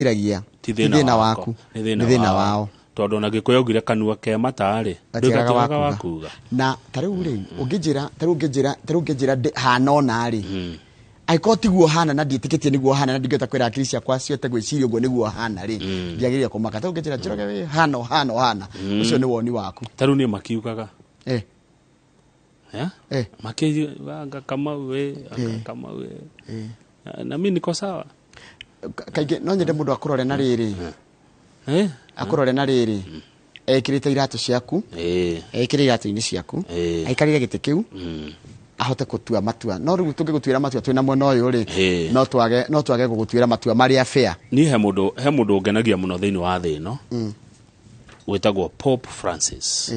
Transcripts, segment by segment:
Wĩciragia ti thĩna waku, nĩ thĩna wao. Tondũ ona Gĩkũyũ augire kanua ke mata-rĩ, gatiagaga ndũgatiagaga wa wa kuga. Kuga. Na ta rĩu rĩ, ũngĩnjĩra ta rĩu ũngĩnjĩra ta rĩu ũngĩnjĩra hana ona rĩ, angĩkorwo tiguo hana na ndiĩtĩkĩtie nĩguo hana na ndingĩhota kwĩra hakiri ciakwa cihote gwĩciria ũguo nĩguo hana rĩ, ndiagĩrĩire kũmaka. Ta rĩu ũngĩnjĩra, "Njoroge, wĩ hana ũhana ũhana," ũcio nĩ woni waku. Ta rĩu niĩ makiugaga makiuga anga Kamau ĩ, anga Kamau ĩ, na mi niko sawa. Kaingĩ no nyende mũndũ akũrore na rĩrĩ, akũrore na rĩrĩ ekĩrĩte iratũ ciaku, ekĩre iratũ-inĩ ciaku, aikarĩre gĩtĩ kĩu, ahote gũtua matua. No rĩu tũngĩgũtuĩra matua twĩna mwena ũyũ rĩ, no twage gũgũtuĩra matua marĩa fair. Niĩ he mũndũ ũngenagia mũno thĩinĩ wa thĩ ĩno wĩtagwo Pope Francis.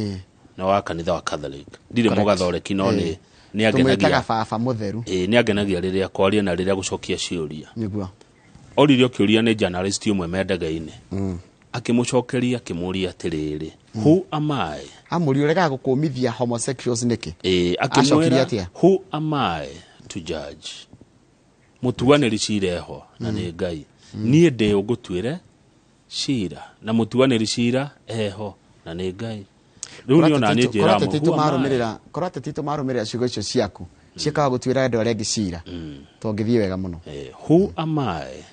Nĩ wa kanitha wa Catholic, ndirĩ mũgathoreki, no nĩ tũmwĩtaga angenagia. Baba mũtheru. Ĩĩ, nĩ angenagia rĩrĩa kwaria na rĩrĩa gũcokia ciũria. Oririo kĩũria nĩ journalist ũmwe mendege-inĩ, akĩmũcokeria, akĩmũria atĩrĩrĩ, "Who am I?" Amũri, "Ũregaga gũkũmithia homosexuals nĩkĩ?" Ĩĩ, Acokirie akĩmwĩra, atĩa? "Who am I to judge? Mũtuanĩri cira eho na nĩ Ngai. Niĩ ndĩ ũngũtuĩre cira na mũtuanĩri cira eho na nĩ Ngai?" Rĩu niĩ ona niĩ njĩra Korwo who am I? marũmĩrĩra, korwo ateti marũmĩrĩra ciugo icio ciaku ciĩkaga gũtuĩra andũ arĩa angĩ cira, tũngĩthiĩ wega mũno. Who am I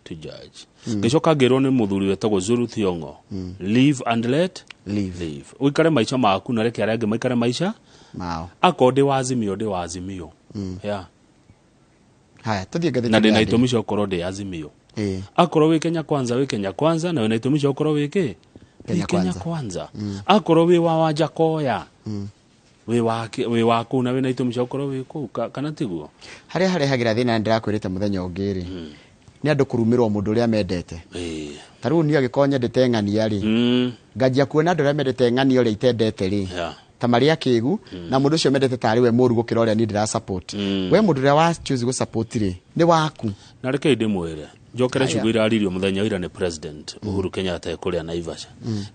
to judge? Ngĩcoka ngĩrwo nĩ mũthuri wetagwo Zuru Thiong'o, "Live and let live." Live, ũikare maica maku na reke arĩa angĩ maikare maica mao. Akorwo ndĩ wa Azimio, ndĩ wa Azimio, yeah. Haya, tũthiĩ ngathĩti Na ndĩ na ya itũmi cia gũkorwo ndĩ Azimio. Akorwo wĩ Kenya Kwanza, wĩ Kenya Kwanza, na wĩna itũmi cia gũkorwo wĩ kĩ? Kenya Wĩ Kenya Kwanza. Kwanza. Akorwo wĩ wa Wanjakoya, wĩ wa kũu na wĩna itũmi cia gũkorwo wĩ kũu, kana tiguo? Harĩa harehagĩra thĩna, ndĩrakwĩrĩte mũthenya ũngĩ rĩ, nĩ andũ kũrumĩrwo mũndũ ũrĩa mendete. Ta rĩu niĩ angĩkorwo nyendete ng'ania rĩ, nganjia kuona andũ arĩa mendete ng'ania ũrĩa itendete rĩ, ta marĩ akĩgu, na mũndũ ũcio mendete tarĩ we mũru gũkĩra ũrĩa niĩ ndĩra support. We mũndũ ũrĩa wa choose gũ support rĩ, nĩ waku. Na rekei ndĩmwĩre, njokere Haya. ciugo iraririo mũthenya wa ira nĩ President Uhuru Kenyatta e kũrĩa Naivasha.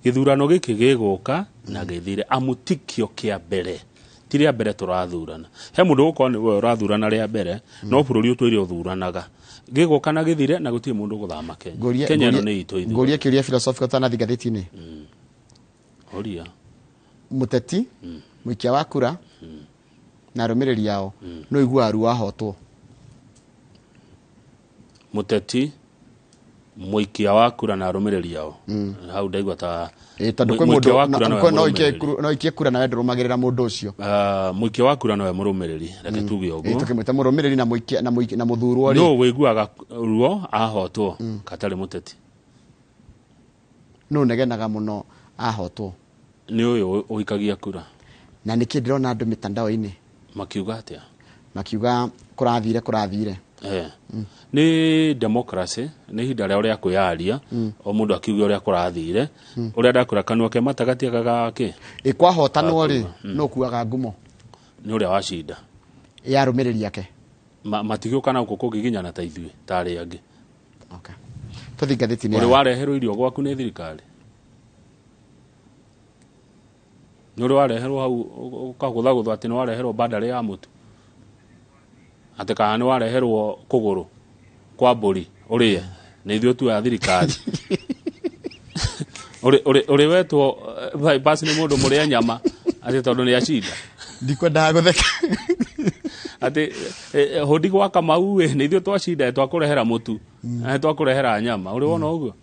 Gĩthurano gĩkĩ gĩgũka na gĩthire, amu tikĩo kĩa mbere, ti rĩa mbere tũrathurana. He mũndũ ũgũkorwo nĩwe ũrathurana rĩa mbere, no bũrũri ũtũire ũthuranaga. Gĩgũka na gĩthire na gũtirĩ mũndũ ũgũthama Kenya. Kenya ĩno nĩ itũ ithuĩ. Ngũrie kĩũria philosophical tanathi ngathĩti-inĩ. Ũria. Mũteti, mũikia wa kura na arũmĩrĩri ao, no iguaga ruo ahotwo? Mũteti, mũikia wa kura na arũmĩrĩri ao, hau ndaigua ta Ĩ, tondũ kwĩ mũikia mũndũ wa kura nowe no mũrũmĩrĩri. no ikie kura nawe ndũrũmagĩrĩra mũndũ ũcio. Ah, mũikia wa kura nowe mũrũmĩrĩri, reke tuge ũguo. Tũkĩmwĩta mũrũmĩrĩri na mũikia na mũthurwo rĩ. No wĩiguaga ruo ahotwo katarĩ mũteti? No negenaga mũno ahotwo? Nĩ ũyũ ũikagia kura. Na nĩkĩ ndĩrona andũ mitandao-inĩ makiuga atĩa? Makiuga kũrathire kũrathire. Nĩ democracy, nĩ ihinda rĩao rĩa kwĩyaria, o mũndũ akiuge ũrĩa kũrathire. Ũrĩa ndakwĩra, kanua ke mata gatiagaga kĩ. Ĩ, kwahotanwo rĩ, no kuaga ngumo? Nĩ ũrĩa wacinda. Ya arũmĩrĩri ake. Matigĩũka na gũkũ kũgiginyana ta ithuĩ ta arĩa angĩ. Okay. Tũthiĩ ngathĩti-inĩ ũrĩ wareherwo irio gwaku nĩ thirikari? Nĩ ũrĩ wareherwo hau ũkagũthagũthwo atĩ nĩ wareherwo bandarĩ ya mũtu, atĩ kana nĩ wareherwo kũgũrũ kwa mbũri ũrĩe nĩ ithuĩ tuoya thirikari? Ũrĩ wetwo bypass nĩ mũndũ mũrĩa nyama atĩ tondũ nĩ acinda? Ndikwendaga gũtheka. Atĩ hũndi gwa Kamau ĩ, nĩ ithuĩ twacinda, twakũrehera mũtu, twakũrehera nyama. Ũrĩ wona ũguo?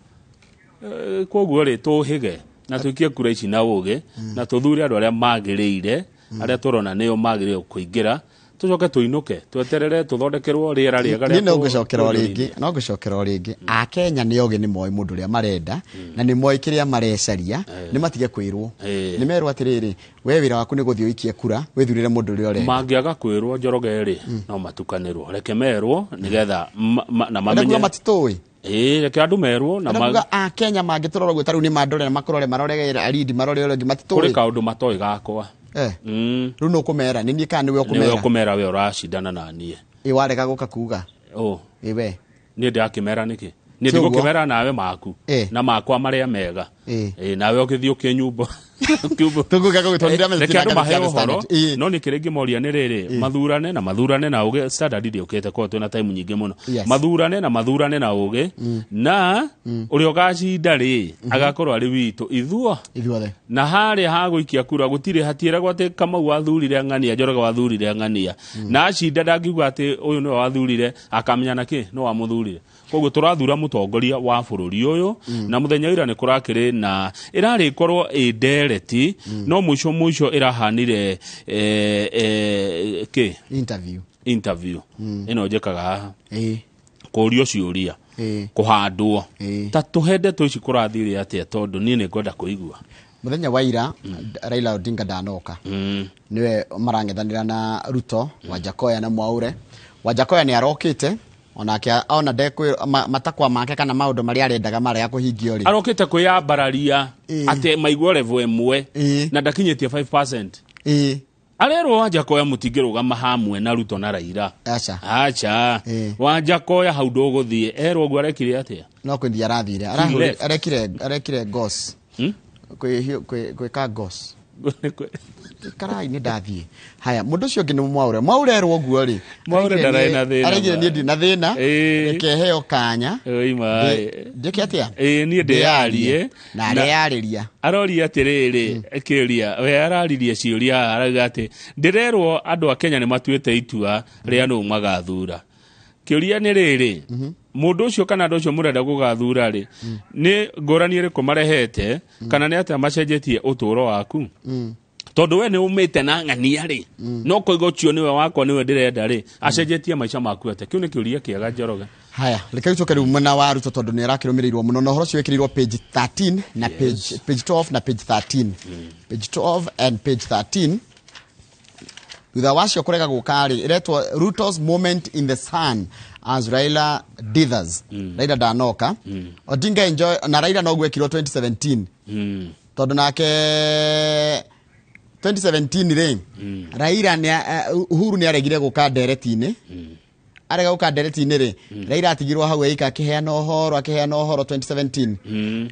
Koguo rĩ, tũhĩge na tũikie kura ici na ũgĩ na tũthure andũ arĩa magĩrĩire, arĩa tũrona nĩo magĩrĩire kũingĩra, tũcoke tũinũke tweterere tũthondekerwo rĩera rĩega rĩa Niĩ no ngũcokera o kuonjorithia. rĩngĩ, no ngũcokera o rĩngĩ, Akenya nĩ ogĩ, nĩ moĩ mũndũ ũrĩa marenda na nĩ moĩ kĩrĩa marecaria. Nĩ matige kwĩrwo. Nĩ merwo atĩrĩrĩ, we wĩra waku nĩ gũthiĩ ũikie kura, wĩthurĩre mũndũ ũrĩa ũrenda. Mangĩaga kwĩrwo, Njoroge rĩ, no matukanĩrwo. Reke merwo nĩgetha na Enda mamenye. kuga matitũĩ. Ĩĩ, reke andũ merwo na Enda kuga Akenya mangĩtũrora ũguo, tarĩu nĩ mandore na makũrore, marore Aridi, marore ũrĩa ũngĩ, kũrĩ matitũĩ. kaũndũ matoĩ gakwa. Rĩu nũ ũkũmera, nĩ niĩ kana nĩwe Nĩwe ũkũmera? ũkũmera, we ũracindana na niĩ. Ĩ, warega gũka kuga? Ũ? Ĩ, we. Niĩ ndĩrakĩmera nĩkĩ? Nĩ Ti ũguo? ndigũkĩmera nawe maku na makwa marĩa mega. Nawe ũgĩthiĩ ũkĩnyumba. Tũgũka gũgĩtwarithia message Reke andũ na mahe ngathĩti ya The ũhoro. Standard. No nĩ kĩrĩa ingĩmoria nĩ rĩrĩ, mathurane na mathurane na ũgĩ. Standard ndĩũkĩte korwo twĩna time nyingĩ mũno. Mathurane na mathurane na ũgĩ, na ũrĩa ũgacinda rĩ, agakorwo arĩ witũ ithuo Ithuothe. Na harĩa hagũikia kura gũtirĩ, hatiĩragwo atĩ Kamau wathurire ng'ania, Njoroge wathurire ng'ania, na acinda ndangiuga atĩ ũyũ nĩwe wathurire, akamenya na kĩ nĩ wamũthurire. Koguo tũrathura mũtongoria wa bũrũri ũyũ, na mũthenya wa ira nĩ kũrakĩrĩ na ĩrarĩ ĩkorwo ĩ ndereti, no mũico mũico ĩrahanire kĩ Interview. Interview ĩno njĩkaga haha, kũrio ciũria, kũhandwo. Ta tũhe ndeto ici, kũrathire atĩa? Tondũ niĩ nĩ ngwenda kũigua. Mũthenya wa ira Raila Odinga ndanoka, niwe marang'ethanĩra na Ruto, Wanjakoya na Mwaure. Wanjakoya nĩ arokĩte onake, ona ndekwĩ matakwa make kana maũndũ marĩa arendaga marega kũhingio rĩ. Arokĩte kwĩyambararia atĩ maigua level ĩmwe na ndakinyĩtie 5%. Arerwo Wanjakoya mũtingĩrũgama hamwe na Ruto na Raila. Aca. Aca. Wanjakoya hau ndũgũthiĩ. Erwo ũguo arekire atĩa? No kwĩndia arathire. Left. Arekire gos. Gwĩka gos karai nĩ ndathiĩ. Haya, mũndũ ũcio ũngĩ nĩ Mwaure. Mwaure erwo ũguo rĩ, Mwaure ndararĩ na thĩna, araigire niĩ ndĩ na thĩna, reke heo kanya. Oima. Njĩke atĩa? Ĩĩ, niĩ ndĩyarie. Na areyarĩria. Aroria atĩrĩrĩ, kĩũria we araririe ciũria haha, arauga atĩ ndĩrerwo andũ a Kenya nĩ matuĩte itua rĩa nũ magathura. Kĩũria nĩ rĩrĩ, mũndũ ũcio kana andũ acio mũrenda gũgathura rĩ, nĩ ngũrani ĩrĩkũ marehete kana nĩ atĩa macenjetie ũtũũro waku? Tondũ we nĩ umĩte na ng'ania rĩ, no koiga ũcio nĩwe wakwa, nĩwe ndĩrenda rĩ, acenjetie maica maku atĩa? Kĩu nĩ kĩũria kĩega, Njoroge. Haya, reke tũke rĩu mwena wa Ruto, tondũ nĩ arakĩrũmĩrĩirwo mũno na ũhoro ũcio wĩkĩrĩirwo page 13 na page 12 na page 13, page 12 and page 13. Thutha wacio kũrega gũka rĩ, ĩretwo "Ruto's moment in the sun as Raila dithers". Raila ndanoka. Odinga enjoy na Raila noguo ekirwo 2017, tondũ nake 2017 rĩ, Raila nĩ Uhuru nĩ aregire gũka ndereti-inĩ. Arega gũka ndereti-inĩ rĩ, Raila atigirwo hau eika akĩheana ũhoro 2017.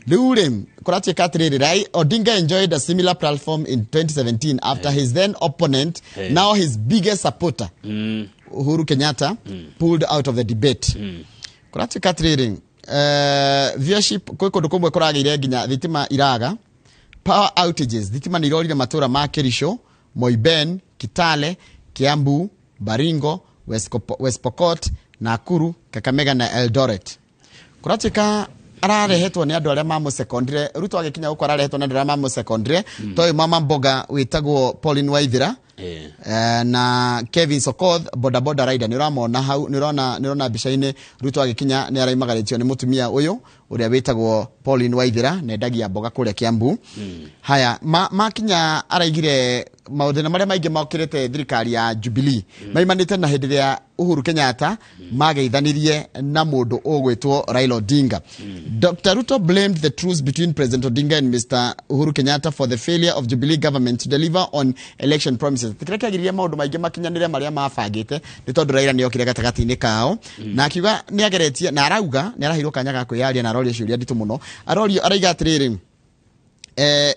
Rĩu rĩ, kũratuĩka atĩrĩrĩ, Odinga enjoyed a similar platform in 2017 after his then opponent, now his biggest supporter, Uhuru Kenyatta, pulled out of the debate. Kũratuĩka atĩrĩrĩ, viewership kwĩ kũndũ kũmwe kũragĩire nginya thitima iraga, power outages, thitima nĩ irorire matũra ma Kericho, Moiben, Kitale, Kiambu, Baringo, West Pokot, Nakuru, Kakamega na Eldoret. Kũratuĩka ararehetwo nĩ andũ arĩa mamũsekondire. Ruto agĩkinya gũkũ ararehetwo nĩ andũ arĩa mamũsekondire, toyũ mama mboga wĩtagwo Pauline Waithira na Kevin Sokoth, boda boda rider. Nĩ ũramona hau, nĩ ũrona mbica-inĩ Ruto agĩkinya nĩ araimagarĩtio nĩ mũtumia ũyũ ũrĩa wĩtagwo Pauline Waithira, nendagia mboga kũrĩa Kiambu. Haya, makinya araigire maũthĩna marĩa maingĩ mokĩrĩte thirikari ya Jubilee maimanĩte na hĩndĩ ĩrĩa Uhuru Kenyatta mageithanirie na mũndũ ũgwĩtwo Raila Odinga. Dr. Ruto blamed the truce between President Odinga and Mr. Uhuru Kenyatta for the failure of Jubilee government to deliver on election promises. Kĩrĩa kĩagiririe maũndũ maingĩ makinyanĩre marĩa mabangĩte nĩ tondũ Raila nĩ okire gatagatĩ-inĩ kao, na akiuga nĩ ageretie, na arauga nĩ araheirwo kanya ga kwĩyaria na arorio ciũria nditũ mũno. Arorio araiga atĩrĩrĩ,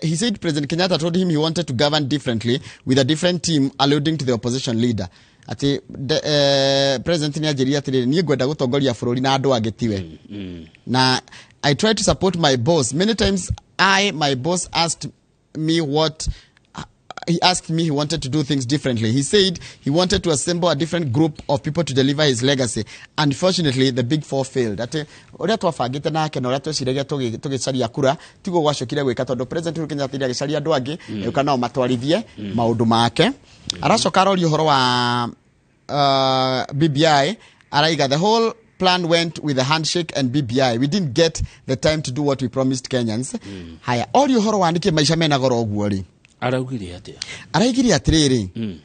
he said President Kenyatta told him he wanted to govern differently with a different team, alluding to the opposition leader. Ati President nĩ anjĩrire atĩrĩrĩ, niĩ ngwenda gũtongoria bũrũri na andũ angĩ tiwe. Na "I tried to support my boss many times. I my boss asked me what he asked me he wanted to do things differently. He said he wanted to assemble a different group of people to deliver his legacy. Unfortunately, the big four failed." Ati ũrĩa twabangĩte nake na ũrĩa tweciragia tũgĩcaria kura tiguo gwacokire gwĩka, tondũ President Uhuru Kenyatta agĩcaria andũ angĩ agĩũka nao matwarithie maũndũ make. Aracoka aroria ũhoro wa BBI, araiga "The whole plan went with a handshake and BBI. We didn't get the time to do what we promised Kenyans." Haya, oria ũhoro wa nĩkĩ maica mena goro ũguo rĩ, Araugire atĩa? Araigire atĩrĩrĩ,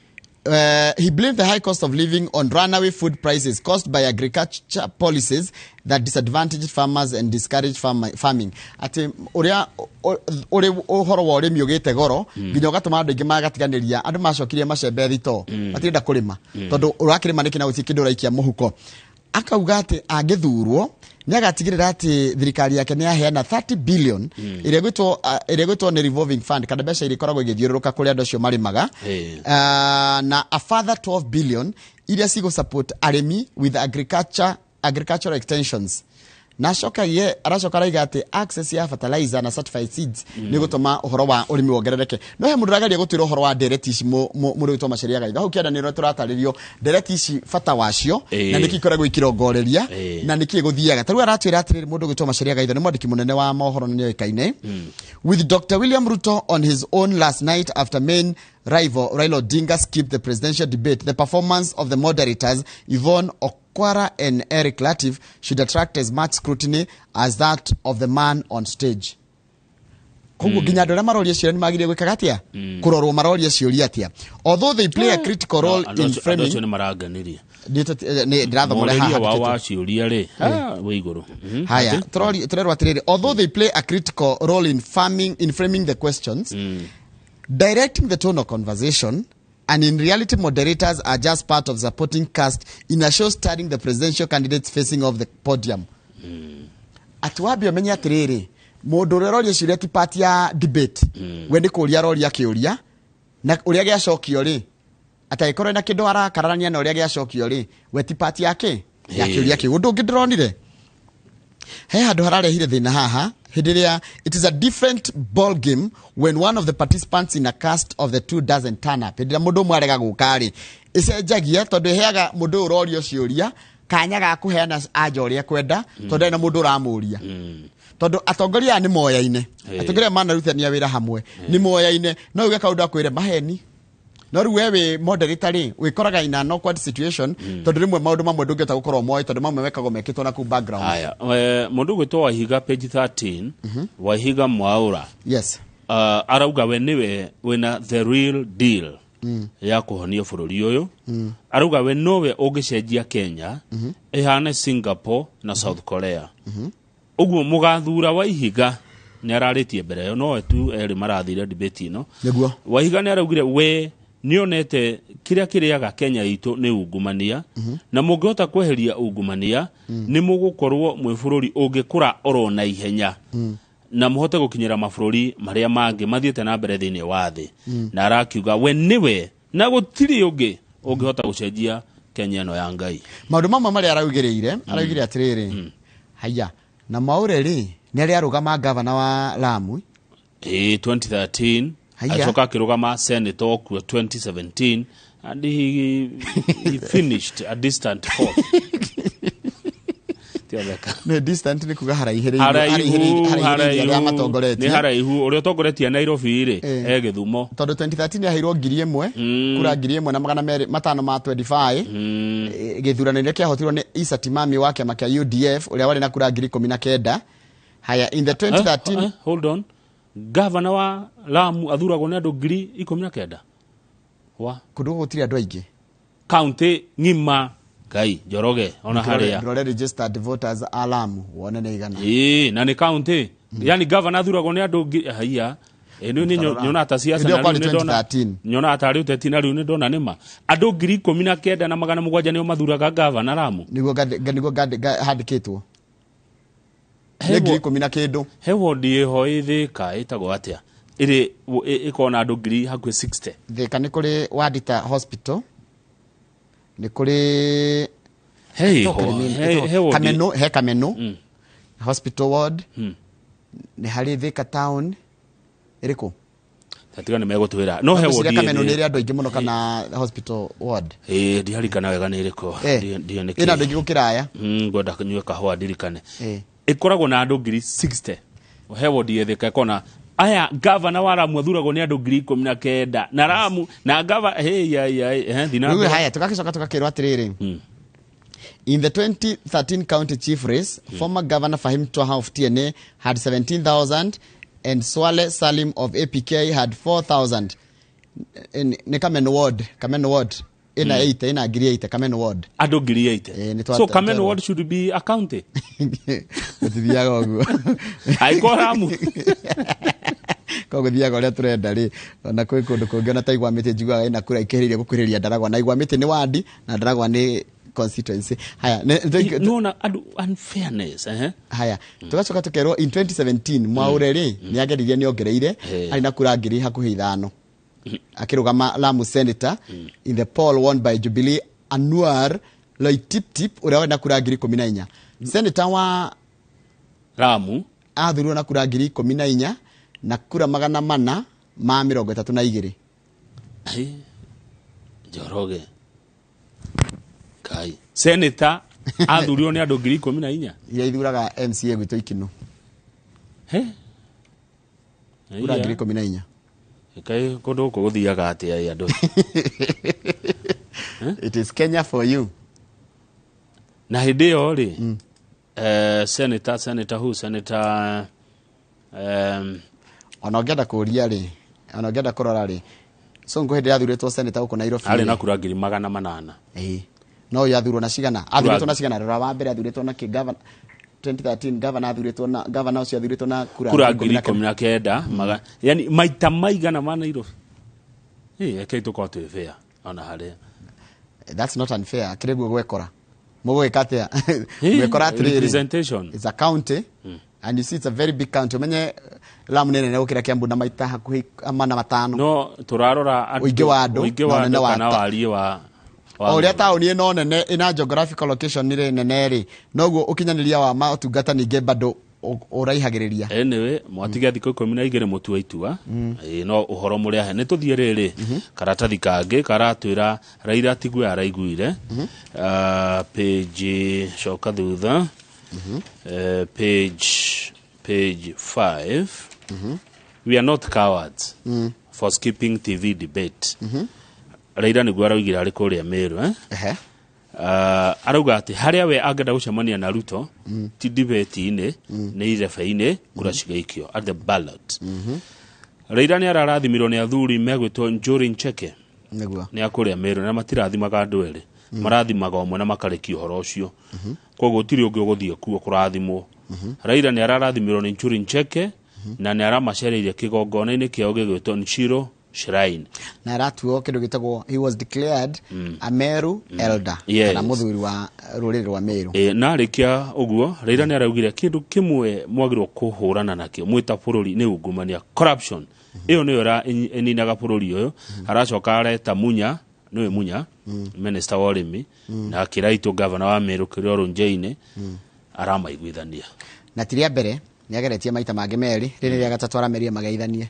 he blamed the high cost of living on runaway food prices caused by agriculture policies that disadvantaged farmers and discouraged farming. Atĩ ũrĩa ũrĩ ũhoro wa ũrĩmi ũgĩte goro nginya ũgatũma andũ aingĩ magatiganĩria, andũ macokirie macembe thitoo, matirenda kũrĩma tondũ ũrakĩrĩma nĩkĩ na gũtirĩ kĩndũ ũraikia mũhuko. Akauga atĩ angĩthurwo Nĩ agatigĩrĩra atĩ thirikari yake nĩ yaheana 30 billion ĩrĩa ĩgwĩtwo nĩ revolving fund, kana mbeca iria ikoragwo igĩthiũrũrũka kũrĩa andũ acio marĩmaga, na a further 12 billion iria cigũ support arĩmi with agricultural extensions. Na acoka ye aracoka araiga atĩ access ya fertilizer na certified seeds nĩ gũtũma ũhoro wa ũrĩmi wongerereke. No he mũndũ ũrageria gũtwĩra ũhoro wa ndereti ici, mũndũ wĩtwo Macharia Gaitho hau kĩanda nĩ tũratarĩrio ndereti ici, bata wacio, na nĩkĩ ikoragwo ikirongoreria, na nĩkĩ gũthiaga. Ta rĩu aratwĩra atĩrĩrĩ, mũndũ ũgwĩtwo Macharia Gaitho nĩ mwandĩki mũnene wa mohoro na nĩoĩkaine. With Dr. William Ruto on his own last night after main rival Raila Odinga skipped the presidential debate, the performance of the moderators Yvonne Okwara and Eric Latif should attract as much scrutiny as that of the man on stage. Koguo nginya andũ arĩa maroria ciũria nĩ magĩrĩire gwĩkaga atĩa, kũrorwo maroria ciũria atĩa, although they play a critical role in Andũ framing. Acio nĩ maranganirie. Ndĩrathoma ũrĩa haha Morĩria wao handĩkĩtwo. Wa ciũria rĩ, wĩ igũrũ. Haya. Atĩ? Tũrerwo atĩrĩrĩ, although they play a critical role in framing the questions, directing the tone of conversation, and in reality moderators are just part of supporting cast in a show starring the presidential candidates facing off the podium. Atĩ wambe ũmenye atĩrĩrĩ, mũndũ ũrĩa ũroria ciũria ti part ya debate. We nĩ kũria aroria kĩũria, na ũrĩa gĩacokio rĩ, atangĩkorwo na kĩndũ arakararania na ũrĩa gĩacokio rĩ, we ti part yake ya kĩũria kĩu. Ũndũ ũngĩ ndĩronire he handũ hararehire thĩna haha hĩndĩ ĩrĩa, it is a different ball game when one of the participants in a cast of the two doesn't turn up. Hĩndĩ ĩrĩa mũndũ ũmwe arega gũka rĩ, ĩcenjagia tondũ ĩheaga mũndũ ũyũ ũrorio ciũria kanya ga kũheana anja ũrĩa kwenda, tondũ ndarĩ na mũndũ ũramũria, tondũ atongoria aya nĩ moyaine. Atongoria aya manarutithania wĩra hamwe, nĩ moyaine. No uge kaũndũ akwĩre maheni, no rĩu we wĩ moderator rĩ, wĩkoraga in an awkward situation, tondũ rĩmwe maũndũ mamwe ndũngĩhota gũkorwo moĩ, tondũ mamwe mekagwo mekĩtwo na kũu background. Haya, mũndũ ũgwĩtwo Wahiga, page 13, Wahiga Mwaũra, arauga we nĩwe wĩna the real deal ya kũhonia bũrũri ũyũ. Arauga we nowe ũngĩcenjia Kenya ĩhane Singapore na South Korea. Ũguo mũgathura Waihiga. Nĩ ararĩtie mbere ĩyo, nowe tu erĩ marathire debate ĩno. Waihiga nĩ araugire we nĩonete kĩrĩa kĩrĩaga Kenya itũ nĩ ungumania, na mũngĩhota kweheria ungumania, nĩ mũgũkorwo mwĩ bũrũri ũngĩkũra oro na ihenya na mũhote gũkinyĩra mabũrũri marĩa mangĩ mathiĩte na mbere thĩinĩ wa thĩ. Na arakiuga we nĩwe na gũtirĩ ũngĩ ũngĩhota gũcenjia Kenya ĩno ya Ngai. Maũndũ mamwe marĩa araugĩrĩire, araugire atĩrĩrĩ, haya, na Mwaũre rĩ, nĩ arĩa arũgama gavana wa Lamu. Ĩ, 2013. Haya. Acoka akĩrũgama senator kuo 2017 and he finished a distant fourth. Tiotheka. Nĩ distant nĩ kuga haraihĩrĩirie. Haraihu. Haraihĩrĩirie arĩa Haraihu nĩ matongoretie. Haraihu ũrĩa ũtongoretie Nairobi rĩ, e Gĩthumo. Tondũ 2013 yaheirwo 1000, kura 1505 25. Gĩthurano kĩrĩa kĩahotirwo nĩ Issa Timami wa kĩama kĩa UDF, ũrĩa warĩ na kura 19,000. Haya, in the 2013 Hold on, gavana wa Lamu athuragwo nĩ andũ 19,000 wa Kũndũ gũkũ gũtirĩ andũ aingĩ. Kaunti ng'ima, Ngai Njoroge ona harĩa. Ndĩrore registered voters a Lamu wone nĩ igana. Ĩĩ, na nĩ kaunti, yani gavana athuragwo nĩ andũ haiya. Ĩ, nĩ nyona ta siasa Hĩndĩ ĩyo na rĩu kwarĩ nĩ ndona 2013. Nyona tarĩ ũteti na rĩu nĩ ndona nĩma andũ 19,700 nĩo mathuraga gavana Lamu. Nĩguo handĩkĩtwo nĩ 10,000 na kĩndũ. He wondi ĩho ĩ Thĩka ĩtagwo atĩa, ĩrĩ ĩkoragwo na andũ ngiri hakuhĩ 60. Thĩka nĩ kũrĩ Wadita Hospital, nĩ kũrĩ He ĩho he wondi. Kameno, he Kameno Hospital ward, nĩ harĩ Thĩka town ĩrĩkũ. Tiga nĩ megũtwĩra, no he Ngwĩciria wondi Kameno ĩ nĩ ĩrĩ andũ aingĩ mũno, kana hospital ward. Ĩ, ndiarikana wega nĩ ĩrĩkũ. Ndiĩ nĩ Ĩna andũ kĩ. aingĩ gũkĩra aya. Ngwenda nyue kahũa ndirikane. Ĩkoragwo na andũ ngiri 60. He wondi ĩ Thĩka ĩkoragwo na aya, gavana wa Lamu athuragwo nĩ andũ 19,000 na Lamu na gava hey, ya, ya, thina Rĩu mbere. haya, tũgagĩcoka tũgakĩrwo atĩrĩrĩ, in the 2013 county chief race, former governor Fahim Twaha of TNA had 17,000 and Swale Salim of APK had 4,000. Nĩ Kameno ward, Kameno ward ĩna 80, ĩna ngiri 80, Kameno ward. Andũ ngiri 80. Ĩ, nĩ So Kameno ward should be a county. Gũtithiaga ũguo. Angĩkorwo Lamu Koguo gũthiaga ũrĩa tũrenda rĩ, ona kwĩ kũndũ kũngĩ ona ta Igwa Mĩtĩ njiguaga ĩna kura ikĩhĩrĩirie gũkuhĩrĩria Ndaragwa, na Igwa Mĩtĩ nĩ wandi na Ndaragwa nĩ Constituency. Haya, Nona andũ unfairness, eh. Haya, tugacoka tukerwo in 2017 Mwaure rĩ nĩ ageririe, nĩ ongereire, arĩ na kura ngiri hakuhĩ 5 akĩrũgama Lamu senator in the poll won by Jubilee Anwar Loitiptip ũrĩa warĩ na kura ngiri 14. Senator wa Lamu. Athurirwo na kura ngiri 14 na kura 432. Ai, Njoroge kai senator athurirwo nĩ andũ 14,000. Iria ithuraga MCA gwitũ Ikinu. He. Kura 14,000. Kai kũndũ gũkũ gũthiaga atĩa ĩ andũ? It is Kenya for you. Na hĩndĩ ĩyo rĩ, senator who senator Ona ũngĩenda kũria rĩ, ona ũngĩenda kũrora rĩ, Sonko hĩndĩ yathurĩtwo senator gũkũ Nairobi arĩ rĩ, na kura 800,000. Ĩĩ. No ũyũ athurwo na cigana? Athurĩtwo na cigana? Rora wa mbere athurĩtwo na kĩ? Governor 2013, governor athurĩtwo na, governor ũcio athurĩtwo na kura kura ngiri ngiri ikũmi na 19 yani maita maigana ma Nairobi. Ĩ, rekei tũkorwo twĩ fair ona harĩa. Kenda. That's not unfair. Kĩrĩ guo gwekora mũgwĩka atĩa? Gwekora atĩrĩrĩ, Representation. It's a county and you see it's a very big county. Ũmenye Lamu nĩ nene gũkĩra Kiambu na maita hakuhĩ 500. No tũrarora Ũingĩ wa andũ ũingĩ na wa ũnene andũ wa kana wariĩ wa O ũrĩa taũni ĩno nene ĩna geographical location rĩ nene rĩ, noguo ũkinyanĩria wa motungata ningĩ bado ũraihagĩrĩria. Anyway, mwatigia thikũ 12 mũtue itua. Ĩĩ, no ũhoro mũrĩahe nĩ tũthiĩ rĩrĩ karatathi kangĩ karatwĩra Raila tiguo araiguire. Ah, page, coka thutha. Page 5. "We are not cowards for skipping TV debate." Raila nĩguo araugire arĩ kũrĩa Meru, eh? Ehe. Arauga atĩ harĩa we angĩenda gũcemania na Ruto ti debate-inĩ, nĩ irebe-inĩ, kura cigaikio at the ballot. Raila nĩ ararathimirwo nĩ athuri megwĩtwo Njuri Ncheke. Nĩ akũrĩa Meru na matirathimaga andũ erĩ, marathimaga ũmwe na makarekia ũhoro ũcio, koguo gũtirĩ ũngĩ ũgũthiĩ kuo kũrathimwo. Raila nĩ ararathimirwo nĩ Njuri Ncheke na nĩ aramacereire kĩgongona-inĩ kĩao gĩgwĩtwo Nshiro Shrine. Na aratuo kĩndũ gĩtagwo, he was declared a Meru elder, kana mũthuri wa rũrĩrĩ rwa Meru. E, na arĩkia ũguo Raila nĩ araugire kĩndũ kĩmwe mwagĩrĩirwo kũhũrana nakĩo mwĩ ta bũrũri nĩ ungumania, corruption. Ĩyo nĩyo ĩninaga bũrũri ũyũ. Aracoka areta Munya, nĩwe Munya minister wa ũrĩmi, na Kĩraitũ governor wa Meru kĩrĩa Ronjeini, aramaiguithania. Na ti rĩa mbere, nĩ ageretie maita mangĩ merĩ, rĩrĩ rĩa gatatũ arameria mageithanie.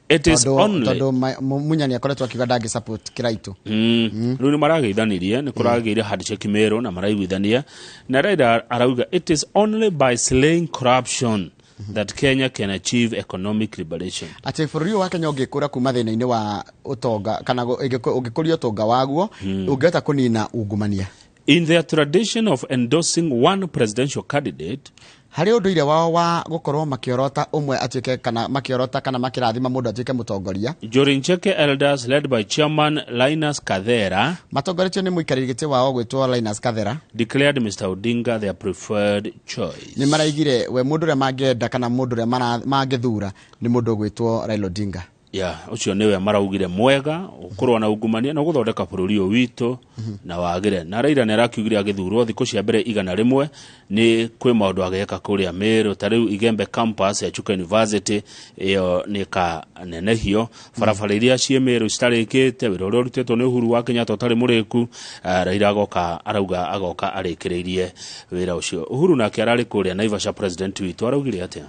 It is tondũ only tondũ Munya nĩ akoretwo akiuga ndangĩ support Kĩraitũ. Rĩu nĩ marageithanirie, nĩ kũragĩire handshake Meru na maraiguithania, na Raila arauga it is only by slaying corruption that Kenya can achieve economic liberation. Atĩ bũrũri ũyũ wa Kenya ũngĩkũra kuma thĩna-inĩ wa ũtonga kana ũngĩkũria ũtonga waguo, ũngĩhota kũnina ungumania. In their tradition of endorsing one presidential candidate, harĩ ũndũire wao wa gũkorwo makĩorota ũmwe atuĩke kana makĩorota kana makĩrathima mũndũ atuĩke mũtongoria, Njuri Ncheke elders led by chairman Linus Kathera matongoretio nĩ mũikarĩri gĩtĩ wao gwĩtwo Linus Kathera declared Mr. Odinga their preferred choice. Nĩ maraigire we mũndũ ũrĩa mangĩenda kana mũndũ ũrĩa mangĩthura nĩ mũndũ ũgwĩtwo Raila Odinga. Ya, ũcio nĩwe maraugire mwega ũkũrũa na ungumania na gũthondeka bũrũri ũyũ witũ na wagĩre. Na Raila nĩ arakiugire agĩthurwo thikũ cia mbere 100 nĩ kwĩ maũndũ ageka kũrĩa Meru, ta rĩu Igembe campus ya Chuka University ĩyo nĩ kanenehio, barabara iria ciĩ Meru citarĩkĩte, wĩra ũrĩa ũrutĩtwo nĩ Uhuru wa Kenyatta ũtarĩ mũrĩku, Raila agoka, arauga agoka arĩkĩrĩirie wĩra ũcio. Uhuru nake ararĩ kũrĩa Naivasha, president witũ araugire atĩa?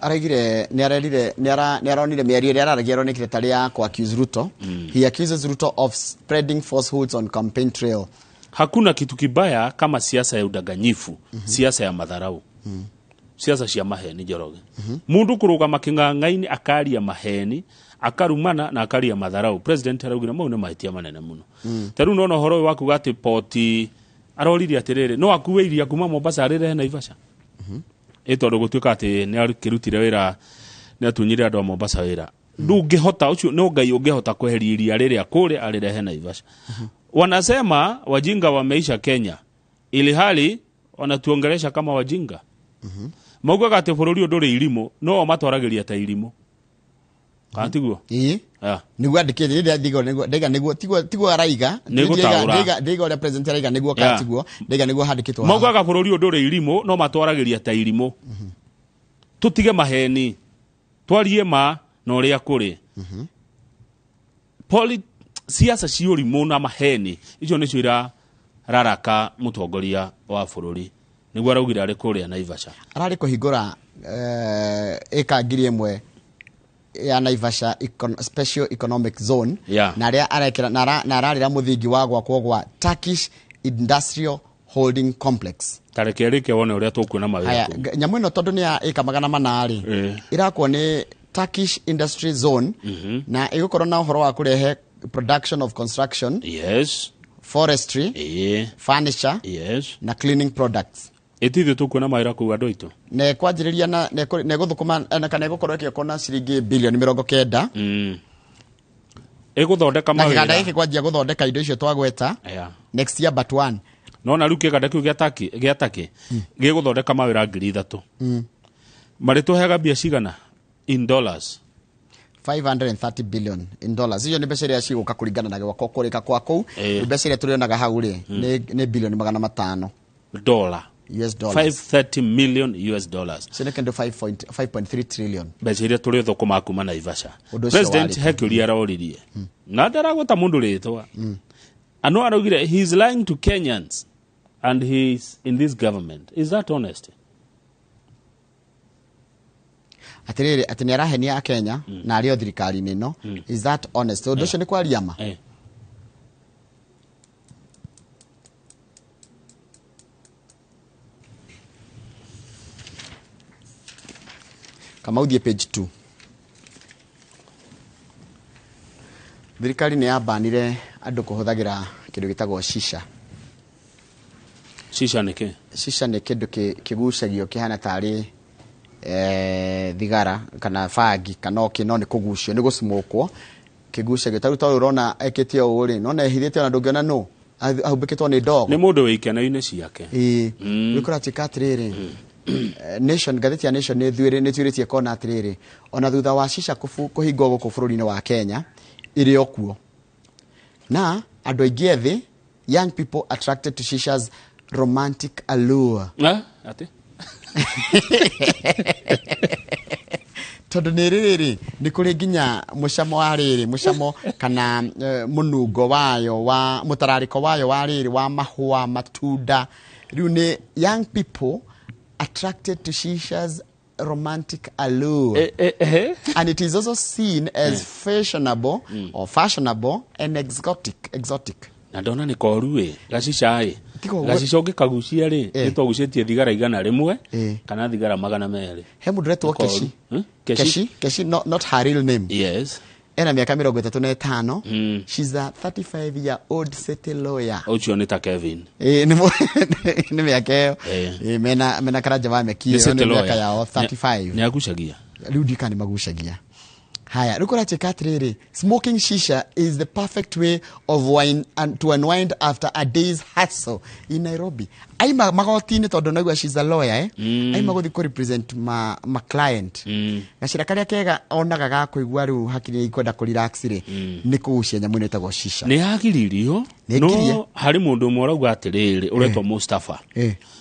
Araigire nĩ arerire nĩ aronire mĩario ĩrĩa araragia aronekire tarĩ ya kũ accuse Ruto. He accuses Ruto of spreading falsehoods on campaign trail. Hakuna kitu kibaya kama siasa ya udanganyifu, siasa ya madharau, siasa cia maheni. Njoroge, mundu kurugama king'ang'aini akaria maheni, akarumana na akaria madharau, president araugire mau nĩ mahĩtia manene mũno. Ta rĩu nona ũhoro ũyũ wa kuga atĩ poti, aroririe atĩrĩrĩ, no akue iria kuma Mombasa arĩrehe Naivasha, ĩ tondũ gũtuĩka atĩ nĩ akĩrutire wĩra, nĩ atunyire andũ a Mombasa wĩra. Ndũngĩhota ũcio, no Ngai ũngĩhota kweheria iria rĩrĩa kũrĩa arĩrehe Naivasha. Wanasema wajinga wameisha Kenya, ili hali wanatuongelesha kama wajinga. Maugaga atĩ bũrũri ũyũ ndũrĩ irimũ, no o matwaragĩria ta irimũ. Kana tiguo? Ĩĩ. Yeah. Niguo andĩkĩte ndaiga niguo ndaiga niguo tiguo tiguo araiga. Nĩ gũtaũra. Ndaiga ndaiga ũrĩa president araiga niguo kana Yeah. tiguo ndaiga niguo handĩkĩtwo haha. Maugaga bũrũri ũyũ ndũrĩ irimũ no matwaragĩria ta irimũ. Tũtige maheni, twarie ma na ũrĩa kũrĩ. Siasa cia ũrimũ na maheni icio nĩcio irararaka mũtongoria wa bũrũri, nĩguo araugire arĩ kũrĩa Naivasha. Ararĩ kũhingũra ĩka 1000 ya Naivasha Special Economic Zone. Na arĩa arekĩra na ararĩra mũthingi wa gwakwo gwa Turkish Industrial Holding Complex. Tareke rĩke wone ũrĩa tũkuona mawĩra Haya, kũu. Nyamũ ĩno tondũ nĩ ya ĩka 400 rĩ, ĩrakwo nĩ Turkish Industry Zone, na ĩgũkorwo na ũhoro wa kũrehe production of construction, forestry, furniture, na cleaning products. Ĩtithio tũkuona mawĩra kũu andũ aitũ. Na ĩkwanjĩrĩria na na ĩgũthũkũma na kana ĩgũkorwo ĩgĩakwo na ciringi bilioni 90. Ĩgũthondeka Na kĩganda mawĩra. gĩkĩ kwanjia gũthondeka indo icio twagweta next year but one. No na rĩu kĩganda kĩu gĩa Turkey, gĩa Turkey gĩgũthondeka mawĩra 3,000. Marĩtũheaga mbia cigana in dollars? 530 billion in dollars. Icio nĩ mbeca iria cigũka kũringana na gwakwo kũrĩka kwa kũu. Mbeca iria tũrĩonaga hau rĩ, nĩ bilioni 500. Dollar. US dollars. 530 million US dollars. Icio nĩ kĩndũ 5.3 trillion. Mbeca iria tũrĩthũkũma kuma Naivasha. Ũndũ ũcio President warĩ. he kĩũria aroririe. Na ndaragweta mũndũ rĩtwa. Ano araugire he is lying to Kenyans and he is in this government. Is that honest? Atĩrĩrĩ, atĩ nĩ arahenia Akenya na arĩ o thirikari-inĩ ĩno. Is that honest? Ũndũ ũcio nĩ kwaria ma? Kamau thiĩ page 2. Thirikari nĩ yabanire andũ kũhũthagĩra kĩndũ gĩtagwo shisha. Shisha nĩ kĩ? Shisha nĩ kĩndũ kĩgucagio kĩhana tarĩ thigara kana bangi kana ũkĩ, no nĩ kũgucio, nĩ gũcimũkwo kĩgucagio. Ta rĩu ta ũyũ ũrona ekĩte ũũ rĩ, nona ehithĩte ona ndũngĩona nũ, ahumbĩkĩtwo nĩ ndogo. Nĩ mũndũ wĩ ikeno-inĩ ciake. Ĩĩ. Rĩu kũratuĩka atĩrĩrĩ, Nation, ngathĩti ya Nation nĩ ĩtuĩrĩtie kona atĩrĩrĩ, ona thutha wa shisha kũhingwo gũkũ bũrũri-inĩ wa Kenya, ĩrĩ o kuo. Na andũ aingĩ ethĩ, young people attracted to shisha's romantic allure. Atĩ? Tondũ nĩ rĩrĩ, nĩ kũrĩ nginya mũcamo wa rĩrĩ, mũcamo kana mũnungo wayo, wa mũtararĩko wayo wa rĩrĩ, wa mahũa, matunda. Rĩu nĩ young people attracted to shisha's romantic allure. And it is also seen as fashionable or fashionable and exotic. Exotic. Na ndona nĩ koru ĩ, gacica ĩ. Tiga ũguo. Gacica ũngĩkagucia rĩ, nĩ twagucĩtie thigara 100 kana thigara 200. He mũndũ ũretwo Nĩ koru. Keshi. Keshi? Keshi, Keshi, not her real name. Yes. Ena miaka 35. She's a 35-year-old city lawyer. Ũcio nĩ ta Kevin. Nĩ mĩaka ĩyo. Mena karanja wa meki Nĩ ĩyo, city nĩ mĩaka lawyer. yao 35. Nĩ agucagia. Rĩu ndiũĩ kana nĩ magucagia. Haya, rĩu kũratuĩka atĩrĩrĩ, smoking shisha is the perfect way of wine and to unwind after a day's hustle in Nairobi. Aima magoti-inĩ tondũ naigua she's a lawyer? Aima gũthiĩ kũ represent ma client. Gacĩra karĩa kega onaga ga kũigua rĩu hakiri ikwenda kũ relax rĩ, nĩ kũgucia nyamũ ĩno ĩtagwo shisha. Nĩ yagiririo, Nĩ no ngirie. harĩ mũndũ ũmwe ũrauga atĩrĩrĩ, ũretwo Mustafa.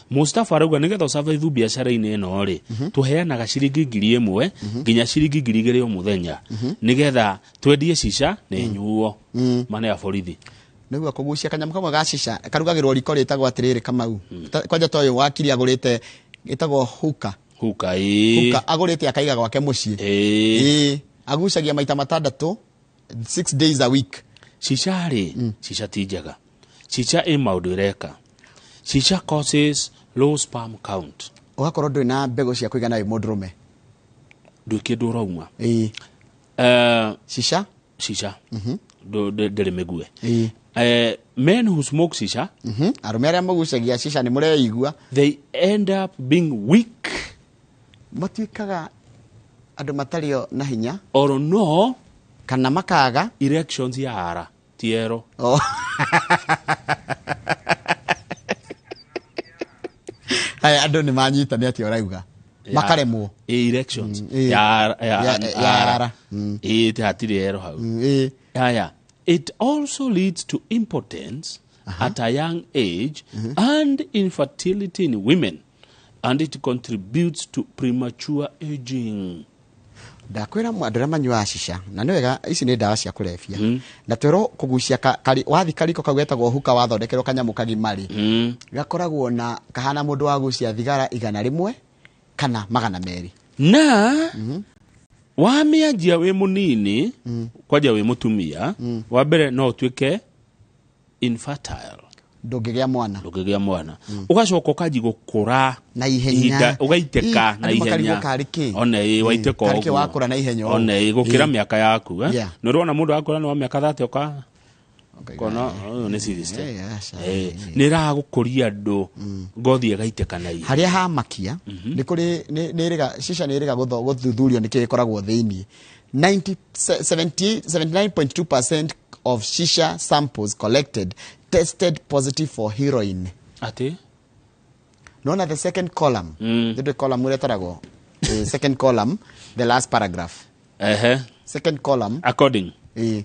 Mustafa arauga nĩgetha ũsurvive biacara-inĩ ĩno rĩ, tũheanaga ciringi 1,000 nginya ciringi 2,000 o mũthenya, nĩgetha twendie shisha na ĩnyuo. Mane ya borithi. Nĩguo kũgucia kanyamũ kamwe ga shisha karugagĩrwo riko rĩtagwo atĩrĩrĩ Kamau. Kwanja ta ũyũ wakiri agũrĩte ĩtagwo hookah. Hookah, ĩĩ. Hookah agũrĩte akaiga gwake mũciĩ. Ĩĩ. Ĩĩ. Agucagia maita matandatũ, 6 days a week. Shisha rĩ, shisha ti njega. Shisha ĩ maũndũ ĩreka. Shisha causes low sperm count. Ũgakorwo ndũrĩ na mbegũ cia kũigana wĩ mũndũrũme. Ndũrĩ kĩndũ ũrauma. Ĩĩ. Shisha? Shisha. Ndĩrĩ mĩgue. Ĩĩ. Men who smoke shisha, Arũme arĩa magucagia shisha nĩ mũreigua. They end up being weak. Matuĩkaga andũ matarĩ o na hinya. Or no. Kana makaga. Erections ya ara. Tiero. Oh. Haya, andũ nĩ manyita nĩ atĩa ũrauga. Makaremwo. Erections. Ĩ. Ya ya Ya ara. Ĩ hatirĩ ero hau. Ĩ. Haya. It also leads to impotence at a young age and infertility in women, and it contributes to premature aging. Ndakwĩra andũ arĩa manyuaga cica, na nĩ wega, ici nĩ ndawa cia kũrebia, na twerwo kũgucia wathi kariko kau getagwo huka, wathondekerwo kanyamũ kagima rĩ, gakoragwo na kahana mũndũ wa gucia thigara 100 kana 200. Na wamĩanjia wĩ mũnini, kwanja wĩ mũtumia, wa mbere no ũtuĩke infertile. Ndũngĩgĩa mwana. Ndũngĩgĩa mwana, ũgacoka ũkanji gũkũra na ihenya. Ũgaitĩka Ĩ, na andũ makarigwo ihenya. karĩ kĩ? One ĩ waitĩka Karĩ kĩ ũguo. wakũra na ihenya ũũ? One ĩ gũkĩra Ĩ. mĩaka yaku, eh? Nĩ ũrona mũndũ akũra nĩ wa mĩaka 30 ũka kona ũyũ nĩ 60. Aca. Nĩ ĩragũkũria andũ ngothi ĩgaitĩka na ihenya. Harĩa hamakia nĩ kũrĩ nĩ ĩrĩga cica nĩ ĩrĩga gũthuthurio nĩ kĩ ĩkoragwo thĩinĩ. 90 70 79.2% of shisha samples collected tested positive for heroin. Atĩ? Nona the second column, mm. Column ũrĩa ĩtaragwo. Second column, the last paragraph. Second column. According Eh,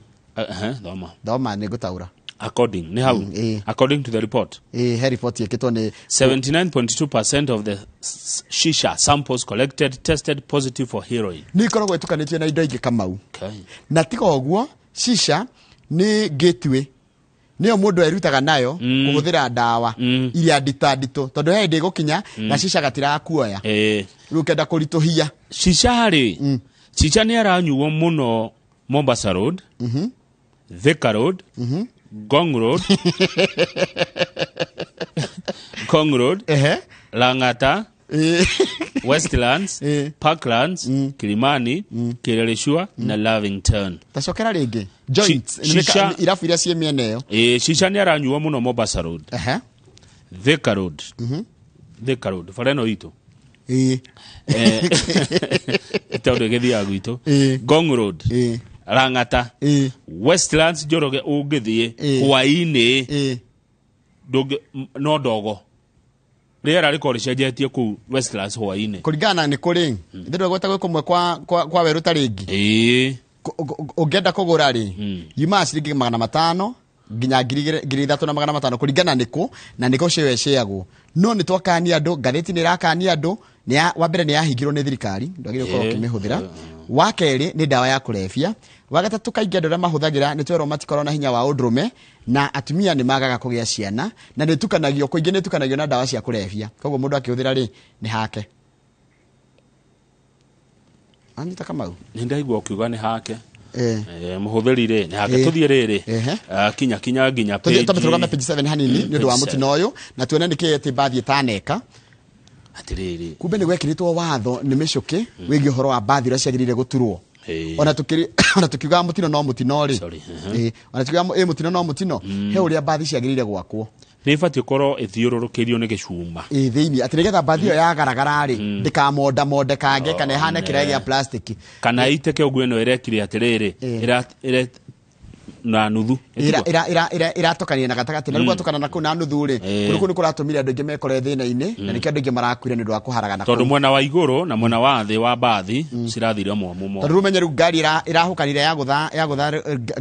thoma. Thoma, nĩ ngũtaũra. According nĩ hau. According to the report, He report ĩkĩtwo nĩ 79.2% of the shisha samples collected tested positive for heroin. Nĩ ikoragwo ĩtukanĩtio na indo ingĩ, Kamau. Na tiga ũguo, shisha nĩ gateway, nĩyo mũndũ erutaga nayo kũhũthĩra ndawa iria ndita nditũ, tondũ he hĩndĩ ĩgũkinya na shisha gatirakuoya. Rĩu ũkenda kũritũhia. Shisha rĩ, shisha nĩ aranyuo mũno Mombasa Road, Thika Road, Ngong Road, Ngong Road, Lang'ata, Westlands, Parklands, Kilimani, Kileleshwa na Lavington. Tacokera rĩngĩ joints. Irabu iria ciĩ mĩena ĩyo. Shisha nĩ aranyuo mũno Mombasa Road, Thika Road, Thika Road, bara ĩno itũ, tondũ ĩgĩthiaga gwitũ, Ngong Road, Lang'ata, Westlands. Njoroge, ũngĩthiĩ hwaĩ-inĩ, no ndogo, rĩera rĩkorwo rĩcenjetie kũu Westlands hwaĩ-inĩ. Kũringana na nĩ kũrĩ ndĩrĩ gweta gwĩ kũmwe kwa werũ ta rĩngĩ. Ũngĩenda kũgũra rĩ, yumaga ciringi 500 nginya 3500, kũringana nĩkũ na nĩkũ cio ĩcĩagwo. No nĩ twakania andũ, ngathĩti nĩ ĩrakania andũ. Wa mbere, nĩ yahingirwo nĩ thirikari, ndwagĩrĩirwo gũkorwo ũkĩmĩhũthĩra. Wa kerĩ, nĩ ndawa ya kũrebia. Wa gatatũ, kaingĩ andũ arĩa mahũthagĩra nĩ twerwo matikorwo na hinya wa ũndũrũme, na atumia nĩ magaga kũgĩa ciana, na nĩ ĩtukanagio kũingĩ, nĩ ĩtukanagio na ndawa cia kũrebia. Koguo mũndũ akĩhũthĩra rĩ, nĩ hake anyita, Kamau. Nĩ ndaigua ũkiuga nĩ hake. Mũhũthĩri rĩ, nĩ hake. Tũthiĩ rĩrĩ. Ah, kinya kinya nginya Tũthiĩ twambe tũrũgame page page 7 hanini nĩ ũndũ wa Page. mũtino ũyũ, na tuone nĩkĩ atĩ mbathi ĩtaneka. Atĩrĩrĩ. Kumbe nĩ gwekĩrĩtwo watho nĩ mĩcũkĩ wĩgiĩ ũhoro wa mbathi ũrĩa ciagĩrĩire gũturwo. Ona tũkiugaga mũtino no mũtino rĩ. Sorry. Ona tukiugaga mũtino no mũtino, he ũrĩa mbathi ciagĩrĩire gwakwo. Nĩ ĩbatiĩ gũkorwo ĩthiũrũrũkĩirio nĩ gĩcuma. Ĩ thĩinĩ, atĩ nĩgetha mbathi ĩyo yagaragara rĩ, ndĩkamondamondekange kana ĩhane kĩraĩ gĩa plastic. Kana ĩitĩke ũguo ĩno ĩrekire atĩrĩrĩ, ĩra na nuthu. Ĩratũkanire na gatagatĩ, na rĩu gwatũkana na kũu na nuthu rĩ, kũndũ kũu nĩ kũratũmire andũ aingĩ mekore thĩna-inĩ, na nĩkĩo andũ aingĩ marakuire nĩ ũndũ wa kũharagana tondũ kũu. Mwena wa igũrũ na mwena wa thĩ wa mbathi cirathire mwamũ. Tondũ rĩu ũmenye rĩu ngari ĩrahũkanire yagũtha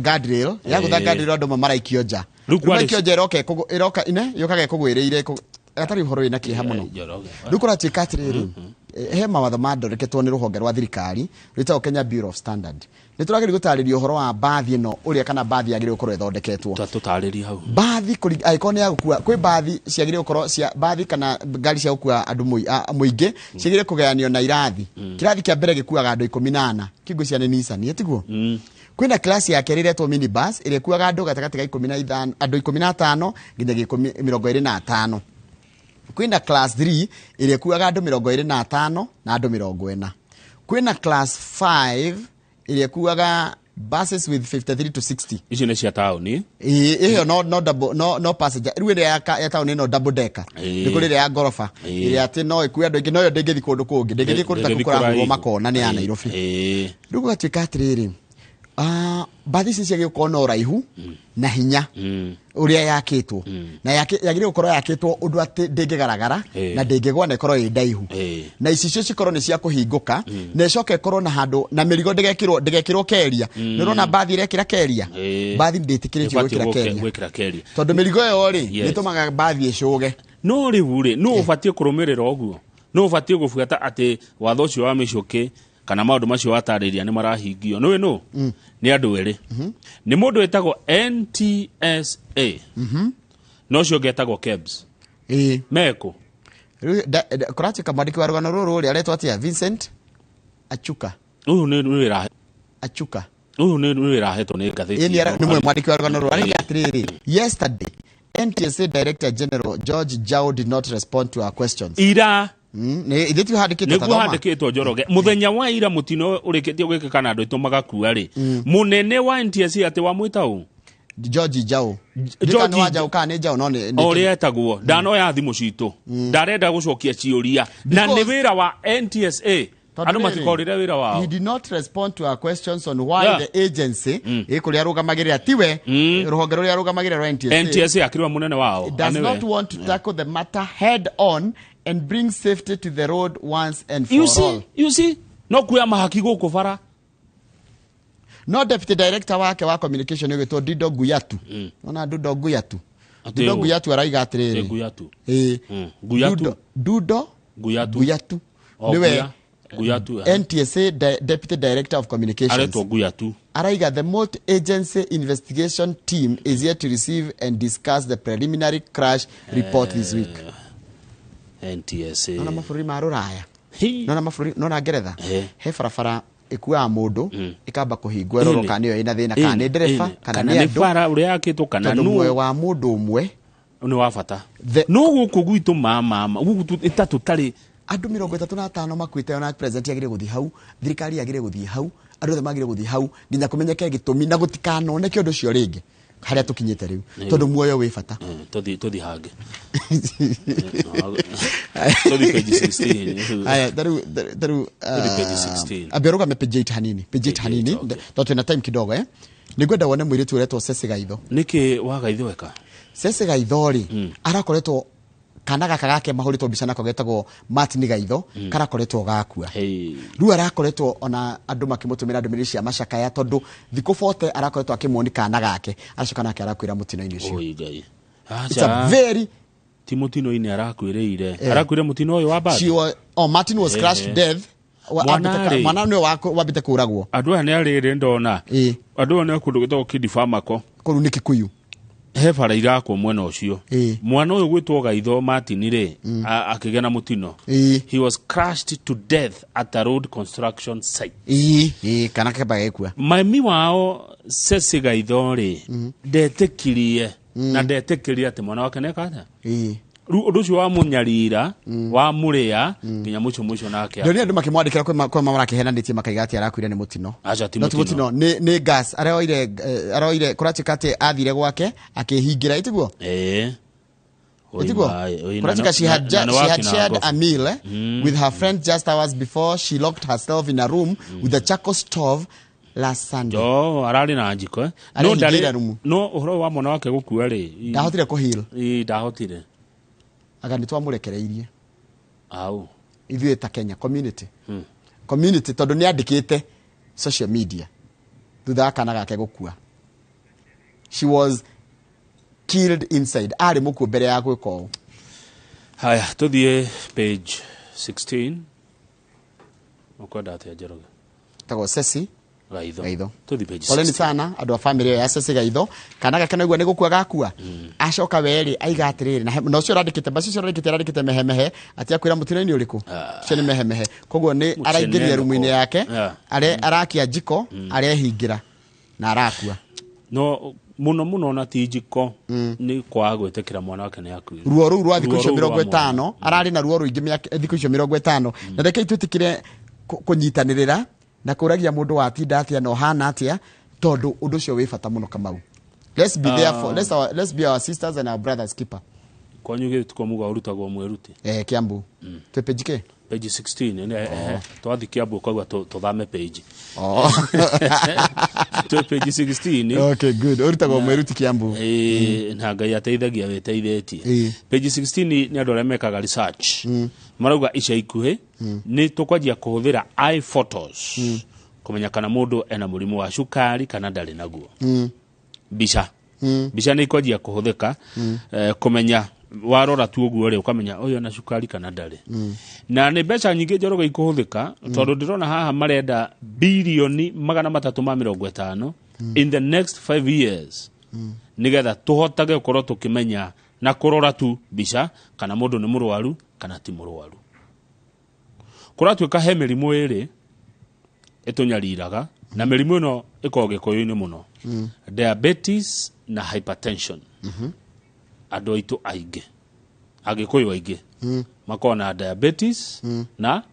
guardrail, yagũtha guardrail, andũ amwe maraikio nja. Rĩu Rĩu maikio nja, ĩroka ine yũkaga ĩkũgwĩrĩire gatarĩ ũhoro wĩna kĩeha mũno. Njoroge. Rĩu kũratuĩka atĩrĩrĩ, he mawatho mathondeketwo nĩ rũhonge rwa thirikari rwĩtagwo Kenya Bureau of Standard. Nĩ tũrageria gũtarĩria ũhoro wa mbathi ĩno, ũrĩa kana mbathi yagĩrĩirwo gũkorwo ĩthondeketwo. Tũtarĩrie hau. Mbathi angĩkorwo nĩ ya gũkua, kwĩ mbathi ciagĩrĩirwo gũkorwo cia mbathi kana ngari cia gũkua andũ mũingĩ ciagĩrĩire kũgayanio na irathi. Kĩrathi kĩa mbere gĩkuaga andũ 14, kĩngũ cia nĩ Nissan, ĩtiguo? Kwĩna class ya kerĩ ĩretwo minibus, ĩrĩa ĩkuaga andũ gatagatĩ ka 15, andũ 15 nginya 25. Kwĩna class 3 ĩrĩa ĩkuaga andũ 25 na andũ 40. Kwĩna class 5 ĩrĩa ĩkuaga buses with 53 to 60. Icio nĩ cia taũni. Ĩĩ, ĩyo no double, no passenger. Rĩu ĩrĩa ya taũni no double decker. Nĩ kũrĩ ĩrĩa ya ngoroba, ĩrĩa atĩ no ĩkue andũ aingĩ, no ĩyo ndĩngĩthiĩ kũndũ kũngĩ, ndĩngĩthiĩ kũndũ ta kũu Ndĩngĩthiĩ kũrahũrwo kũraihu. makona nĩ ya Nairobi. Rĩu gũgatuĩka atĩrĩrĩ, Mbathi ici ciagĩrĩirwo gũkorwo na ũraihu na hinya ũrĩa yakĩtwo, na yagĩrĩirwo gũkorwo yakĩtwo ũndũ atĩ ndĩngĩgaragara na ndĩngĩgwa na ĩkorwo ĩ ndaihu, na icicio cikorwo nĩ cia kũhingũka, na ĩcoke ĩkorwo na handũ na mĩrigo ndĩgekĩrwo keria. Nĩ ũrona mbathi ĩrekĩra keria? Mbathi ndĩtĩkĩrĩtio Ĩbatiĩ gwĩkĩra keria, gwĩkĩra keria, tondũ mĩrigo ĩyo rĩ, nĩ ĩtũmaga mbathi ĩcũge. No rĩu rĩ, nũ ũbatiĩ kũrũmĩrĩra ũguo? Nũ ũbatiĩ gũbuata atĩ watho ũcio wa mĩcũkĩ kana maũndũ macio watarĩria nĩ marahingio? Nĩũĩ nũ? Nĩ andũ erĩ. Nĩ mũndũ wĩtagwo NTSA na ũcio ũngĩ etagwo KEBS. Mekũ? Rĩu kũratuĩka mwandĩki wa rũgano rũrũ rĩ, aretwo atĩa? Vincent Achuka. Ũyũ nĩ wĩra Achuka. Ũyũ nĩ wĩra ahetwo nĩ ngathĩti. Ĩĩ, nĩ mwandĩki wa rũgano rũrũ arauga atĩrĩrĩ, yesterday NTSA Director General George Jao did not respond to our questions. Ira. Nĩ ithuĩ ti handĩkĩtwo. Nĩguo. Tathoma. Handĩkĩtwo, Njoroge, mũthenya wa ira mũtino ũrĩkĩtie gwĩkĩka na andũ aitũ magakua rĩ, mũnene wa NTSA atĩ wamwĩta ũ? George Jao. George- Nĩ wa Jao kana nĩ Jao, no nĩ O ũrĩa etagwo, ndanoya thimũ citũ, ndarenda gũcokia ciũria, na nĩ Because- wĩra wa NTSA. Tondũ Andũ rĩrĩ, matikorire wĩra wao. He did not respond to our questions on why the agency, ĩ kũrĩa arũgamagĩrĩra, tiwe rũhonge rũrĩa arũgamagĩrĩra rwa NTSA, NTSA akĩrĩwa mũnene wao does anĩwe. not want to tackle the matter head on and bring safety to the road once and for You all. see, you see, no kuoya mahaki gũkũ bara. No deputy director wake wa communication ũgĩtwo Dido Guyatu, ona Dudo Guyatu, Atĩ Dudo ũ? Guyatu araiga atĩrĩrĩ. Nguyatu. Ĩ. Guyatu. Dudo Guyatu. Guyatu O, niwe Guyatu. NTSA deputy director of communications. Aretwo Guyatu. Araiga the multi agency investigation team is yet to receive and discuss the preliminary crash report this week. NTSA. Nona mabũrũri ma rũraya, Hi. nona mabũrũri, nona Ngeretha, he barabara ĩkuaga mũndũ ĩkamba kũhingwo ĩrorwo Ĩni. kana nĩyo ĩna thĩna, kana nĩ ndereba, kana kana nĩ nĩ andũ, bara ũrĩa yakĩtwo, kana tondũ nũ muoyo wa mũndũ ũmwe nĩ wa bata. The- No gũkũ gwitũ mamama gũkũ ĩta tũtarĩ. Andũ 35 makuĩte, ona president agĩrĩire gũthiĩ hau, thirikari yagĩrĩire gũthiĩ hau, andũ othe magĩrĩire gũthiĩ hau nginya kũmenyeke gĩtũmi na gũtikanoneke ũndũ ũcio rĩngĩ harĩa tũkinyĩte rĩu, tondũ muoyo wĩ bata. Tũthi hangĩ, tũthi page 16. Aya, tarĩu tarĩu Tũthi page 16. Ambia ũrũgame page 8 hanini, page 8 Page hanini. 8, okay. Tondũ twĩna time kidogo, eh, nĩngwenda wone mũirĩtu ũretwo Ceci Gaitho. Nĩkĩ wagaithweka? Ceci Gaitho rĩ, arakoretwo kana gaka gake mahũrĩtwo mbica nako getagwo Martin Gaitho karakoretwo gakua. Hey. Rĩu arakoretwo ona andũ makĩmũtũmĩra ndũmĩrĩri cia macakaya, tondũ thikũ 40 arakoretwo akĩmuoni kana gake, aracoka nake arakwĩra mũtino-inĩ ũcio. Oi Ngai. It's a Aca. very Ti mũtino-inĩ arakwĩrĩire, arakwĩre mũtino ũyũ wa mbathi. She was, oh, Martin was crushed to death. Mwana rĩ. Mwana nĩwe wambĩte kũragwo. Andũ aya nĩ arĩrĩ ndona. Andũ aya nĩ a kũndũ gwĩtagwo Kidifamako. Kũu nĩ Kikuyu. He bara irakwo mwena ũcio. Mwana ũyũ gwĩtwo Gaitho Martin rĩ, akĩgĩa na mũtino. He was crushed to death at a road construction site. Ĩĩ, kana kamba gekua. Mami wao Ceci Gaitho rĩ, ndetĩkirie na ndetĩkirie atĩ mwana wake neka atĩa. Rĩu ũndũ ũcio wamũnyarira, wamũrĩa nginya mũico mũico nake. Ndonire andũ makĩmwandĩkĩra kwĩ marakĩhenanĩtie makaiga atĩ arakuire nĩ mũtino. Aca, ti No ti mũtino. mũtino, nĩ gas aroire, aroire kũratuĩka atĩ athire gwake akĩhingĩra, ĩtiguo? Ĩĩ. Ĩtiguo? Kũratuĩka she had shared a meal, with her friend just hours before she locked herself in a room with a charcoal stove last Sunday. Jo ararĩ na njiko, eh. No Arehingĩire ndarĩ rumu. no ũhoro wa mwana wake gũkua rĩ, Ndahotire kũheal. Ndahotire. Anga nĩ twamũrekereirie Au. ithuĩ ta Kenya community, tondũ nĩ andĩkĩte social media thutha wa kana gake gũkua, she was killed inside, arĩ mũkuũ mbere ya gwĩka ũũ. Haya, tũthiĩ page 16. Ũkwenda atĩa, Njoroge? Tagwo Ceci Gaitho. Gaitho. Tũthiĩ page Poleni 16. sana andũ a family ĩyo ya Ceci Gaitho. Kana gake naigua nĩ gũkua gakua, acoka werĩ aiga atĩrĩrĩ, na ũcio ũrandĩkĩte basi, ũcio ũrandĩkĩte mehemehe atĩ akwĩra mũtino-inĩ ũrĩkũ, ũcio nĩ mehemehe, koguo nĩ araingĩrire rumu-inĩ yake, arakia njiko, arehingĩra na arakua. No mũno mũno na ti njiko, nĩ kwaga gwĩtĩkĩra mwana wake nĩ akuire. Ruo rũu rwa thikũ Ruo icio rũu mĩrongo rwa mwana. ĩtano ararĩ na ruo rũingĩ thikũ icio 50, na reke twĩtĩkĩre kũnyitanĩrĩra na kũragia mũndũ watinda atĩa na ũhana atĩa, tondũ ũndũ ũcio wĩ bata mũno, Kamau. Let's be there for let's be our sisters and our brothers keeper. Kwanyu gĩtuko muga ũrutagwo mwĩruti. Eh, Kiambu twĩ page kĩ? Page 16 twathi Kiambu ũkaigua tũthame page. Oh. Twĩ page 16. Okay, good. Ũrutagwo mwĩruti Kiambu. Ĩĩ, na Ngai ateithagia wĩteithĩtie. Page 16 nĩ andũ arĩa mekaga research marauga ica ikuhĩ nĩ tũkwanjia kũhũthĩra iPhotos kũmenya kana mũndũ ena mũrimũ wa cukari kana ndarĩ naguo. Mbica nĩ ikwanjia kũhũthĩka kũmenya, warora tu ũguo rĩ, ũkamenya ũyũ ena cukari kana ndarĩ. Na nĩ mbeca nyingĩ, Njoroge, ikũhũthĩka, tondũ ndĩrona haha marenda 350 birioni in the next 5 years, nigetha tũhotage gũkorwo tũkĩmenya na kũrora tu mbica kana mũndũ nĩ mũrwaru kana ti mũrwaru. Kũratuĩka he mĩrimũ ĩrĩ ĩtũnyariraga, na mĩrimũ ĩno ĩkoragwo gĩkũyũ-inĩ mũno, diabetes na hypertension. Andũ aitũ aingĩ, Agĩkũyũ aingĩ, makoragwo na diabetes na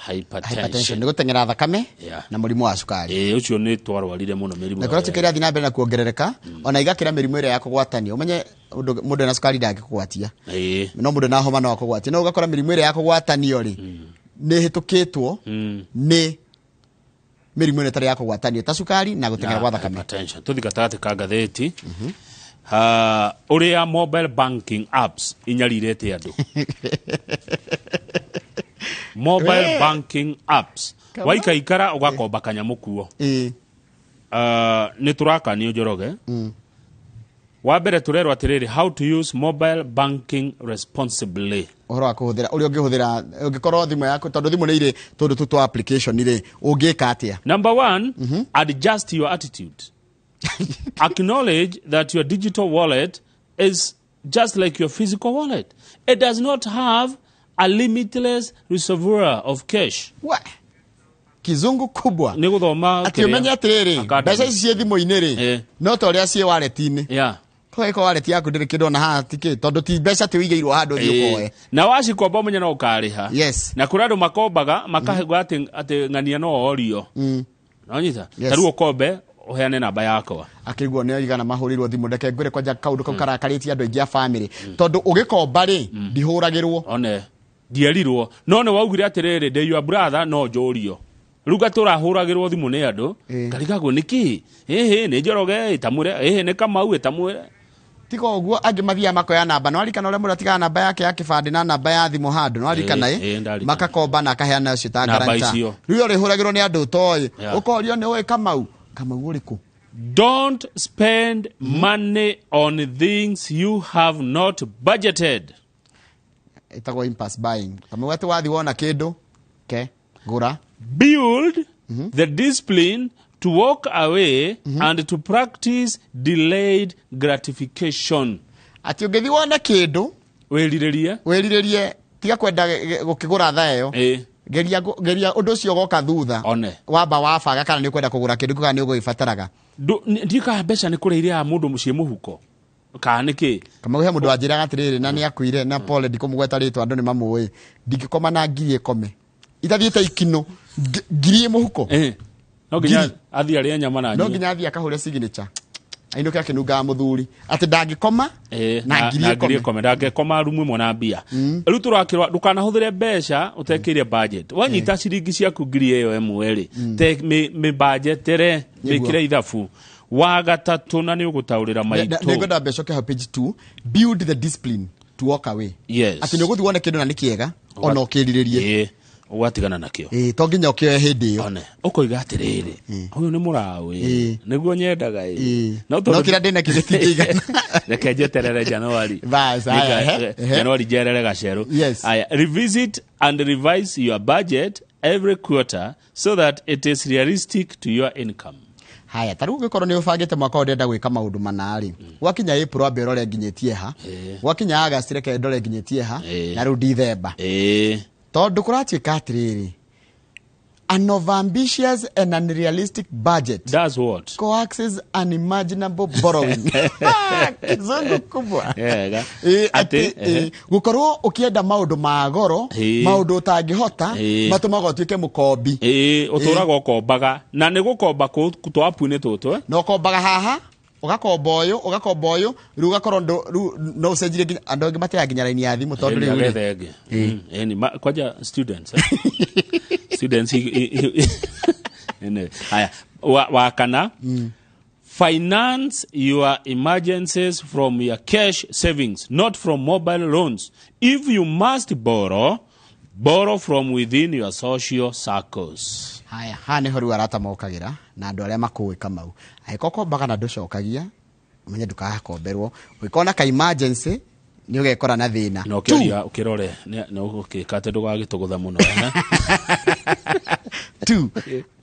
hypertension hypertension. Nĩ gũteng'era thakame na mũrimũ wa cukari. Ĩĩ, ũcio nĩ twarwarire mũno mĩrimũ Na ĩyo. kũratuĩka ĩrathiĩ na mbere na kuongerereka, ona igakĩra mĩrimũ ĩrĩa ya kũgwatanio. Ũmenye mũndũ ena cukari ndangĩkũgwatia, no mũndũ ena homa no akũgwatie. No ũgakora mĩrimũ ĩrĩa ya kũgwatanio rĩ, nĩ ĩhĩtũkĩtwo nĩ mĩrimũ ĩno ĩtarĩ ya kũgwatanio ta cukari na gũteng'era gwa thakame. Hypertension. Tũthi gatagatĩ ka ngathĩti. Ha, ũrĩa mobile banking apps inyarirĩte andũ. Mobile banking apps. Kama- Waikaikara ũgakomba kanyamũ kuo. Nĩ tũrakanio, Njoroge. Wa mbere tũrerwo atĩrĩrĩ, how to use mobile banking responsibly. Ũhoro wa kũhũthĩra, ũrĩa ũngĩhũthĩra ũngĩkorwo thimũ yaku, tondũ thimũ nĩ irĩ tũndũ tu twa application rĩ, ũngĩka atĩa? Number one, adjust your attitude. Acknowledge that your digital wallet is just like your physical wallet. It does not have a limitless reservoir of cash. We, kizungu kubwa. Nĩ gũthoma Atĩ ũmenye atĩrĩrĩ, Academy. mbeca ici ciĩ thimũ-inĩ rĩ, no ta ũrĩa ciĩ wallet-inĩ. Ko wallet yaku ndĩrĩ kĩndũ ona haha tikĩ, tondũ ti mbeca ti ũigĩirwo handũ ũthiĩ ũkoe. Na wacikomba ũmenye no ũkarĩha. Na kũrĩ andũ makombaga makahegwo atĩ ng'ania no orio. Nonyita? Ta rĩu ũkombe ũheane namba yakwa. Akĩguo nĩ igana mahũrĩirwo thimũ. Reke ngwĩre kwanja kaũndũ kau karakarĩtie andũ aingĩ a family, tondũ ũgĩkomba rĩ, ndihũragĩrwo. One ndierirwo, no nĩ waugire atĩrĩrĩ, ndĩ your brother, no njũrio. Rĩu ngatũrahũragĩrwo thimũ nĩ andũ, ngarigagwo nĩkĩ, ĩhĩ nĩ Njoroge ĩtamwĩre, ĩhĩ nĩ Kamau ĩtamwĩre. Tiga ũguo, angĩ mathiaga makoya namba. No arikana ũrĩa mũndũ atigaga namba yake ya kĩbandĩ na namba ya thimũ handũ, no arikana? Ĩ, ndarikana. Makakomba na akaheana ũcio ta Namba guarantor. icio. Rĩu ũrĩhũragĩrwo nĩ andũ ũtoĩ, ũkorio nĩ ũĩ Kamau. Kamau ũrĩkũ? Don't spend money on things you have not budgeted. Ĩtagwo impulse buying. Kamau, atĩ wathi wona kĩndũ ke gũra. Build the discipline to walk away and to practice delayed gratification. Atĩ ũngĩthiĩ wone kĩndũ wĩrirĩrie, wĩrirĩrie, tiga kwenda gũkĩgũra thaa ĩyo. Geria geria ũndũ ũcio ũgoka thutha. One. Wamba wabanga kana nĩ ũkwenda kũgũra kĩndũ kĩu kana nĩ ũgũgĩbataraga. Ndiũĩ kana mbeca nĩ kũrĩa irĩaga mũndũ mũciĩ mũhuko kana nĩ kĩ. Kamau, he mũndũ wanjĩraga atĩrĩrĩ, na nĩ akuire, na pole, ndikũmũgweta rĩtwa, andũ nĩ mamũĩ, ndingĩkoma na 1000 ĩkome itathiĩte ikinũ, 1000 ĩ mũhuko. No nginya Ngiri. athiĩ arĩe nyama na No anyue. nginya athiĩ akahũre signature ainũke akĩnungaga mũthuri atĩ ndangĩkoma na ngiri na ngiri ĩkome. ĩkome, ndangĩkoma rumu ĩmwe na mbia. Rĩu tũrakĩrwa ndũkanahũthĩre mbeca ũtekĩire budget. Wanyita ciringi ciaku 1000 ĩyo ĩmwe rĩ, te mĩbanjetere, mĩkĩre ithabu. Wa gatatũ, na nĩ ũgũtaũrĩra maitũ. Nĩngwenda mbeca ũke hau page 2, build the discipline to walk away. Atĩ nĩ ũgũthiĩ wone kĩndũ na nĩ kĩega, ona ũkĩrirĩrie, Ĩĩ, ũgatigana nakĩo. Ĩĩ, to nginya ũkĩoe hĩndĩ ĩyo. One ũkoiga atĩrĩrĩ, ũyũ nĩ mũraũ, nĩguo nyendaga, ĩ. No kĩrĩa ndĩnakĩo gĩtingĩigana. Reke njeterere Januari. Bas, haya, ehe, ehe. Januari njerere gacerũ. Aya, revisit and revise your budget every quarter so that it is realistic to your income. Haya, ta rĩu ũngĩkorwo nĩ ũbangĩte mwaka ũyũ ndĩrenda gwĩka maũndũ mana rĩ, gwakinya April wambe ũrore nginyĩtie ha, gwakinya August reke ndore nginyĩtie ha, na rĩu December, tondũ kũratuĩka atĩrĩrĩ, an overambitious and unrealistic budget That's what coaxes unimaginable borrowing. Kizungu kubwa. Ega. Ĩ, Atĩ, atĩ gũkorwo ũkĩenda maũndũ ma goro, maũndũ ũtangĩhota, matũmaga ũtuĩke mũkombi. Ĩĩ, ũtũraga ũkombaga, na nĩ gũkomba kũ twapu-inĩ tũtũ, eh? Na ũkombaga haha, Ũgakomba ũyũ, ũgakomba ũyũ, rĩu ũgakorwo rĩu no ũcenjirie nginya andũ angĩ mateaga nginya raini ya thimũ tondũ rĩu rĩ agethe ĩngĩ. Ĩni, kwanja students, eh? Students anyway, haya, wa kana, finance your emergencies from your cash savings, not from mobile loans. If you must borrow, borrow from within your social circles. Haya, haha nĩho rĩu arata mokagĩra na andũ arĩa makũĩ. Kamau, angĩkorwo kombaga na ndũcokagia, ũmenye ndũkagakomberwo. Ũngĩkorwo na ka emergency, nĩ ũgekora na thĩna. Na ũkĩaria ũkĩrore nĩ ũgũkĩka atĩ ndũgagĩtũgũtha mũno, eh? Two,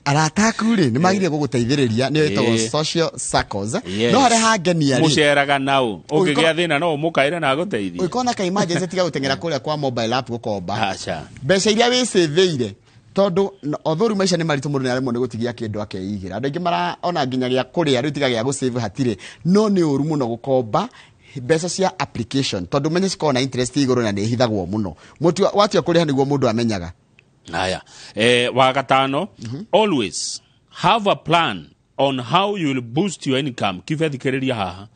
arata aku rĩ nĩ magire gũgũteithĩrĩria, nĩyo ĩtagwo social circles. No harĩa hangenia rĩ, Mũceraga nau, ũngĩgĩa thĩna no ũmũkaĩre na agũteithie. Ũngĩkorwo na ka emergency, tiga gũteng'era kũrĩa kwa mobile app gũkomba. Aca. Mbeca iria wĩcĩvĩire, tondũ although rĩu maica nĩ maritũ, mũndũ nĩ aremwo nĩ gũtigia kĩndũ akeigĩra. Andũ aingĩ mara ona nginya gĩa kũrĩa rĩu, tiga gĩa gũsave hatirĩ. No nĩ ũru mũno gũkomba mbeca cia application, tondũ menye cikoragwo na interest igũrũ na nĩ ihithagwo mũno. Mũtua watua kũrĩha nĩguo mũndũ amenyaga. Haya, wa gatano, always have a plan on how you will boost your income. Kibe thikĩrĩria haha,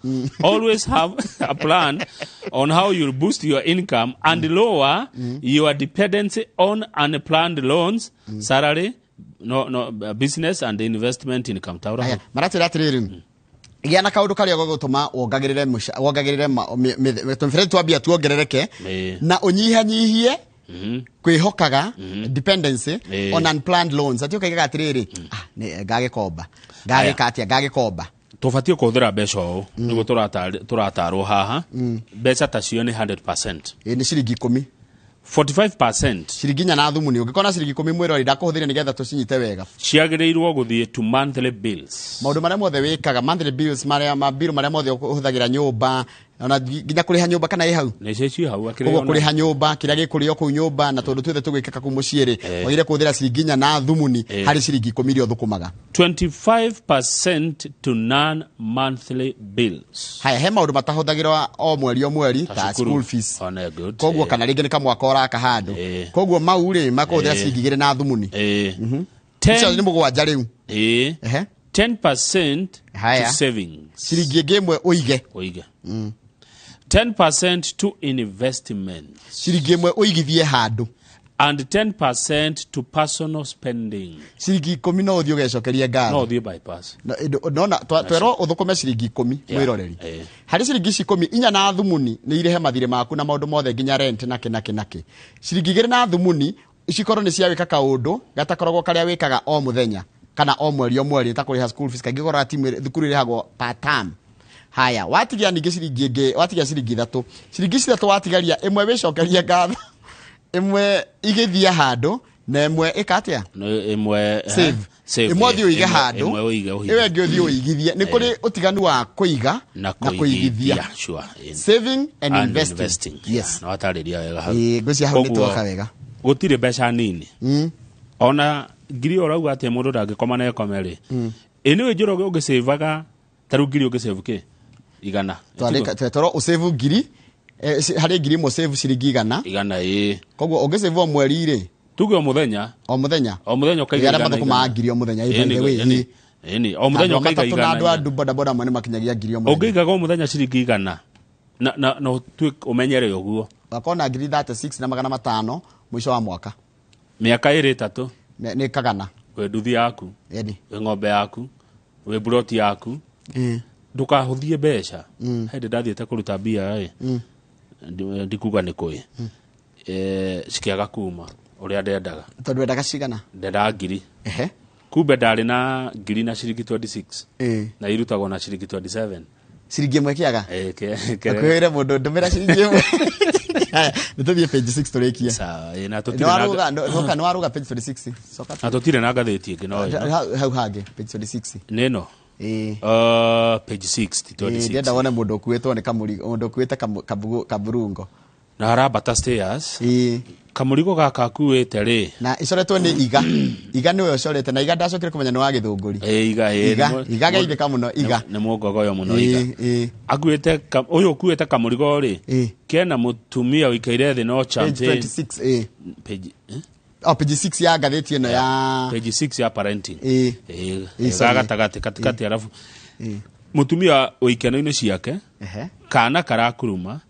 always have a plan on how you will boost your income and lower your dependency on unplanned loans, salary, no business and investment income. Taura. Aya, maratwĩra atĩrĩrĩ, gĩa na kaũndũ karĩa gagũtũma wongagĩrĩre tũmĩberethi twambia tuongerereke na ũnyihanyihie kwĩhokaga dependency on unplanned loans, atĩ ũkaigaga atĩrĩrĩ, ah, ngagĩkomba, ngagĩka atĩa, ngagĩkomba. Tũbatiĩ kũhũthĩra mbeca ũũ nĩguo tũratarwo haha. Mbeca ta cio nĩ 100%. Ĩ, nĩ ciringi 10. 45%. Ciringi 4 na thumuni. Ũngĩkorwo na ciringi 10, mwĩrori ndakũhũthĩre nĩgetha tũcinyite wega. Ciagĩrĩirwo gũthiĩ to monthly bills. Maũndũ marĩa mothe wĩkaga, monthly bills, marĩa mabiru marĩa mothe ũhũthagĩra nyũmba, ona nginya kũrĩha nyũmba kana ĩ hau. Nĩ cio hau. Koguo kũrĩha nyũmba, kĩrĩa gĩkũrĩo kũu nyũmba, na tondũ tuothe tũgwĩkĩka kũu mũciĩ rĩ, wagĩrĩire kũhũthĩra ciringi 4 na thumuni harĩ ciringi 10 iria ũthũkũmaga. 25% to non-monthly bills. Haya, he maũndũ matahũthagĩrwo o mweri o mweri ta cukuru. School fees. One good. Koguo kana rĩngĩ nĩ kamwaka ũraka handũ, koguo mau rĩ makũhũthĩra ciringi 2 na thumuni. Icio nĩ 7 rĩu. Ehe. 10% Haya. to savings. Ciringi ĩngĩ 1 ũige. Ũige. 10% to investments. Ciringi 1 ũigithie handũ. And 10% to personal spending. Ciringi 10 no ũthiĩ ũgecokerie ngatho. No ũthiĩ bypass. Nona twerwo ũthũkũme ciringi 10. Mwĩroreri, harĩ ciringi ici 10, 4 na thumuni nĩ irĩhe mathirĩ maku na maũndũ mothe, nginya rent na kĩ na kĩ na kĩ. Ciringi 2 na thumuni cikorwo nĩ cia gwĩka kaũndũ gatakoragwo karĩa wĩkaga o mũthenya kana o mweri o mweri, ta kũrĩha school fees. Kaingĩ ũkoraga timu thukuru ĩrĩhagwo per term. Haya, watigia ningĩ ciringi ĩngĩ, watigia ciringi 3. Ciringi ici 3 watigaria, 1 wĩcokerie ngatho, 1 igĩthiĩ handũ, na 1 ĩka atĩa? No, 1 Save. Save. 1 ũthiĩ ũige handũ. 1 ũige ũhithe. Ĩyo ĩngĩ ũthiĩ ũigithie. Nĩ kũrĩ ũtiganu wa kũiga na na kũigithia. Sure. Saving and And investing. investing. Yes. Na watarĩria wega hau. Ĩĩ, ngwĩciria hau nĩ Koguo, twoka wega. Gũtirĩ mbeca nini. Ona ngiri ũrauga atĩ mũndũ ndangĩkoma na ĩkome rĩ, ĩ nĩ Njoroge ũngĩcĩvaga ta rĩu ngiri ũngĩcĩvu kĩ 100? Twandĩka twerwo ũsave ngiri, harĩ ngiri 1 save ciringi 100. 100, ĩ. Koguo ũngĩsave o mweri rĩ, Tuge o mũthenya. O mũthenya. O mũthenya ũkaiga Arĩa 100, mathũkũmaga 100. ngiri o mũthenya, by the way. Ĩni, ĩni, o mũthenya Andũ a ũkaiga matatũ na 100, andũ a 100. bodaboda amwe nĩ makinyagia ngiri o mũthenya. Ũngĩigaga o mũthenya ciringi 100 na ũtuĩke ũmenyere ũguo, ũgakorwo na ngiri 36 na 500 mũico wa mwaka. Mĩaka 2 3. Nĩ kagana. Wĩ nduthi yaku, Ĩni. wĩ ng'ombe yaku, wĩ buroti yaku. Ndũkahũthie mbeca. Hĩndĩ ndathiĩte kũruta mbia ĩ, ndikuga nĩ kũĩ, cikĩaga kuma ũrĩa ndendaga. Tondũ wendaga cigana? Ndendaga ngiri. Kumbe ndarĩ na ngiri na ciringi 26 na irutagwo na ciringi 27. Ciringi 1 kĩaga. Eh, Akwĩre mũndũ ndũmĩra ciringi 1. Nĩ tũthiĩ page 6 tũrĩkie. Sawa, na Nĩ tũtirĩ na warũga nĩ warũga page 26, coka. Na tũtirĩ na ngathĩti ĩngĩ no ĩno. Hau hangĩ, page 26. Nĩ ĩno. Ĩĩ. Page 6. Ĩĩ, 26. ndĩrenda wone mũndũ ũkuĩtwo nĩ kamũrigo, mũndũ ũkuĩte kaburungo. Na arambata stairs. Ĩĩ. Kamũrigo gaka akuĩte rĩ, Na icoretwo nĩ iga. Iga nĩwe ũcorete, na iga ndacokire kũmenya nĩ wa gĩthũngũri. Iga, Iga, iga geithĩka mũno, iga. Nĩ mũngogoyo mũno iga. Ĩĩ. Akuĩte ũyũ ũkuĩte kamũrigo rĩ, kena mũtumia ũikaire thĩ no Page champagne. 26, ĩĩ. Page, eh? Oh, page 6 ya ngathĩti ĩno ya Page 6 ya parenting. Ĩĩ. Ĩĩ, Ĩĩ, sorry. ga gatagatĩ katikati, arabu Mutumia wĩ ikeno-inĩ ciake, kana karakuruma,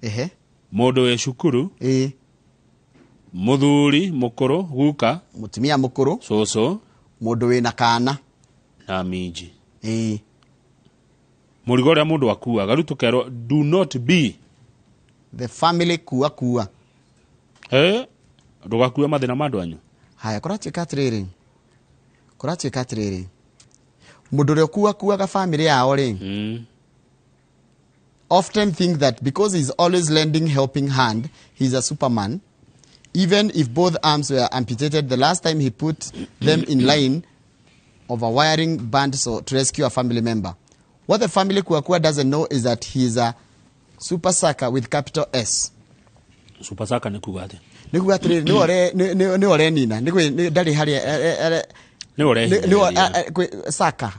mundu wĩ cukuru, muthuri mukuru guka, mutumia mukuru, cucu, mundu wĩna kana na minji. Murigo ũrĩa mundu akuaga rĩu tũkerwo do not be the family kua kua. Ndũgakue mathĩna ma andũ anyu. Haya, kũratuĩka atĩrĩrĩ, kũratuĩka atĩrĩrĩ, mũndũ ũrĩa ũkuakuaga family yao rĩ, often think that because he's always lending helping hand, he's a superman. Even if both arms were amputated the last time he put them in line of a wiring band so to rescue a family member. What the family kuakua doesn't know is that he is a super sucker with capital S. Super sucker ni kuga atia? Ni kuga atĩrĩrĩ, nĩ ũrenina, nĩ ndarĩ harĩa nĩ ũrehinyĩrĩria. Saka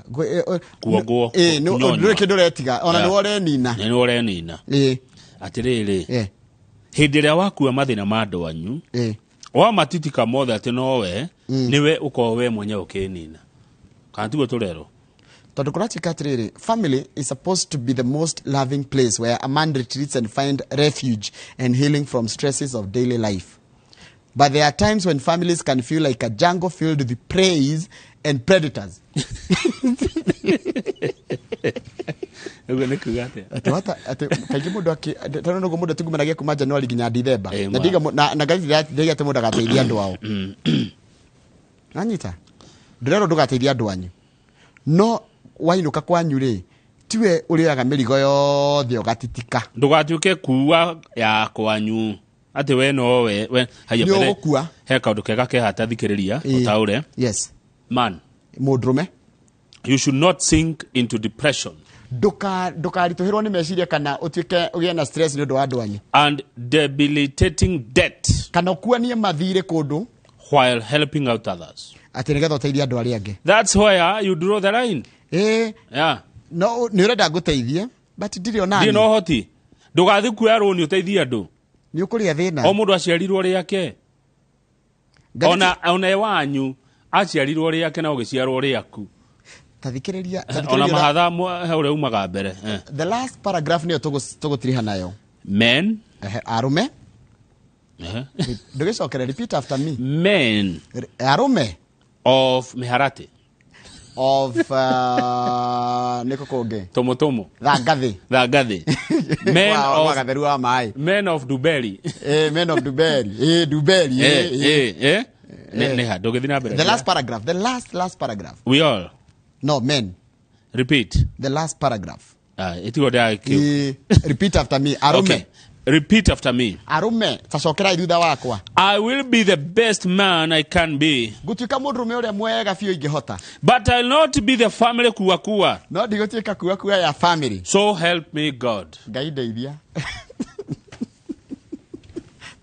kuongo, ndũrĩ kĩndũ ũretiga, ona nĩ ũrenina. Nĩ ũrenina. Atĩrĩrĩ, hĩndĩ ĩrĩa wakua mathĩna ma andũ anyu, wamatitika mothe atĩ nowe, nĩwe ũkorwo we mwenyewe ũkĩnina. Kana tiguo tũrerwo? Tondũ kũratuĩka atĩrĩrĩ, family is supposed to be the most loving place where a man retreats and find refuge and healing from stresses of daily life. But there are times when families can feel like a jungle filled with prey and predators. Ũguo nĩ kuga atĩa? Atĩ kaingĩ mũndũ tondũ nĩguo mũndũ atungumanagia kuma Januari nginya Dithemba. Na ngathĩti ndĩiga atĩ mũndũ agateithia andũ ao. Nanyita? Ndĩrerwo ndũgateithie andũ anyu. No wainũka kwanyu rĩ, tiwe ũrĩoyaga mĩrigo yothe ũgatitika. Ndũgatuĩke kuua ya kwanyu. Atĩ we no we haya mbere. Nĩ he kaũndũ kega ke hata thikĩrĩria ũtaũre. Yes. Man. Mũndũrũme. You should not sink into depression. Ndũkaritũhĩrwo nĩ meciria kana ũtuĩke ũgĩe na stress nĩ ũndũ wa andũ anyu. And debilitating debt. Kana ũkuanie mathirĩ kũndũ. While helping out others. Atĩ nĩgetha ũteithie andũ arĩa angĩ. That's where you draw the line. Yeah. No, nĩ ũrenda ngũteithie, but ndirĩ ona niĩ. Ndirĩ na ũhoti. Ndũgathiĩ kuoya rũni ũteithie andũ. Nĩ ũkũrĩa thĩna. O mũndũ aciarirwo rĩake. Ona wanyu aciarirwo rĩake na ũgĩciarwo rĩaku. Ta thikĩrĩria. Ona mahatha he ũrĩa umaga mbere. The last paragraph nĩyo tũgũtiriha nayo. Men. Arũme. Ndũgĩcokere, repeat after me. Men. Arũme. Of Miharati. Of nĩkũ kũngĩ? Tomotomo. Thangathĩ. Thangathĩ. Men of Gatheru wa maĩ. Men of Duberi. Men of Duberi. Duberi. Nĩ ha, ndũgĩthiĩ na mbere. The last paragraph. The last paragraph. We all. No, men. Repeat. The last paragraph. Itigo ndĩra Repeat after me. Arũme. Okay. Repeat after me. Arũme, tacokerai thutha wakwa. I will be the best man I can be. Ngũtuĩka mũndũrũme ũrĩa mwega biũ ingĩhota. But I'll not be the family kuakua. No ndigũtuĩka kuakua ya family. So help me God. Ngai ndeithia.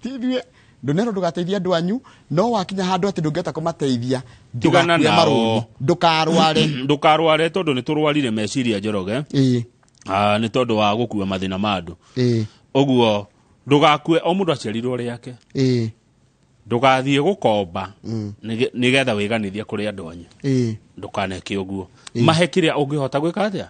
Ti ithuĩ ndũnerwo ndũgateithie andũ anyu, no wakinya handũ atĩ ndũngĩhota kũmateithia, tigana nao, ndũkarware. Ndũkarware tondũ nĩ tũrwarire meciria Njoroge. Nĩ tondũ wa gũkua mathĩna ma andũ. Ũguo ndũgakue, o mũndũ aciarirwo rĩake. Ndũgathiĩ gũkomba nĩgetha wĩganithie kũrĩ andũ anyu. Ndũkaneke ũguo. Mahe kĩrĩa ũngĩhota gwĩka atĩa?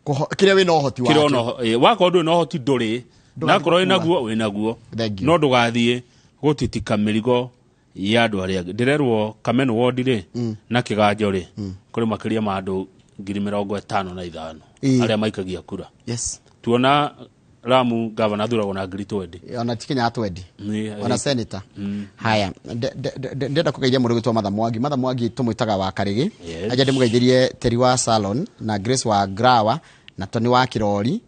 Kĩrĩa wĩna ũhoti wakĩo. Wakorwo ndũrĩ na ũhoti ndũrĩ, nakorwo wĩnaguo wĩnaguo. No ndũgathiĩ gũtitika mĩrigo ya andũ arĩa angĩ. Ndĩrerwo Kameno ward rĩ na Kĩganjo rĩ kũrĩ makĩria ma andũ 55,000 arĩa maikagia kura. Yes. Tuona Lamu gavana athuragwo na 20,000. Ona ti kinya 20. Ona senator. Haya, ndĩrenda kũgeithia mũndũ gwĩtwo Matha Mwangi. Matha Mwangi tũmwĩtaga wa Karĩgĩ. Aja ndĩmũgeithĩrie Teri wa Salon na Grace wa Grawa na Tony wa Kirori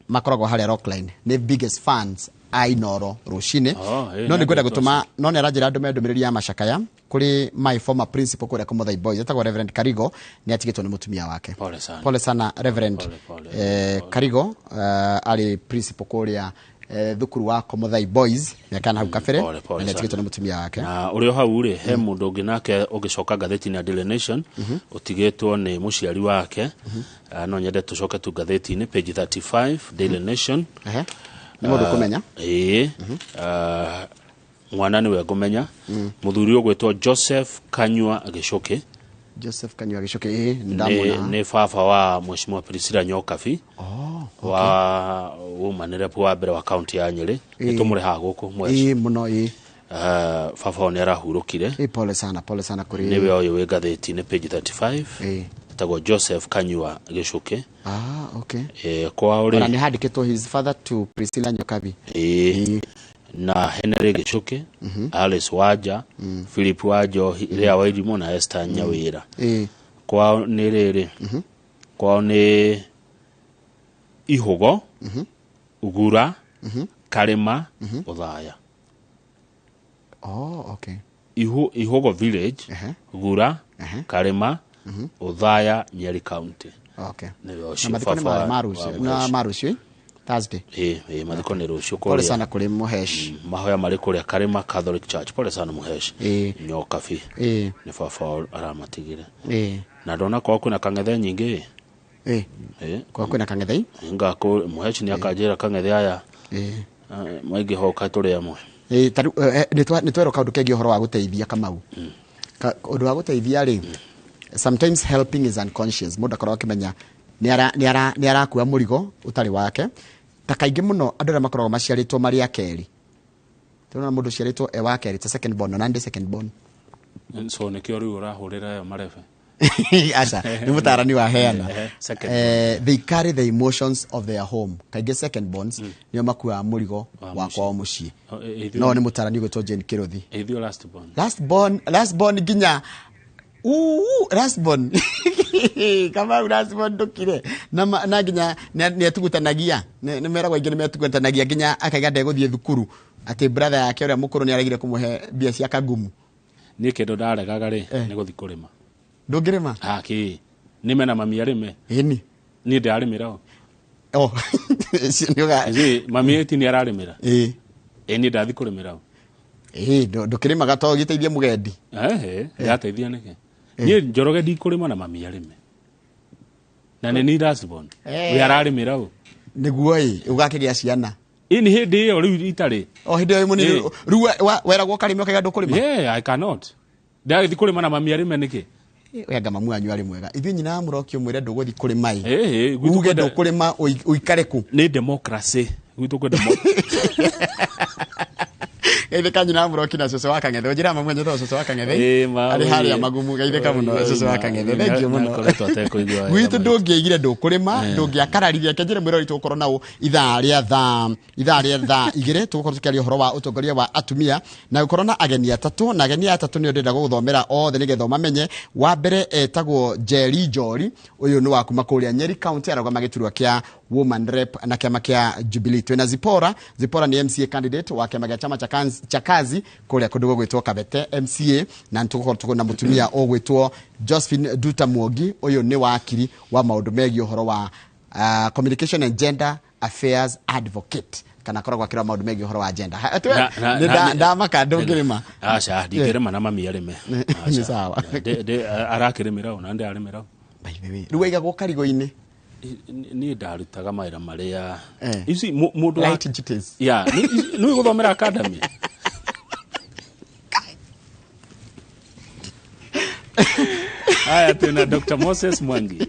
makoragwo harĩa Rockline. Nĩ biggest fans a Inoro rũcinĩ. No nĩngwenda gũtũma, no nĩ aranjĩra ndũme ndũmĩrĩri ya macakaya kũrĩ my former principal kũrĩa Kũmũthai Boys etagwo Reverend Karigo, nĩ atigĩtwo nĩ mũtumia wake. Pole sana. Pole sana Reverend Karigo, arĩ principal kũrĩa thukuru wa Kũmũthai Boys mĩaka na hau kabere, na nĩ atigĩtwo nĩ mũtumia wake. Na ũrĩ o hau rĩ, he mũndũ ũngĩ nake ũgĩcoka ngathĩti-inĩ ya Daily Nation ũtigĩtwo nĩ mũciari wake. No nyende tũcoke tu ngathĩti-inĩ page 35 Daily Nation. Nĩ mũndũ kũmenya. Mwana nĩwe ngũmenya. Mũthuri ũgwĩtwo Joseph Kanyua Gĩcũkĩ. Joseph Kanyua Gichuki, ĩĩ, nĩ ndamwona. Nĩ baba wa Mheshimiwa Priscilla Nyokabi. Oh, okay. Wa woman rep wa mbere wa kaunti ya Nyeri. Nĩ tũmũrehaga gũkũ mweci. Ĩĩ, mũno, ĩĩ. Baba wao nĩ arahurũkire. Ĩĩ, pole sana, pole sana kũrĩ. Nĩwe ũyũ wĩ ngathĩti-inĩ page 35. Ĩĩ. Etagwo Joseph Kanyua Gichuki. Ah, okay. Kwao Ona rĩ nĩ handĩkĩtwo his father to Priscilla Nyokabi. Ĩĩ, na Henry Gichuki, Alice Wanja, Philip Wanjohi, Lea Wairimũ na Esther Nyawĩra. Kwao nĩ rĩrĩ, kwao nĩ Ihũgo, Ugura, Karĩma, Ũthaya. Oh, okay. Ihũgo village, Gura, Karĩma, Ũthaya, Nyeri County. Okay. Nĩwe Na ũcio mathiko nĩ baba ma wa rũciũ, na Mũheshi. ma rũciũ, Thursday. Ĩĩ, mathiko nĩ rũciũ Pole kũrĩa sana kũrĩ Mũhesh. Mahoya marĩ kũrĩa Karĩma Catholic Church. Pole sana Mũhesh. Nyokabi. Nĩ baba wao aramatigire. Na ndona kwao kwĩna kang'ethe nyingĩ. Ĩĩ. Ĩĩ. Kwao kwĩna kang'ethei? Ngakũ Mũhesh nĩ akanjĩra kang'ethe aya. Maingĩ hoka tũrĩ amwe. Ĩĩ, ta rĩu nĩ twerwo kaũndũ kegiĩ ũhoro wa gũteithia, Kamau. Ũndũ wa gũteithia rĩ, sometimes helping is unconscious. Mũndũ akoragwo akĩmenya nĩ arakua mũrigo ũtarĩ wake. Ta kaingĩ mũno andũ arĩa makoragwo maciarĩtwo marĩ a kerĩ, tũrona mũndũ ũciarĩtwo e wa kerĩ, ta second born, ona ndĩ second born. So nĩkĩo rĩu ũrahũrĩra ĩyo marebe. Aca, nĩ mũtarani wa heana. Second. They carry the emotions of their home. Kaingĩ second borns nĩo makuaga mũrigo wa wa mũciĩ. kwao mũciĩ. Oh, ithuĩ- No nĩ mũtarani ũgwĩtwo Jane Kĩrũthi. Ithuĩ last born. Last born, last born nginya uu last born, Kamau, last born ndũkire na, na nginya nĩ etugutanagia, nĩ meragwo aingĩ nĩ metugutanagia, nginya akaiga ndegũthiĩ thukuru atĩ brother yake ũrĩa mũkũrũ nĩ aregire kũmũhe mbia cia kagumu. Niĩ kĩndũ ndaregaga rĩ nĩ gũthiĩ kũrĩma. Ndũngĩrĩma? Akĩ nĩme na mami arĩme. Ĩni. Niĩ ndĩrarĩmĩra o. Oh, nĩ Ĩ, mami ĩti nĩ ararĩmĩra. Ĩ. Ĩ, niĩ ndathiĩ kũrĩmĩra o. Ĩ, ndũkĩrĩmaga to gĩteithie mũgendi? Ehe, ndateithia nĩkĩ? Niĩ Njoroge ndikũrĩma na mami arĩme na nĩ ni last born. We ararĩmĩra o. Nĩguo ĩ ũgakĩgĩa ciana. Ĩ, nĩ hĩndĩ ĩyo rĩu itarĩ. O hĩndĩ ĩyo mũnini. Rĩu weragwo ũkarĩme ũkaiga ndũkũrĩma? Yeah, I cannot. Ndagĩthiĩ kũrĩma na mami arĩme nĩkĩ? We anga mamu wanyu arĩ mwega. Ithuĩ nyina wa mũroki ũmwĩre ndũgũthiĩ kũrĩma ĩ, Ĩĩ, gwitũ uge ndũkũrĩma, ũikare kũ? Nĩ democracy gwitũ kwĩ Geithĩka nyina wa mũroki na cũcũ wa Kang'ethe. Ũnjĩra mamu wanyu etagwo cũcũ wa Kang'ethe. Ĩĩ, ma- Arĩ harĩa Magumu. Geithĩka mũno cũcũ wa Kang'ethe, thengiũ mũno. Nakoretwo atekũigua wega. Gwitũ maitũ. ndũngĩaigire ndũkũrĩma, ndũngĩakararirie. Reke njĩre mwĩrori tũgũkorwo na ithaa rĩa thaa 2 tũgũkorwo tũkĩaria ũhoro wa ũtongoria wa atumia na gũkorwo na ageni atatũ, na ageni aya atatũ nĩo ndĩrenda gũgũthomera othe nĩgetha ũmamenye. Wa mbere etagwo Njeri Njori, ũyũ nĩ wa kuma kũrĩa Nyeri County, arũgama gĩturwa kĩa woman rep na kĩama kĩa Jubilee. Twĩna Zipora. Zipora nĩ MCA candidate wa kĩama gĩa chama cha kazi kũrĩa kũndũ gũgwĩtwo Kabete MCA, na nĩtũgũkorwo tũkũ na mũtumia ũgwĩtwo Josephine Duta Mwogi. Ũyũ nĩ wakiri wa maũndũ megiĩ ũhoro wa communication and gender affairs advocate, kana akoragwo akĩrora maũndũ megiĩ ũhoro wa gender. Nĩ ndamaka ndũngĩrĩma. Aca, ndingĩrĩma na mami arĩme. Nĩ sawa. Arakĩrĩmĩra o na ndĩrarĩmĩra o. By the way, rĩu waigagwo karigo-inĩ? Niĩ ndarutaga mawĩra marĩa ici mũndũ wa Light duties. Ya, nĩ gũthomera academy. Haya, twĩna Dr. Moses Mwangi.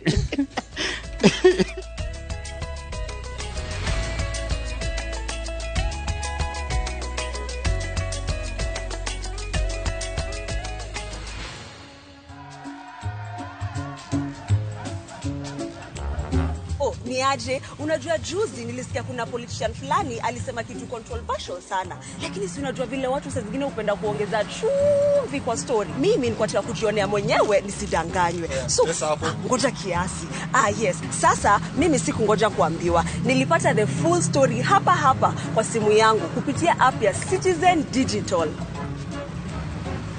Oh, ni aje? Unajua juzi nilisikia kuna politician fulani alisema kitu controversial sana, lakini si unajua vile watu saa zingine hupenda kuongeza chumvi kwa story. Mimi nilikuwa nataka kujionea mwenyewe nisidanganywe. So Pesa hapo. Ah, ngoja kiasi. Ah, yes. Sasa mimi sikungoja kuambiwa, nilipata the full story hapa hapa kwa simu yangu kupitia app ya Citizen Digital.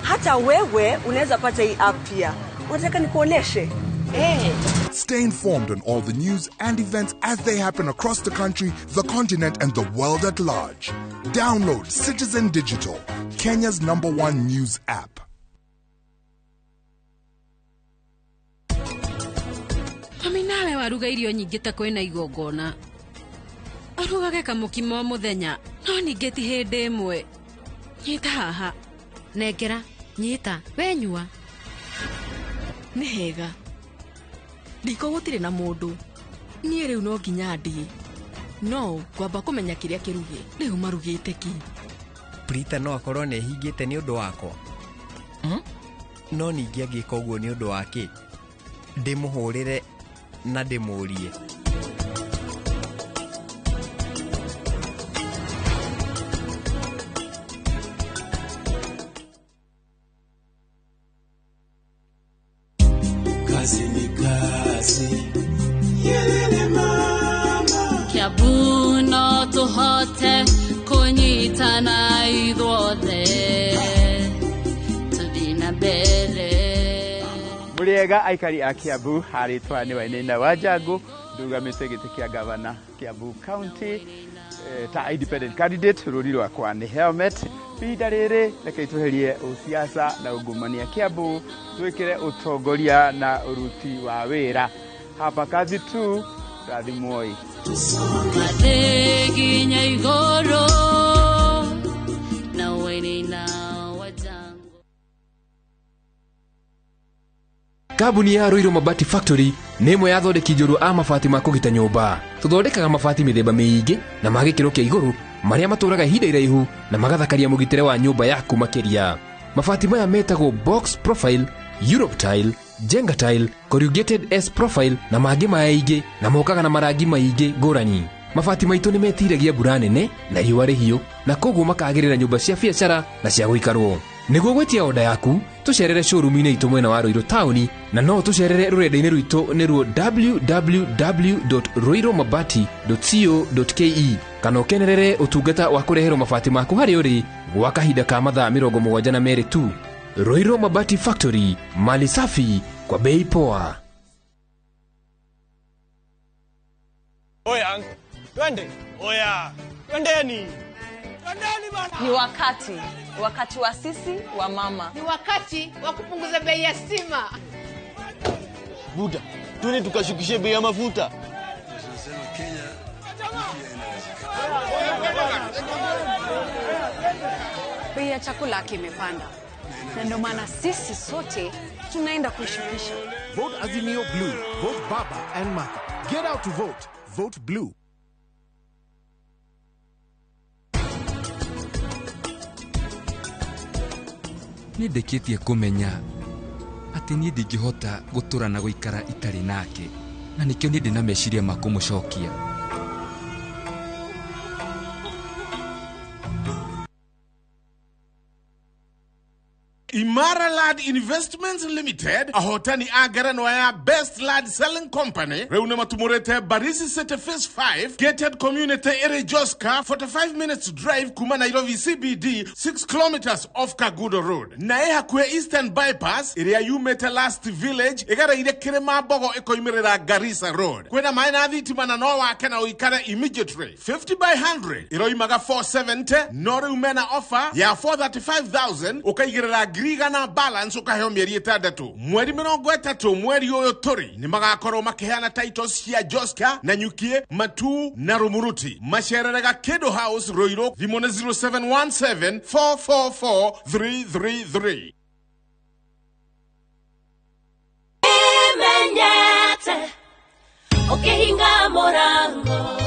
Hata wewe unaweza pata hii app pia. Unataka nikuoneshe? Eh. Stay informed on all the news and events as they happen across the country, the continent, and the world at large. Download Citizen Digital, Kenya's number one news app. Mami, nawe waruga irio nyingĩ ta kwĩna igongona. Ũrugage kamũkimo o mũthenya, no ningĩ ti hĩndĩ ĩmwe. Nyita haha. Nengera, nyita, wenyua. Nĩ hega. Riko gũtirĩ na mũndũ. Niĩ rĩu no nginya ndĩe. No ngwamba kũmenya kĩrĩa kĩruge. Rĩu marugĩte kĩ? Prita no akorwo nĩ ehingĩte nĩ ũndũ wakwa. No ningĩ angĩka ũguo nĩ ũndũ wa kĩ? Ndĩmũhũrĩre na ndĩmũrie. Kazi ni kazi. Yelele mama. Kiambu no tũhote kũnyitana ithuothe tũthiĩ na mbere. Mũrĩega aikari a Kiambu, harĩtwa nĩ Wainaina wa Njangu, ndugamĩte gĩtĩ kĩa gavana Kiambu County ta independent candidate. Rũri rwakwa nĩ helmet. Ihinda rĩrĩ reke tweherie ũsiasa na ungumania Kiambu, twĩkĩre ũtongoria na ũruti wa wĩra. Hapa kazi tu, rathimwoi. Mathiĩ nginya igũrũ na Wainaina wa Njangu. Kambuni ya Ruiru Mabati Factory nĩ ĩmwe ya athondeki njorua a mabati ma kũgita nyũmba. Tũthondekaga mabati mĩthemba mĩingĩ na ma gĩkĩro kĩa igũrũ marĩa matũraga ihinda iraihu na magathakaria mũgitĩre wa nyũmba yaku makĩria. Mabati maya metagwo box profile, Europe tile, Jenga tile, corrugated S profile na mangĩ maingĩ, na mokaga na marangi maingĩ ngũrani. Mabati maitũ nĩ metiragia mbura nene na riũa rĩhiũ, na koguo makagĩrĩra nyũmba cia biacara na cia gũikarwo. Nĩguo gwĩtia oda yaku, tũcerere showroom-inĩ itũ mwena wa Ruiru taũni, na no tũcerere rũrenda-inĩ rwitũ nĩruo www.ruirumabati.co.ke, kana ũkenerere ũtungata wa kũreherwo mabati maku harĩa ũrĩ gwa kahinda ka mathaa 72 tu. Ruiru Mabati Factory, mali safi kwa bei poa. Oya, twende. Oya, twendeni. Twendeni bana. Ni wakati wa sisi wa mama. Ni wakati wa kupunguza bei ya stima. Buda, twende tukashukishe bei ya mafuta. Tunasema Kenya Bei ya chakula kimepanda. Na ndio maana sisi sote tunaenda kuishukisha. Vote Azimio Blue, vote Baba and Martha. Get out to vote. Vote Blue. Nĩ ndĩkĩtie kũmenya atĩ niĩ ndingĩhota gũtũra na gũikara itarĩ nake, na nĩkĩo niĩ ndĩ na meciria ma kũmũcokia. Imara Lad Investments Limited, ahotani a ngerenwa ya Best Lad Selling Company, rĩu nĩ matumũrĩte Barisi City Phase 5 gated community ĩrĩ Joska, 45 minutes drive kuma Nairobi CBD, 6 kilometers off Kagudo Road, na ĩ hakuhĩ Eastern Bypass ĩrĩa yumĩte Last Village ĩgereire Kĩrĩma Mbogo ĩkoimĩrĩra Garissa Road. Kwĩna maĩ na thitima na no wake na ũikare immediately. 50 by 100 ĩroimaga 470, no rĩu mena offer ya 435,000 ũkaigĩrĩra 100,000 balance ũkaheo mĩeri 6. Mweri 30 mweri ũyũ tũrĩ nĩ magakorwo makĩheana titles cia Joska na Nyukie, Matu na Rumuruti. Macererega Kido House Ruiru, thimũ nĩ 0717 444 333. Menyete ũkĩhinga mũrango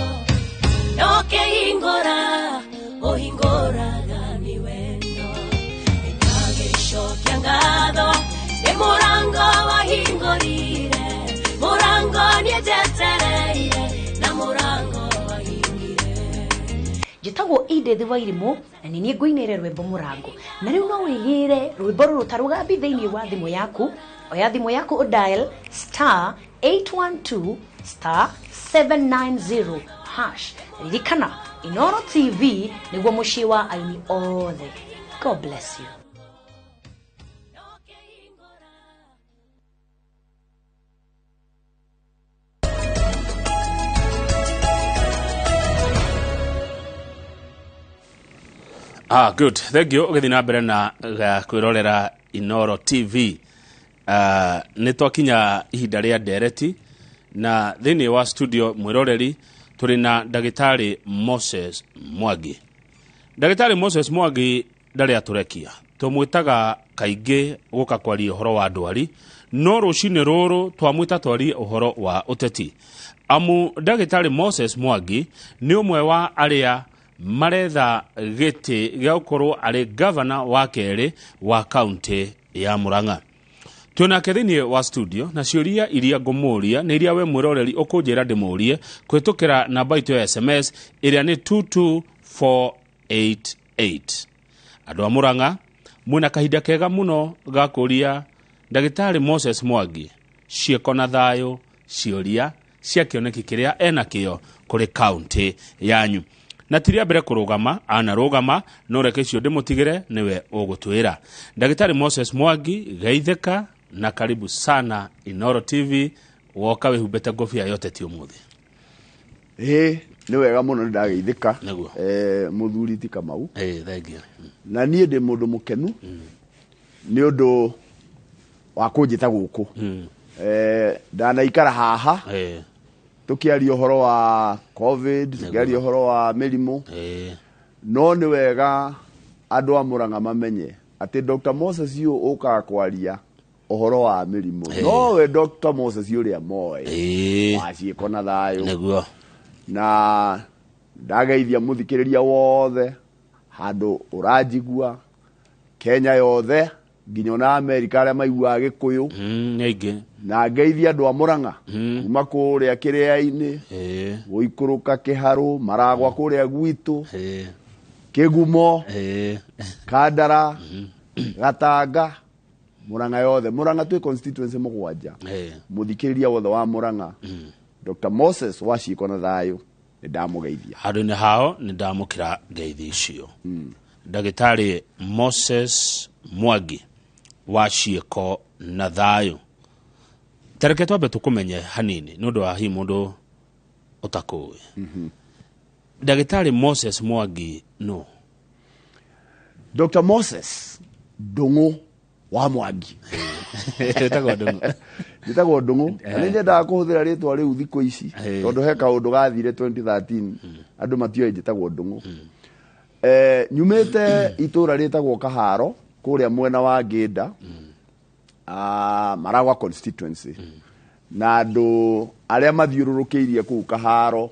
na ũkĩhingũra ũhingũraga nĩ wendo. Nĩndagĩcokia ngatho nĩ mũrango wahingũrire, mũrango nĩnjetereire na mũrango wahingire. Njĩtagwo Edith Wairimu na nĩ niĩ ngũinĩre rwĩmbo mũrango. Na rĩu no wĩgĩre rwĩmbo rũrũ ta rũgambi thĩinĩ wa thimũ yaku. Oya thimũ yaku ũdial star 812 star 790 hash. Ririkana Inoro TV nĩguo mũciĩ wa aini othe. God bless you. Good. Thank you. Ũgĩthiĩ na mbere na kwĩrorera Inoro TV. Nĩ twakinya ihinda rĩa ndereti, na thĩinĩ wa studio mwĩroreri tũrĩ na ndagĩtarĩ Moses Mwangi. Ndagĩtarĩ Moses Mwangi ndarĩ atũrekia, tũmwĩtaga kaingĩ gũka kwaria ũhoro wa ndwari, No rũcinĩ rũrũ twamwĩta twarie ũhoro wa ũteti. Amu ndagĩtarĩ Moses Mwangi nĩ ũmwe wa arĩa maretha gĩtĩ gĩa gũkorwo arĩ gavana wa kerĩ wa kaunti ya Murang'a. Twĩnake thĩinĩ wa studio na ciũria iria ngũmũria nĩ iria we mwĩroreri ũkũnjĩra ndĩmũrie kũhĩtũkĩra namba itũ ya SMS ĩrĩa nĩ 22488. Andũ a Murang'a mwĩna kahinda kega mũno ga kũria ndagĩtarĩ Moses Mwangi ciĩko na thayũ ciũria cia kĩoneki kĩrĩa enakĩo kũrĩ kaunti yanyu. Na ti rĩa mbere kũrũgama, anarũgama, no reke icio ndĩmũtigĩre nĩwe ũgũtwĩra. Ndagĩtarĩ Moses Mwangi, geithĩka na karibu sana Inooro TV, woka wĩhumbĩte ngũbia ya ũteti ũmũthĩ. Ĩĩ, nĩ wega mũno nĩ ndageithĩka mũthuri ti Kamau. Thengia. Na niĩ ndĩ mũndũ mũkenu nĩ ũndũ wa kũnjĩta gũkũ. Ndanaikara haha tukiaria ũhoro wa COVID, tukiaria ũhoro wa mĩrimũ. No nĩ wega andũ a Murang'a mamenye atĩ Dr. Moses ũyũ ũkaga kwaria ũhoro wa mĩrimũ. Nowe Dr. Moses ũrĩa moĩ wa ciĩko na thayũ. Nĩguo. Na ndageithia mũthikĩrĩria wothe handũ ũranjigua Kenya yothe nginya ona Amerika arĩa maiguaga Gĩkũyũ. Nĩ aingĩ. Na ngeithia andũ a Murang'a kuma kũrĩa Kĩrĩa-inĩ, gũikũrũka Kĩharũ, Maragwa kũrĩa gwitũ, Kĩgumo, Kandara, Gatanga, Murang'a yothe. Murang'a twĩ constituency 7. Mũthikĩrĩria wothe wa Murang'a, Dr. Moses wa ciĩko na thayũ nĩ ndamũgeithia. Handũ-inĩ hao nĩ ndamũkĩra ngeithi icio. Ndagĩtarĩ Moses Mwangi wa ciĩko na thayũ, tareke twambe tũkũmenye hanini nĩ ũndũ wa hihi mũndũ ũtakũĩ. Ndagĩtarĩ Moses Mwangi no? Dr. Moses Ndung'u wa Mwangi. Wĩtagwo Ndung'u. Njĩtagwo Ndung'u. Na nĩ nyendaga kũhũthĩra rĩtwa rĩu thikũ ici tondũ he kaũndũ gathire 2013 andũ matioĩ njĩtagwo Ndung'u. Nyumĩte itũra rĩtagwo Kaharo kũrĩa mwena wa Ngĩnda, Maragwa constituency. Na andũ arĩa mathiũrũrũkĩirie kũu Kaharo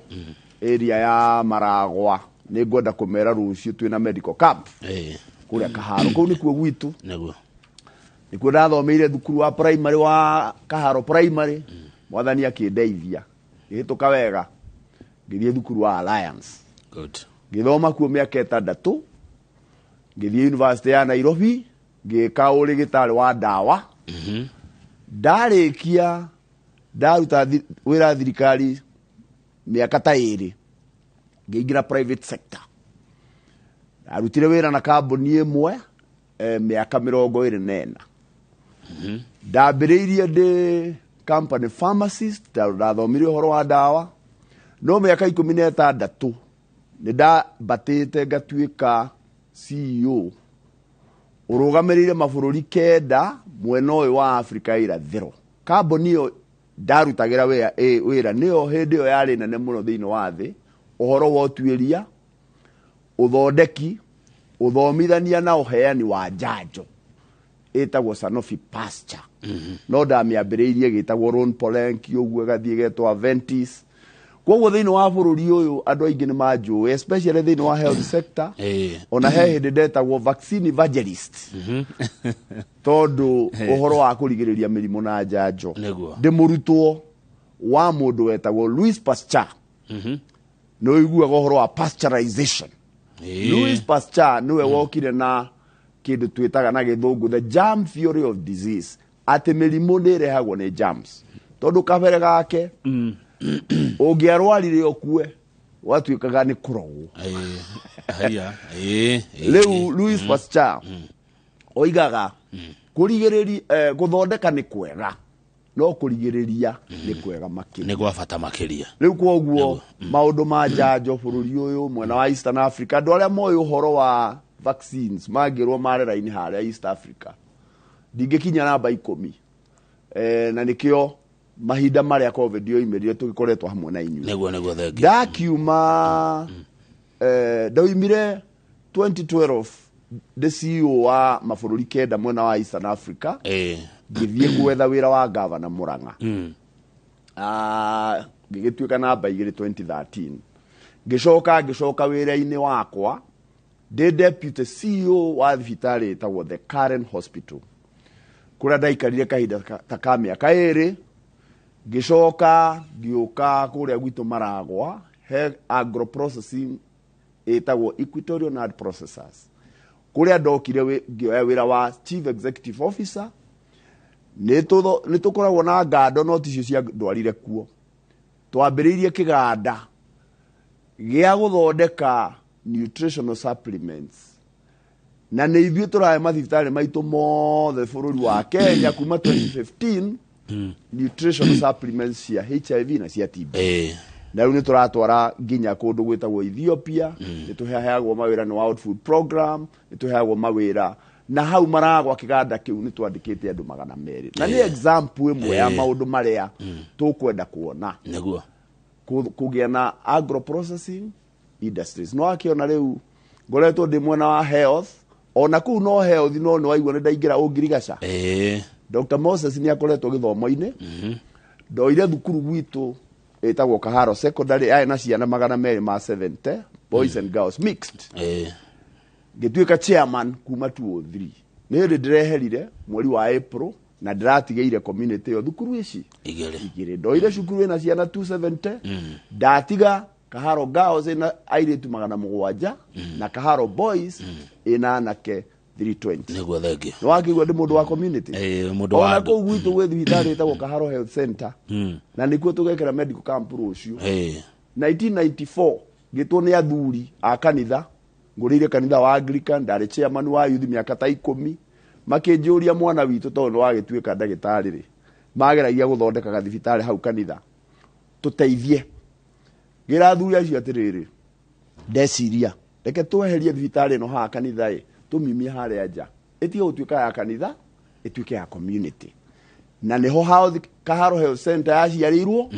area ya Maragwa nĩ ngwenda kũmera rũciũ twĩna medical camp kũrĩa Kaharo. Kũu nĩkuo gwitũ. Nĩguo. Nĩkuo ndathomeire thukuru wa primary wa Kaharo primary. Mwathani akĩndeithia ngĩhĩtũka wega ngĩthiĩ thukuru wa Alliance. Good. Ngĩthoma kuo mĩaka 6, ngĩthiĩ university ya Nairobi ngĩka ũrĩgĩtarĩ wa ndawa. Ndarĩkia ndaruta wĩra thirikari mĩaka ta 2, ngĩingĩra private sector. Ndarutire wĩra na kambuni ĩmwe mĩaka 24. Ndambĩrĩirie ndĩ company pharmacist, ndathomire ũhoro wa ndawa. No mĩaka 16 nĩ ndambatĩte ngatuĩka CEO ũrũgamĩrĩire mabũrũri 9 mwena ũyũ wa Afrika ya irathĩro. Kambuni ĩyo ndarutagĩra wĩra nĩyo hĩndĩ ĩyo yarĩ nene mũno thĩinĩ wa thĩ, ũhoro wa ũtuĩria, ũthondeki, ũthomithania na ũheani wa njanjo ĩtagwo Sanofi Pasteur. No ndamĩambĩrĩirie gĩtagwo Ron Polenki ũguo ĩgathiĩ ĩgetwo Aventis. Koguo thĩinĩ wa bũrũri ũyũ andũ aingĩ nĩ manjũĩ, especially thĩinĩ wa health sector. Ona he hĩndĩ ndetagwo vaccine evangelist tondũ ũhoro wa kũrigĩrĩria mĩrimũ na njanjo. Ndĩ mũrutwo wa mũndũ wetagwo Louis Pasteur. Nĩ ũiguaga ũhoro wa pasteurization. Louis Pasteur nĩwe wokire na kĩndũ twĩtaga na gĩthũngũ the germ theory of disease, atĩ mĩrimũ nĩ ĩrehagwo nĩ germs. Tondũ kabere gake ũngĩarwarire ũkue watuĩkaga nĩ kũrogwo. Rĩu Louis Pasteur oigaga kũrigĩrĩria, gũthondeka nĩ kwega no kũrigĩrĩria nĩ kwega makĩria, nĩ gwa bata makĩria. Rĩu kwoguo maũndũ ma njanjo bũrũri ũyũ mwena wa Eastern Africa, andũ arĩa moĩ ũhoro wa vaccines mangĩrwo marera-inĩ harĩa East Africa ndingĩkinya namba 10. Na nĩkĩo mahinda marĩa COVID yoimĩrire tũgĩkoretwo hamwe na inyuĩ. Nĩguo thengi. Ndakiuma ndaumire 2012 the CEO wa mabũrũri 9 mwena wa Eastern Africa. Ngĩthiĩ gwetha wĩra wa gavana Murang'a. Ngĩgĩtuĩka namba 2 2013. Ngĩcoka wĩra-inĩ wakwa ndĩ deputy CEO wa thibitarĩ ĩtagwo The Karen Hospital, kũrĩa ndaikarire kahinda ta ka mĩaka 2. Ngĩcoka ngĩũka kũrĩa gwitũ Maragwa he agro processing ĩtagwo Equatorial Nut Processors, kũrĩa ndokire ngĩoya wĩra wa chief executive officer. Nĩ tũkoragwo na ngando no ticio cia ndwarire kuo. Twambĩrĩirie kĩganda gĩa gũthondeka nutritional supplements, na nĩ ithuĩ tũrahe mathibitarĩ maitũ mothe bũrũri wa Kenya kuma 2015 nutritional supplements cia HIV na cia TB. Na rĩu nĩ tũratwara nginya kũndũ gwĩtagwo Ethiopia. Nĩ tũheagwo mawĩra nĩ World Food Program, nĩ tũheagwo mawĩra na hau Maragwa kĩganda kĩu nĩ twandĩkĩte andũ 200. Na nĩ example ĩmwe ya maũndũ marĩa tũkwenda kuona nĩguo kũgĩa na agro processing industries. No akĩona rĩu ngoretwo ndĩ mwena wa health, ona kũu no health, no nĩ waigua nĩ ndaingĩra ũngirigaca. Dr. Moses nĩ akoretwo gĩthomo-inĩ. Ndoire thukuru gwitũ ĩtagwo Kaharo Secondary, yarĩ na ciana 270 boys and girls mixed. Ngĩtuĩka chairman kuma 2003. Nĩ hĩndĩ ndĩreherire mweri wa April na ndĩratigĩire community ĩyo thukuru ici igĩrĩ. Ndoire cukuru ĩna ciana 270, ndatiga Kaharo Girls ĩna airĩtu 700 na Kaharo Boys ĩna anake 320. Nĩguo thengiũ. Nĩ wakĩigua ndĩ mũndũ wa community. Mũndũ wa Ona andũ. kũu gwitũ gwĩ thibitarĩ ĩtagwo Kaharo Health Center, na nĩkuo tũgekĩra medical camp rũciũ. 1994 ngĩtwo nĩ athuri a kanitha, ngũrĩire kanitha wa Anglican, ndarĩ chairman wa youth mĩaka ta 10. Makĩnjũria mwana witũ tondũ nĩ wagĩtuĩka ndagĩtarĩ rĩ, mageragia gũthondeka gathibitarĩ hau kanitha, tũteithie. Ngĩra athuri acio atĩrĩrĩ, ndeciria reke tweherie thibitarĩ ĩno haha kanitha ĩ, tũmiumie harĩa nja, ĩtige gũtuĩka ya kanitha, ĩtuĩke ya community. Na nĩho Kaharo Health Center yaciarĩirwo.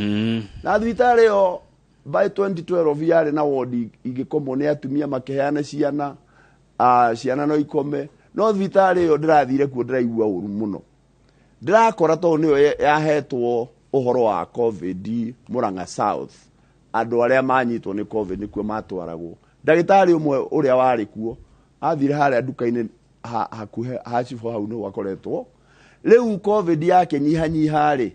Na thibitarĩ ĩyo by 2012 yarĩ na wodi ingĩkomwo nĩ atumia makĩheana ciana, ciana no ikome. No thibitarĩ ĩyo ndĩrathire kuo ndĩraigua ũru mũno. Ndĩrakora tondũ nĩyo yahetwo ũhoro wa COVID Murang'a South, andũ arĩa manyitwo nĩ COVID nĩkuo matwaragwo. Ndagĩtarĩ ũmwe ũrĩa warĩ kuo athire harĩa nduka-inĩ hakuhĩ ha cibũ hau nĩho akoretwo. Rĩu COVID yakĩnyihanyiha rĩ,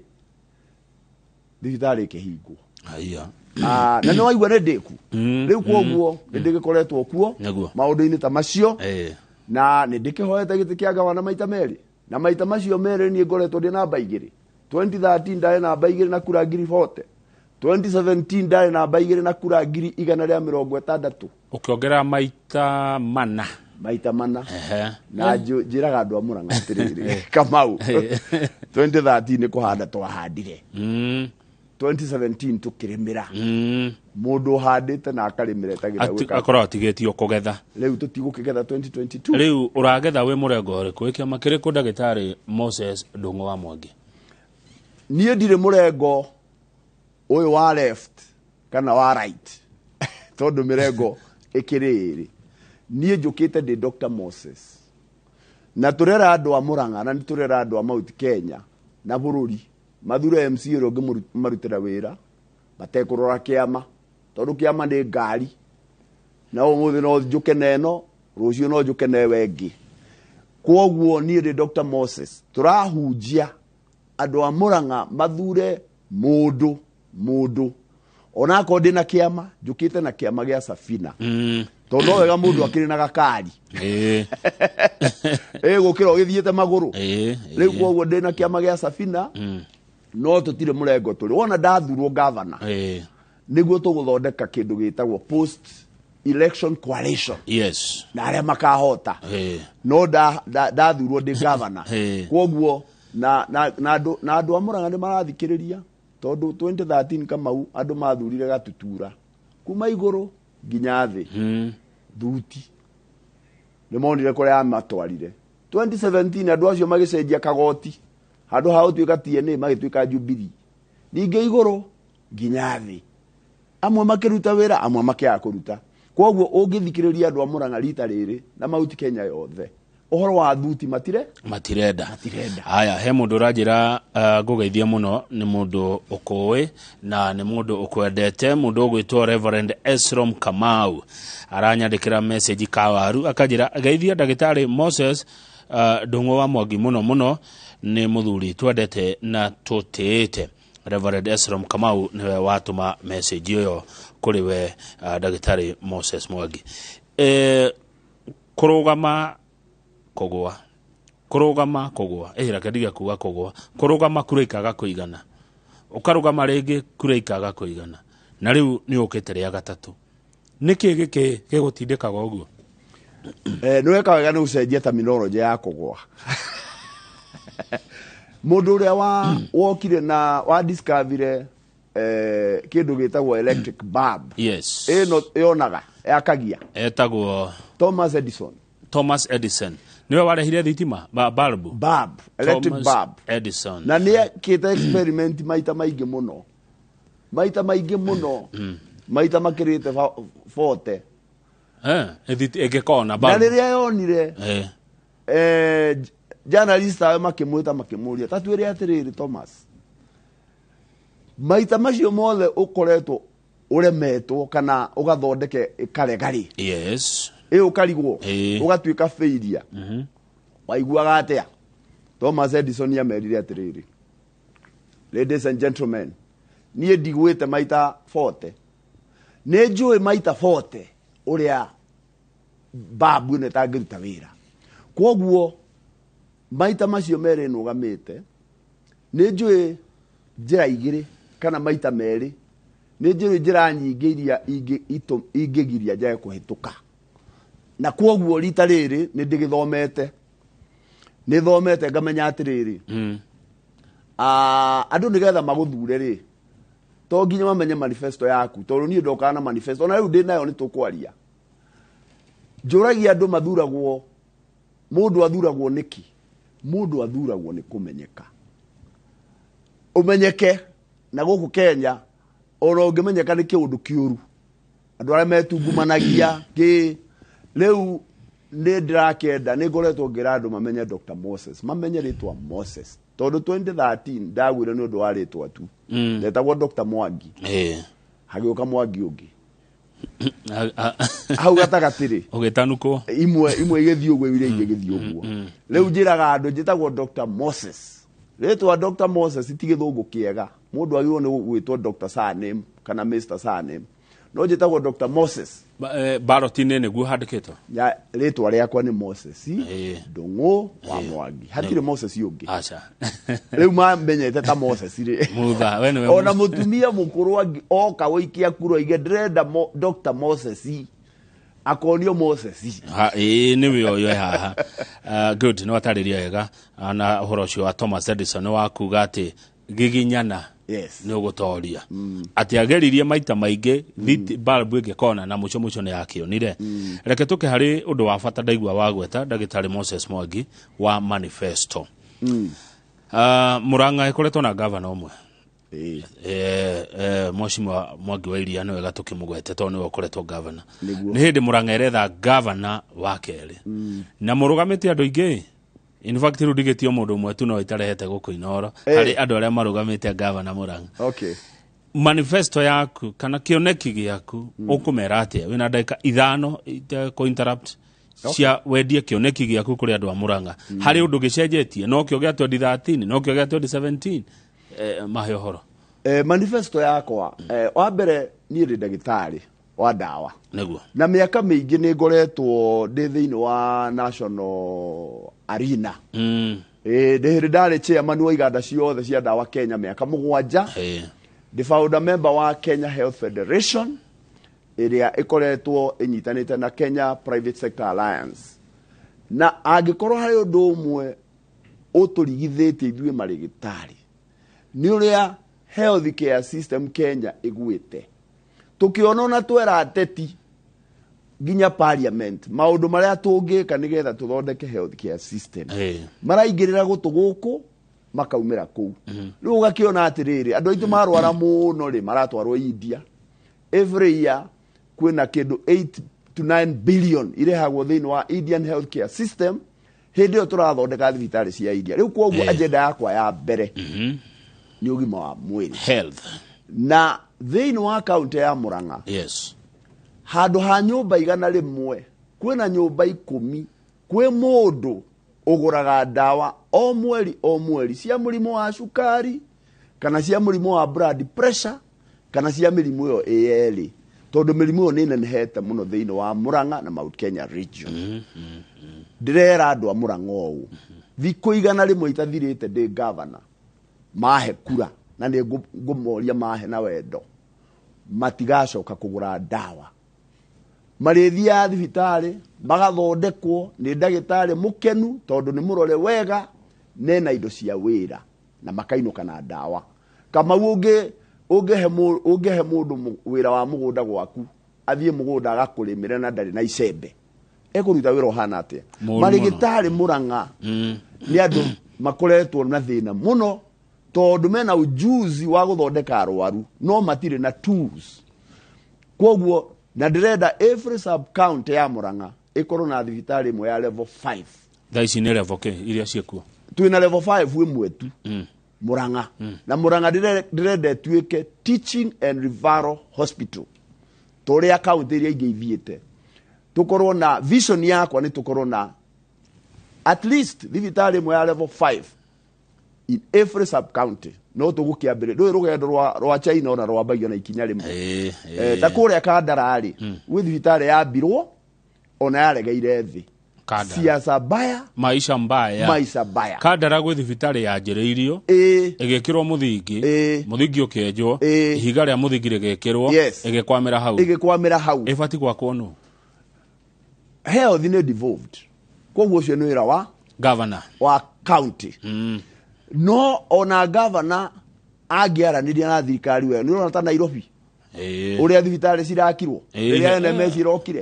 thibitarĩ ĩkĩhingwo. Haiya. Na nĩ waigua nĩ ndĩku. Rĩu kwoguo nĩ ndĩgĩkoretwo kuo maũndũ-inĩ ta macio. Na nĩ ndĩkĩhoete gĩtĩ kĩa gavana maita merĩ, na maita macio merĩ niĩ ngoretwo ndĩ namba 2. 2013 ndarĩ namba 2 na kura 40,000. 2017 ndarĩ namba 2 na kura 160,000. Ũkĩongerera maita mana. Maita mana. Na njĩraga andũ a Murang'a atĩrĩrĩ, Kamau, 2013 nĩ kũhanda twahandire. 2017 tũkĩrĩmĩra. Mũndũ ũhandĩte na akarĩmĩra etagĩra gwĩka. Akorwo atigĩtio kũgetha. Rĩu tũtigũkĩgetha 2022. Rĩu ũragetha wĩ mũrengo ũrĩkũ? Wĩ kĩama kĩrĩkũ ndagĩtarĩ Moses Ndung'u wa Mwangi? Niĩ ndirĩ mũrengo ũyũ wa left kana wa right, tondũ mĩrengo ĩkĩrĩ ĩrĩ. Niĩ njũkĩte ndĩ Dr. Moses, na tũrera andũ a Murang'a na nĩ tũrera andũ a Mount Kenya na bũrũri mathure MC ũrĩa ũngĩmarutĩra wĩra matekũrora kĩama, tondũ kĩama nĩ ngari, na ũmũthĩ no njũke na ĩno, rũciũ no njũke na ĩyo ĩngĩ. Kwoguo niĩ ndĩ Dr. Moses, tũrahunjia andũ a Murang'a mathure mũndũ mũndũ, onakorwo ndĩ na kĩama, njũkĩte na kĩama gĩa Safina. Tondũ no wega mũndũ akĩrĩ na gakari. Gũkĩra ũgĩthiĩte magũrũ. Rĩu kwoguo ndĩ na kĩama gĩa Safina, no tũtirĩ mũrengo tũrĩ. Wona ndathurwo gavana, nĩguo tũgũthondeka kĩndũ gĩtagwo post election coalition. Na arĩa makahota. No ndathurwo ndĩ gavana. Kwoguo na andũ a Murang'a nĩ marathikĩrĩria, tondũ 2013 Kamau andũ mathurire Gatutura kuma igũrũ nginya thĩ. Thuti nĩ monire kũrĩa amatwarire. 2017 andũ acio magĩcenjia kagoti, handũ ha gũtuĩka TNA magĩtuĩka Jubilee, ningĩ igũrũ nginya thĩ, amwe makĩruta wĩra, amwe makĩaga kũruta. Kwoguo ũngĩthikĩrĩria andũ a Murang'a rita rĩrĩ na Mount Kenya yothe, Ũhoro wa thuti matire matirenda. Aya, he mũndũ ũranjĩra ngũgeithie mũno, nĩ mũndũ ũkũĩ na nĩ mũndũ ũkwendete, mũndũ ũgwĩtwo Reverend Esrom Kamau. Aranyandĩkĩra message kawaru akanjĩra geithia ndagĩtarĩ Moses Ndung'u wa Mwangi mũno mũno, nĩ mũthuri twendete na tũtĩĩte. Reverend Esrom Kamau nĩwe watũma message ĩyo kũrĩ we, ndagĩtarĩ Moses Mwangi. Kũrũgama kũgũa, kũrũgama kũgũa, reke ndige kuga kũgũa, kũrũgama kura ikaga kũigana, ũkarũgama rĩngĩ kura ikaga kũigana, na rĩu nĩ ũkĩte rĩa gatatũ. Nĩkĩ gĩkĩ gĩgũtindĩkaga ũguo? Nĩ weka wega nĩ gũcenjia terminology ya kũgũa. Mũndũ ũrĩa wokire na wa discoverire kĩndũ gĩtagwo electric bulb. Yes. Ĩno yonaga yakagia. Etagwo Thomas Edison. Thomas Edison. Niwe warehire thitima bulb. Bulb, electric Thomas bulb. Edison. Na nĩ ekĩte experiment maita maingĩ mũno. Maita maingĩ mũno. Maita makĩrĩte 40. Ĩngĩkona bulb. Na rĩrĩa yonire journalist ayo makĩmwĩta makĩmũria, ta twĩre atĩrĩrĩ Thomas, maita macio mothe ũkoretwo ũremetwo kana ũgathondeke ĩkarega rĩ. Yes. Ĩ ũkarigwo, ũgatuĩka failure. Waiguaga atĩa? Thomas Edison amerire atĩrĩrĩ, ladies and gentlemen, niĩ ndigwĩte maita 40. Nĩ njũĩ maita 40 ũrĩa babu ĩno ĩtangĩruta wĩra. Kwoguo maita macio merĩ nũgamĩte, nĩ njũĩ njĩra igĩrĩ kana maita merĩ, nĩ njũĩ njĩra nyingĩ iria ingĩgiria njage kũhĩtũka. Na kwoguo rita rĩrĩ nĩ ndĩgĩthomete. Nĩ thomete ngamenya atĩrĩrĩ, andũ nĩgetha magũthure rĩ, to nginya mamenye manifesto yaku, tondũ niĩ ndokaga na manifesto, ona rĩu ndĩ nayo nĩ tũkwaria. Njũragia andũ mathuragwo, mũndũ athuragwo nĩkĩ? Mũndũ athuragwo nĩ kũmenyeka. Ũmenyeke na gũkũ Kenya, ona ũngĩmenyeka nĩ kĩũndũ kĩũru. Andũ arĩa metungumanagia kĩ, rĩu nĩ ndĩrakĩenda, nĩ ngoretwo ngĩra andũ mamenye Dr. Moses, mamenye rĩtwa Moses. Tondũ 2013 ndagwire nĩ ũndũ wa rĩtwa tu. Ndetagwo Dr. Mwangi. Hagĩũka Mwangi ũngĩ. Hau gatagatĩ rĩ. Ũgĩtanukwo. Imwe igĩthiĩ ũguo, iria ingĩ igĩthiĩ ũguo. Rĩu njĩraga andũ njĩtagwo Dr. Moses. Rĩtwa Dr. Moses ti gĩthũngũ kĩega. Mũndũ agĩrĩirwo nĩ gwĩtwo Dr. Surname kana Mr. Surname. No njĩtagwo Dr. Moses. Ballot-inĩ nĩguo handĩkĩtwo? Ya, rĩtwa rĩakwa nĩ Moses Ndung'u wa Mwangi. Hatirĩ Moses ũngĩ. Aca. Rĩu mamenyete ta Moses rĩ. Mutha, we nĩwe Ona mũtumia mũkũrũ oka gũikia kura oige ndĩrenda Dr. Moses. Akonio Moses. Nĩwe ũyũ haha. Good, nĩ watarĩria wega na ũhoro ũcio wa Thomas Edison wa kuga atĩ giginyana. Yes. Nĩ ũgũtoria. Atĩ ageririe maita maingĩ bulb ĩngĩkona na mũico mũico nĩ yakĩonire. Reke tũke harĩ ũndũ wa bata ndaigua wa gweta ndagĩtarĩ Moses Mwangi wa manifesto. Murang'a ĩkoretwo na gavana ũmwe. Mheshimiwa Mwangi wa Iria nĩwe gatũkĩmũgwete tondũ nĩwe ũkoretwo gavana. Nĩ hĩndĩ Murang'a ĩretha gavana wa kerĩ. Na mũrũgamĩte andũ aingĩ. In fact rĩu ndigĩtio mũndũ ũmwe tu no itarehete gũkũ Inooro harĩ andũ arĩa marũgamĩte gavana Murang'a. Okay. Manifesto yaku kana kĩoneki gĩaku ũkũmera atĩa? Wĩna ndagĩka 5 kũ interrupt cia wendie kĩoneki gĩaku kũrĩ andũ a Murang'a. Harĩ ũndũ gĩcenjetie, no kĩo gĩa 2013, no kĩo gĩa 2017, mahe ũhoro. Manifesto yakwa, wa mbere niĩ ndĩ ndagĩtarĩ wa ndawa. Nĩguo. Na mĩaka mĩingĩ nĩ ngoretwo ndĩ thĩinĩ wa national arena. Ndĩ hĩndĩ ndarĩ chairman wa iganda ciothe cia ndawa Kenya mĩaka 7. Ndĩ founder member wa Kenya Health Federation ĩrĩa ĩkoretwo ĩnyitanĩte na Kenya Private Sector Alliance. Na angĩkorwo harĩ ũndũ ũmwe ũtũrigithĩtie ithuĩ marĩgĩtarĩ nĩ ũrĩa health care system Kenya ĩgwĩte. Tũkĩona ona twera ateti nginya parliament maũndũ marĩa tũngĩka nĩgetha tũthondeke health care system. Maraingĩrĩra gũtũ gũkũ makaumĩra kũu. Rĩu ũgakĩona atĩrĩrĩ, andũ aitũ marwara mũno rĩ, maratwarwo India. Every year kwĩna kĩndũ 8 to 9 billion irehagwo thĩinĩ wa Indian health care system Hĩndĩ ĩyo tũrathondeka thibitarĩ cia India. Rĩu kwoguo agenda yakwa ya mbere nĩ ũgima wa mwĩrĩ. Health. Na thĩinĩ wa kaunti ya Murang'a. Yes. Handũ ha nyũmba 100 kwĩna nyũmba 10 kwĩ mũndũ ũgũraga ndawa o mweri o mweri cia mũrimũ wa cukari kana cia mũrimũ wa blood pressure kana cia mĩrimũ ĩyo ĩyerĩ, tondũ mĩrimũ ĩyo nĩ ĩnenehete mũno thĩinĩ wa Murang'a na Mount Kenya region. Ndĩrera andũ a Murang'a ũũ, thikũ 100 itathirĩte ndĩ governor, mahe kura na nĩ ngũmoria mahe na wendo, matigacoka kũgũra ndawa. Marĩthiaga thibitarĩ magathondekwo nĩ ndagĩtarĩ mũkenu tondũ nĩ mũrore wega nena indo cia wĩra na makainũka na ndawa. Kamau ũngĩhe mũndũ wĩra wa mũgũnda gwaku athiĩ mũgũnda agakũrĩmĩre na ndarĩ na icembe, ekũruta wĩra ũhana atĩa? Marĩgĩtarĩ Murang'a nĩ andũ makoretwo na thĩna mũno tondũ mena ujuzi wa gũthondeka arwaru no matirĩ na tools. Kwoguo na ndĩrenda every sub county ya Murang'a ĩkorwo na thibitarĩ ĩmwe ya level 5. Thaa ici nĩ level kĩ iria ciĩkuo? Twĩna level 5 ĩmwe tu Murang'a. Na Murang'a ndĩrenda ĩtuĩke teaching and referral hospital tũrĩa county iria ingĩ ithiĩte. Tũkorwo na vision yakwa nĩ tũkorwo na at least thibitarĩ ĩmwe ya level 5 in every sub county. No tũgũkĩambĩrĩria ndũĩ rũgendo rwa China ona rwambagio na ikinya rĩmwe. Ta kũrĩa Kandara rĩ, gwĩ thibitarĩ yambirwo ona yaregeire thĩ. Siasa mbaya, maisha mbaya, maisha mbaya. Kandara gwĩ thibitarĩ yanjĩrĩirio ĩgĩkĩrwo mũthingi, mũthingi ũkĩenjwo, ihiga rĩa mũthingi rĩgĩkĩrwo, ĩgĩkwamĩra hau, ĩgĩkwamĩra hau. Ĩbatiĩ gwakwo nũ? Health nĩ devolved, koguo ũcio nĩ wĩra wa governor wa county. No ona governor angĩaranĩria na thirikari wega, nĩ ũrona ta Nairobi ũrĩa thibitarĩ cirakirwo, rĩrĩa NMS irokire,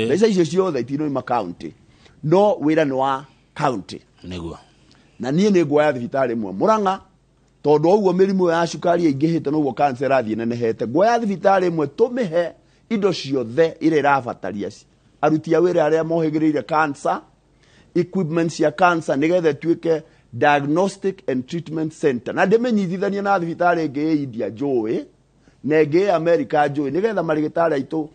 mbeca icio ciothe itinoima county, no wĩra nĩ wa county. Nĩguo. Na niĩ nĩ nguoya thibitarĩ ĩmwe Murang'a tondũ ũguo mĩrimũ ya cukari ĩingĩhĩte noguo cancer ĩrathiĩ ĩnenehete. Nguoya thibitarĩ ĩmwe tũmĩhe indo ciothe iria ĩrabataria aruti a wĩra arĩa mohĩgĩrĩire cancer, equipment cia cancer, nĩgetha ĩtuĩke diagnostic and treatment center. Na ndĩmĩnyitithanie na thibitarĩ ĩngĩ ĩ India njũĩ na ĩngĩ ĩ America njũĩ, nĩgetha marĩgĩtarĩ aitũ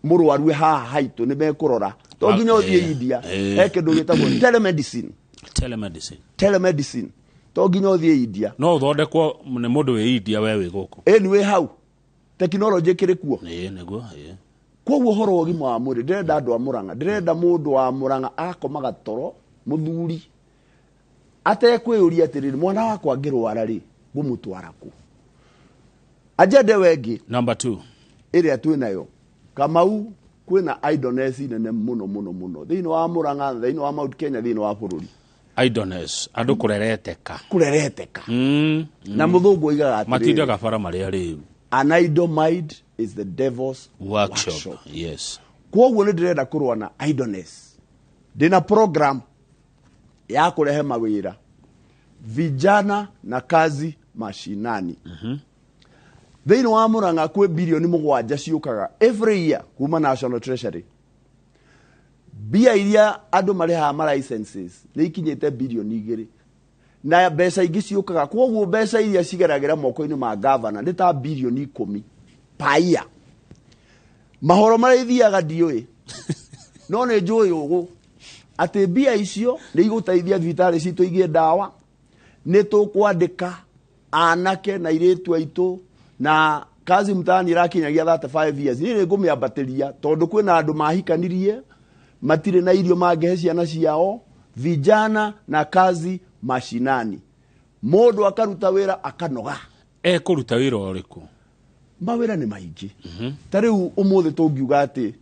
mũrwaru haha haitũ nĩ mekũrora. To nginya ũthiĩ India, he kĩndũ gĩtagwo telemedicine. Telemedicine. Telemedicine. To nginya ũthiĩ India. No ũthondekwo nĩ mũndũ wĩ India we wĩ gũkũ. Ĩni wĩ hau. Tekinoronjĩ ĩkĩrĩ kuo. Ĩĩ nĩguo, ĩĩ. Koguo ũhoro wa ũgima wa mwĩrĩ ndĩrenda andũ a Murang'a, ndĩrenda mũndũ wa Murang'a akomaga toro mũthuri atekwĩyũria atĩrĩrĩ, mwana wakwa angĩrwara rĩ ngũmũtwara kũ? Agenda ĩyo ĩngĩ number 2 ĩrĩa twĩnayo Kamau, kwĩna idleness nene mũno mũno mũno thĩinĩ wa Murang'a, thĩinĩ wa Mount Kenya, thĩinĩ wa bũrũri. Idleness, andũ kũrereteka. Kũrereteka. Na mũthũngũ oigaga atĩrĩrĩ, matindaga bara marĩa rĩu. An idle mind is the devil's workshop. Yes. Kwoguo nĩ ndĩrenda kũrũa na idleness. Ndĩna program ya kũrehe mawĩra vijana na kazi mashinani. Thĩinĩ wa Murang'a kwĩ bilioni 7 ciũkaga every year kuma National Treasury. Mbia iria andũ marĩhaga ma licenses nĩ ikinyĩte bilioni 2 na mbeca ingĩ ciũkaga. Kwoguo mbeca iria cigeragĩra moko-inĩ ma governor nĩ ta bilioni 10 per year. Mahoro marĩa ithiaga ndiũĩ, no nĩ njũĩ ũguo atĩ mbia icio nĩ igũteithia thibitarĩ citũ igĩe ndawa, nĩ tũkwandĩka anake na airĩtu aitũ, na kazi mtaani ĩrakinyagia 35 years. Niĩ nĩ ngũmĩambatĩria tondũ kwĩna andũ mahikanirie matirĩ na irio mangĩhe ciana ciao. Vijana na kazi mashinani, mũndũ akaruta wĩra akanoga. Ekũruta wĩra ũrĩkũ? Mawĩra nĩ maingĩ. Ta rĩu ũmũthĩ tũngiuga atĩ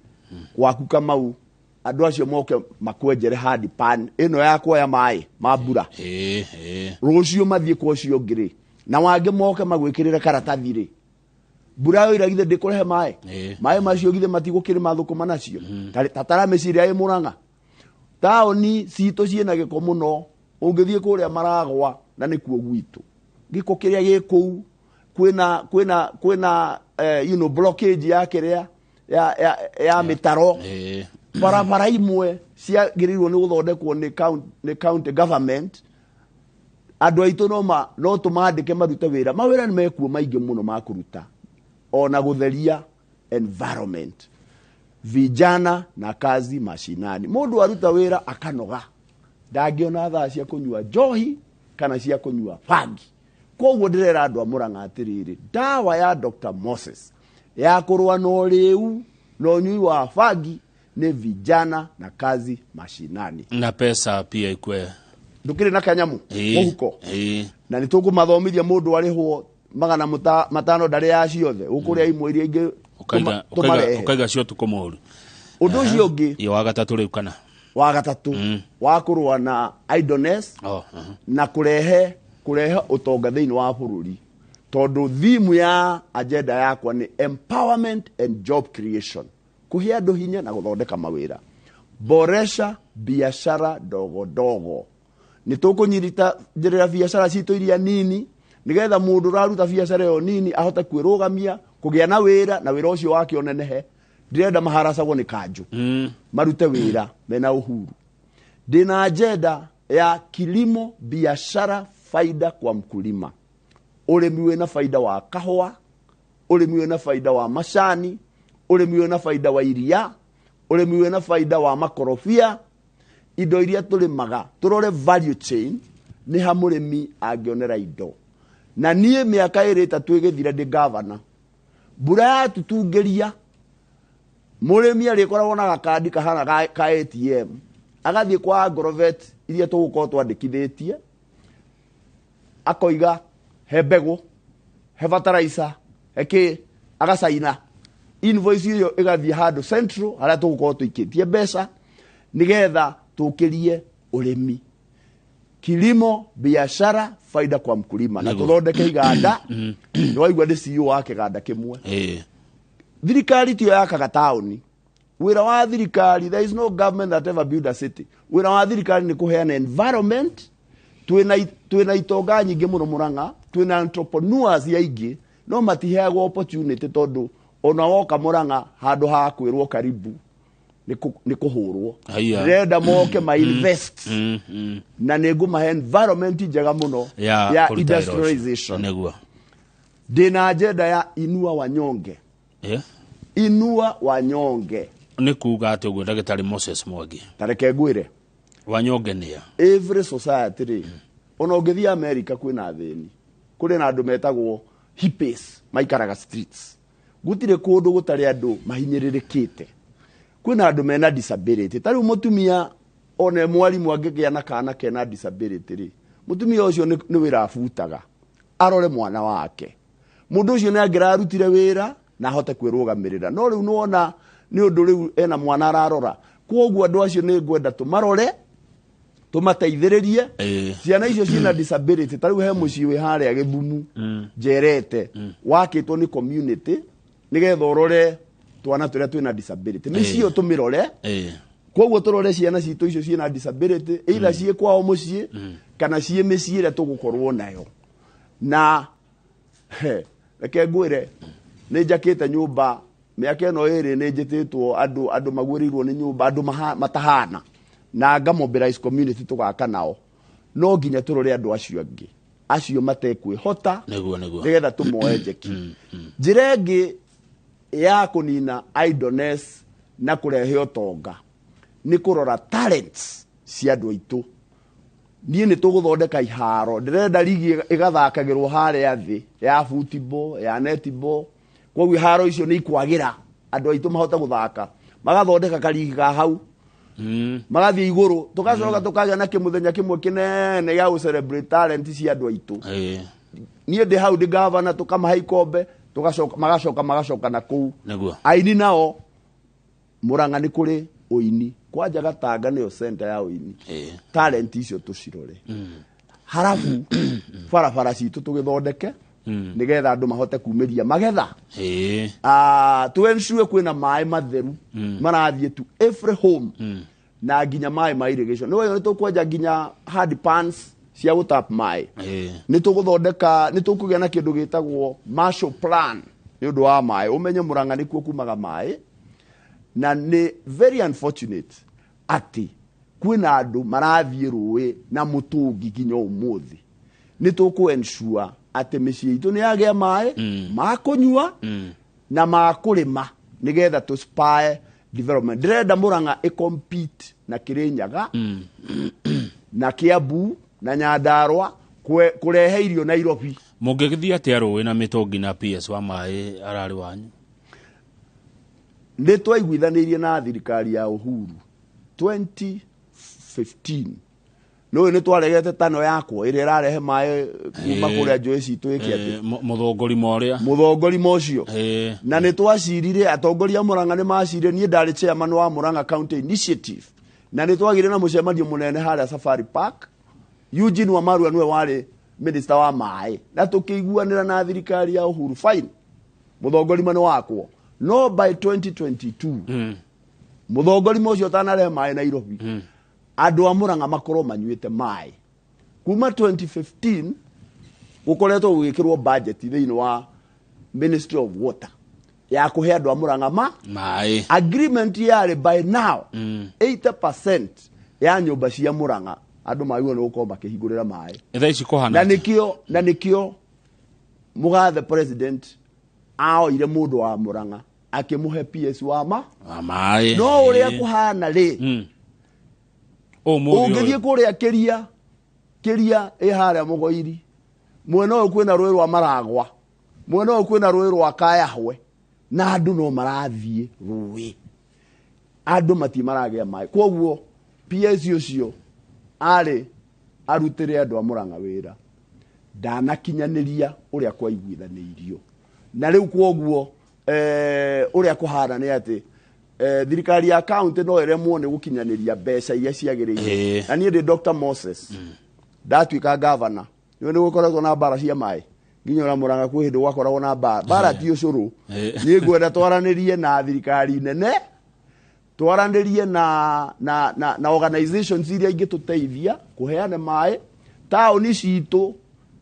gwaku Kamau andũ acio moke makwenjere hard pan ĩno ya kuoya maĩ ma mbura, rũciũ mathiĩ kwa ũcio ũngĩ rĩ, na wangĩ moke magwĩkĩrĩre karatathi rĩ, mbura ĩyo ira githĩ ndĩkũrehe maĩ, maĩ macio githĩ matigũkĩrĩma thũkũma nacio. Ta tara mĩciĩ ĩrĩa ĩ Murang'a, taũni citũ ciĩna gĩko mũno, ũngĩthiĩ kũrĩa Maragwa na nĩkuo gwitũ, gĩko kĩrĩa gĩ kũu kwĩna you know, blockage ya kĩrĩa ya mĩtaro, barabara imwe Ciagĩrĩirwo nĩ gũthondekwo nĩ county government. Andũ aitũ no tũmandĩke marute wĩra. Mawĩra nĩ mekuo maingĩ mũno ma kũruta, ona gũtheria environment. Vijana na kazi mashinani. Mũndũ aruta wĩra akanoga, ndangĩona thaa cia kũnyua njohi kana cia kũnyua bangi. Koguo ndĩrera andũ a Murang'a atĩrĩrĩ, ndawa ya Dr. Moses ya kũrũa na ũrĩu na ũnyui wa bangi nĩ vijana na kazi mashinani. Na pesa pia ikwe. Ndũkĩrĩ na kanyamu mũhuko. Na nĩ tũkũmathomithia mũndũ arĩhwo 500 ndarĩ ya ciothe, ũkũrĩa imwe iria ingĩ tũmarehe. Ũkaiga cio tukũ mũru. Ũndũ ũcio ũngĩ wa gatatũ rĩu kana wa gatatũ wa kũrũa na idleness na kũrehe ũtonga thĩinĩ wa bũrũri, tondũ theme ya agenda yakwa nĩ empowerment and job creation, kũhe andũ hinya na gũthondeka mawĩra. Boresha biashara ndogo ndogo. Nĩ tũkũnyitĩrĩra biacara citũ iria nini, nĩgetha mũndũ ũraruta biacara ĩyo nini ahote kwĩrũgamia, kũgĩa na wĩra, na wĩra ũcio wake ũnenehe. Ndĩrenda maharacagwo nĩ kanjũ, marute wĩra mena uhuru. Ndĩna agenda ya kilimo biashara faida kwa mkulima. Ũrĩmi wĩna faida wa kahũa, ũrĩmi wĩna faida wa macani, ũrĩmi wĩna faida wa iria, ũrĩmi wĩna faida wa makorobia. Indo iria tũrĩmaga tũrore value chain, nĩ ha mũrĩmi angĩonera indo. Na niĩ mĩaka ĩrĩ ĩtatũ ĩgĩthira ndĩ gavana, mbura yatutungĩria, mũrĩmi arĩkoragwo na gakandi kahana ka ATM, agathiĩ kwa agrovet iria tũgũkorwo twandĩkithĩtie, akoiga he mbegũ, he fertilizer, he kĩ, agacaina invoice ĩyo ĩgathiĩ handũ central harĩa tũgũkorwo tũikĩtie mbeca, nĩgetha tũkĩrie ũrĩmi. Kilimo biashara faida kwa mkulima. Na tũthondeke iganda. Nĩwaigua ndĩ CEO wa kĩganda kĩmwe. Thirikari tiyo yakaga taũni. Wĩra wa thirikari, there is no government that ever build a city. Wĩra wa thirikari nĩ kũheana environment. Twĩna itonga nyingĩ mũno Murang'a, twĩna entrepreneurs aingĩ, no matiheagwo opportunity tondũ ona woka Murang'a handũ ha kwĩrwo karibu nĩ kũhũrwo. Ndĩrenda moke ma invest, na nĩ ngũmahe environment njega mũno ya industrialization. Ndĩna agenda ya inua wanyonge. Inua wanyonge nĩ kuga atĩ ũguo ndagĩtarĩ Moses Mwangi? Tareke ngwĩre, wanyonge nĩa? Every society rĩ, ona ũngĩthiĩ America kwĩna athĩni, kũrĩ na andũ metagwo hippies maikaraga streets. Gũtirĩ kũndũ gũtarĩ andũ mahinyĩrĩrĩkĩte. Kwĩna andũ mena disability. Ta rĩu mũtumia one mwarimũ angĩgĩa na kana kena disability rĩ, mũtumia ũcio nĩ wĩra abutaga arore mwana wake. Mũndũ ũcio nĩ angĩrarutire wĩra na ahote kwĩrũgamĩrĩra, no rĩu nĩwona nĩ ũndũ rĩu ena mwana ararora. Kwoguo andũ acio nĩ ngwenda tũmarore, tũmateithĩrĩrie. Ciana icio ciĩna disability, ta rĩu he mũciĩ wĩ harĩa Gĩthumu njerete, wakĩtwo nĩ community nĩgetha ũrore twana tũrĩa twĩna disability. Mĩciĩ ĩyo tũmĩrore. Koguo tũrore ciana citũ icio ciĩna disability, either ciĩ kwao mũciĩ kana ciĩ mĩciĩ ĩrĩa tũgũkorwo nayo. Na reke ngwĩre, nĩ njakĩte nyũmba mĩaka ĩno ĩrĩ, nĩ njĩtĩtwo andũ magwĩrĩirwo nĩ nyũmba, andũ matahana, na nga mobilize community tũgaka nao. No nginya tũrore andũ acio angĩ, acio matekwĩhota, nĩgetha tũmoe njeki. Njĩra ĩngĩ ya kũnina idleness na kũrehe ũtonga nĩ kũrora talents cia andũ aitũ. Niĩ nĩ tũgũthondeka iharo, ndĩrenda ligi ĩgathakagĩrwo harĩa thĩ ya football, ya netball. Koguo iharo icio nĩ ikwagĩra andũ aitũ mahote gũthaka, magathondeka karigi ka hau, magathiĩ igũrũ, tũgacoka tũkagĩa na kĩmũthenya kĩmwe kĩnene gĩa gũ celebrate talent cia andũ aitũ. Niĩ ndĩ hau ndĩ gavana, tũkamahe ikombe, tũgacoka magacoka na kũu. Aini nao Murang'a nĩ kũrĩ ũini, kwanja Gatanga nĩyo center ya ũini. Talent icio tũcirore. Harabu barabara citũ tũgĩthondeke, nĩgetha andũ mahote kumĩria magetha. Tu ensure kwĩna maĩ matheru marathiĩ to every home, na nginya maĩ ma irrigation. Nĩ tũkwenja nginya hard pans cia gũtap maĩ. Nĩ tũgũthondeka, nĩ tũkũgĩa na kĩndũ gĩtagwo Marshall Plan nĩ ũndũ wa maĩ. Ũmenye Murang'a nĩkuo kumaga maĩ, na nĩ very unfortunate Atĩ kwĩna andũ marathiĩ rũĩ na mũtũngi nginya ũmũthĩ. Nĩ tũkũ ensure atĩ mĩciĩ itũ nĩ yagĩa maĩ ma kũnyua na ma kũrĩma, nĩgetha tũ spur development. Ndĩrenda Murang'a ĩ compete na Kirinyaga na Kiambu na Nyandarua kũrehe irio Nairobi. Mũngĩgĩthiĩ atĩa rũĩ na mĩtũngi na PS wa maĩ ararĩ wanyu? Nĩ twaiguithanĩirie na thirikari ya Uhuru 2015. Nĩũĩ nĩ twaregete tano yakwo ĩrĩa ĩrarehe maĩ kuma kũrĩa njũĩ citũ ĩke atĩ Mũthongori ũrĩa mũthongori ũcio. Na nĩ twacirire, atongoria a Murang'a nĩ macirire. Niĩ ndarĩ chairman wa Murang'a County Initiative, na nĩ twagire na mũcemanio mũnene harĩa Safari Park. Eugene Wamalwa nĩwe warĩ minister wa maĩ, na tũkĩiguanĩra na thirikari ya Uhuru, fine, mũthongorima nĩ wakwo, no by 2022 mũthongorima ũcio ũtanarehe maĩ Nairobi, andũ a Murang'a makorwo manyuĩte maĩ. Kuma 2015 gũkoretwo gũgĩkĩrwo budget thĩinĩ wa Ministry of Water ya kũhe andũ a Murang'a ma maĩ. Agreement yarĩ by now 80% ya nyũmba cia Murang'a andũ magĩrĩirwo nĩ gũkorwo makĩhingũrĩra maĩ. Thaa ici kũhana Na nĩkĩo mũgathe president aoire mũndũ wa Murang'a akĩmũhe PS wa ma wa maĩ. No ũrĩa kũhana rĩ, ũmũthĩ ũngĩthiĩ ũyũ. Kũrĩa kĩria kĩria ĩ harĩa Mũgoiri, mwena ũyũ kwĩna rũĩ rwa Maragwa, mwena ũyũ kwĩna rũĩ rwa Kayahwe, na andũ no marathiĩ rũĩ, andũ mati maragĩa maĩ. Koguo PS ũcio arĩ arutĩre andũ a Murang'a wĩra, ndanakinyanĩria ũrĩa kwaiguithanĩirio. Na rĩu kwoguo ũrĩa kũhana nĩ atĩ thirikari ya county no ĩremwo nĩ gũkinyanĩria mbeca iria ciagĩrĩire. Na niĩ ndĩ Dr. Moses, ndatuĩka gavana, nĩ nĩ gũkoretwo na mbara cia maĩ nginya ona Murang'a kwĩ hĩndĩ gwakoragwo na mbara. Mbara ti ũcũrũ. Niĩ ngwenda twaranĩrie na thirikari nene, twaranĩrie na organizations iria ingĩtũteithia kũheana maĩ taũni citũ,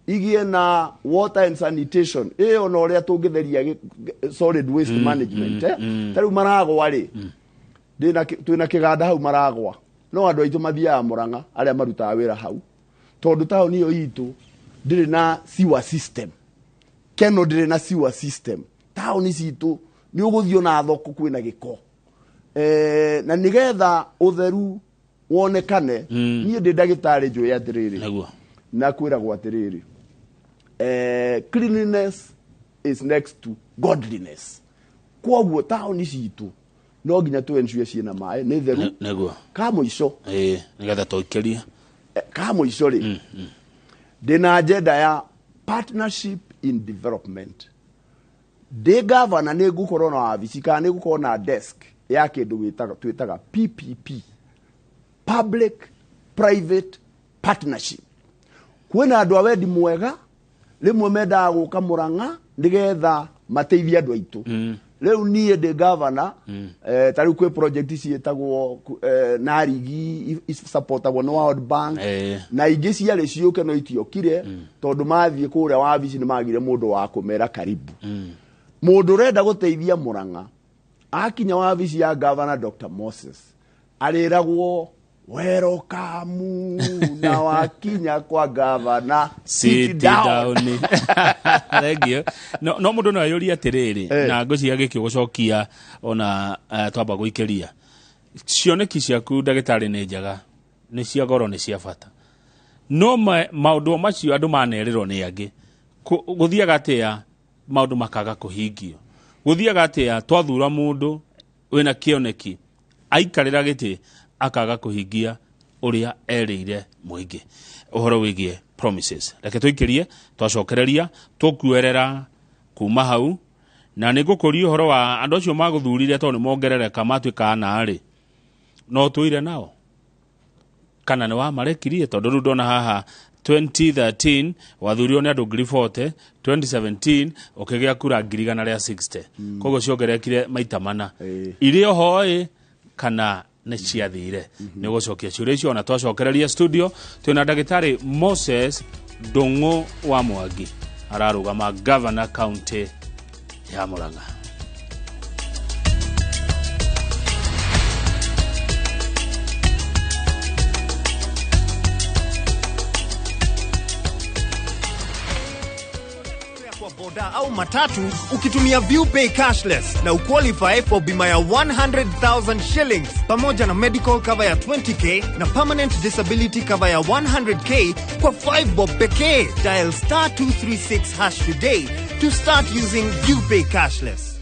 igĩe na water and sanitation ĩyo, na ũrĩa tũngĩtheria solid waste management. Ta rĩu Maragwa rĩ, twĩna kĩganda hau Maragwa, no andũ aitũ mathiaga Murang'a arĩa marutaga wĩra hau, tondũ taũni ĩyo itũ ndĩrĩ na sewer system. Keno ndĩrĩ na sewer system. Taũni citũ nĩ ũgũthiĩ ona thoko kwĩna gĩko. Na nĩgetha ũtheru wonekane, niĩ ndĩ ndagĩtarĩ, njũĩ atĩrĩrĩ, na kwĩragwo atĩrĩrĩ, cleanliness is next to godliness. Kwoguo taũni citũ no nginya tũ ensure ciĩna maĩ, nĩ theru. Ka mũico, Nĩgetha tũikĩrie. Ka mũico rĩ, ndĩna agenda ya partnership in development. Ndĩ gavana nĩ ngũkorwo na wabici kana nĩ ngũkorwo na desk ya kĩndũ twĩtaga PPP, public private partnership. Kwĩna andũ a wendi mwega, rĩmwe mendaga gũka Murang'a nĩgetha mateithie andũ aitũ. Rĩu niĩ ndĩ gavana, ta rĩu kwĩ project ciĩtagwo Narigi, supportagwo nĩ World Bank, na ingĩ ciarĩ ciũke no itiokire, tondũ mathiĩ kũrĩa wabici nĩ magire mũndũ wa kũmera karibu. Mũndũ ũrenda gũteithia Murang'a akinya wabici ya gavana Dr. Moses arĩragwo werokamu, na wakinya kwa gavana, sit down. Thank you. No mũndũ no ayũrie atĩrĩrĩ, na ngwĩciria gĩkĩ ũgũcokia ona twamba gũikĩria cioneki ciaku, ndagĩtarĩ, nĩ njega, nĩ cia goro, nĩ cia bata, no maũndũ macio andũ manerĩrwo nĩ angĩ. Gũthiaga atĩa maũndũ makaga kũhingio? Gũthiaga atĩa twathura mũndũ wĩna kĩoneki, aikarĩra gĩtĩ akaga kũhingia ũrĩa erĩire mũingĩ, ũhoro wĩgiĩ promises? Reke tũikĩrie, twacokereria tũkuerera kuma hau, na nĩ ngũkũria ũhoro wa andũ acio magũthurire, tondũ nĩ mongerereka matuĩka ana-rĩ, no tũire nao kana nĩ wamarekirie? Tondũ rĩu ndona haha 2013 wathurirwo nĩ andũ 40,000, 2017 ũkĩgĩa kura 160,000, koguo ciongererekire maita mana. Irĩ oho ĩ kana nĩ ciathire? Nĩ ũgũcokia ciũria icio ona twacokereria studio. Twĩna ndagĩtarĩ Moses Ndũng'ũ wa Mwangi, ararũgama governor county ya Murang'a. Kwa boda au matatu ukitumia ViewPay cashless na uqualify for bima ya 100,000 shillings pamoja na medical cover ya 20K na permanent disability cover ya 100K kwa 5 bob pekee. Dial star 236 hash today to start using ViewPay cashless.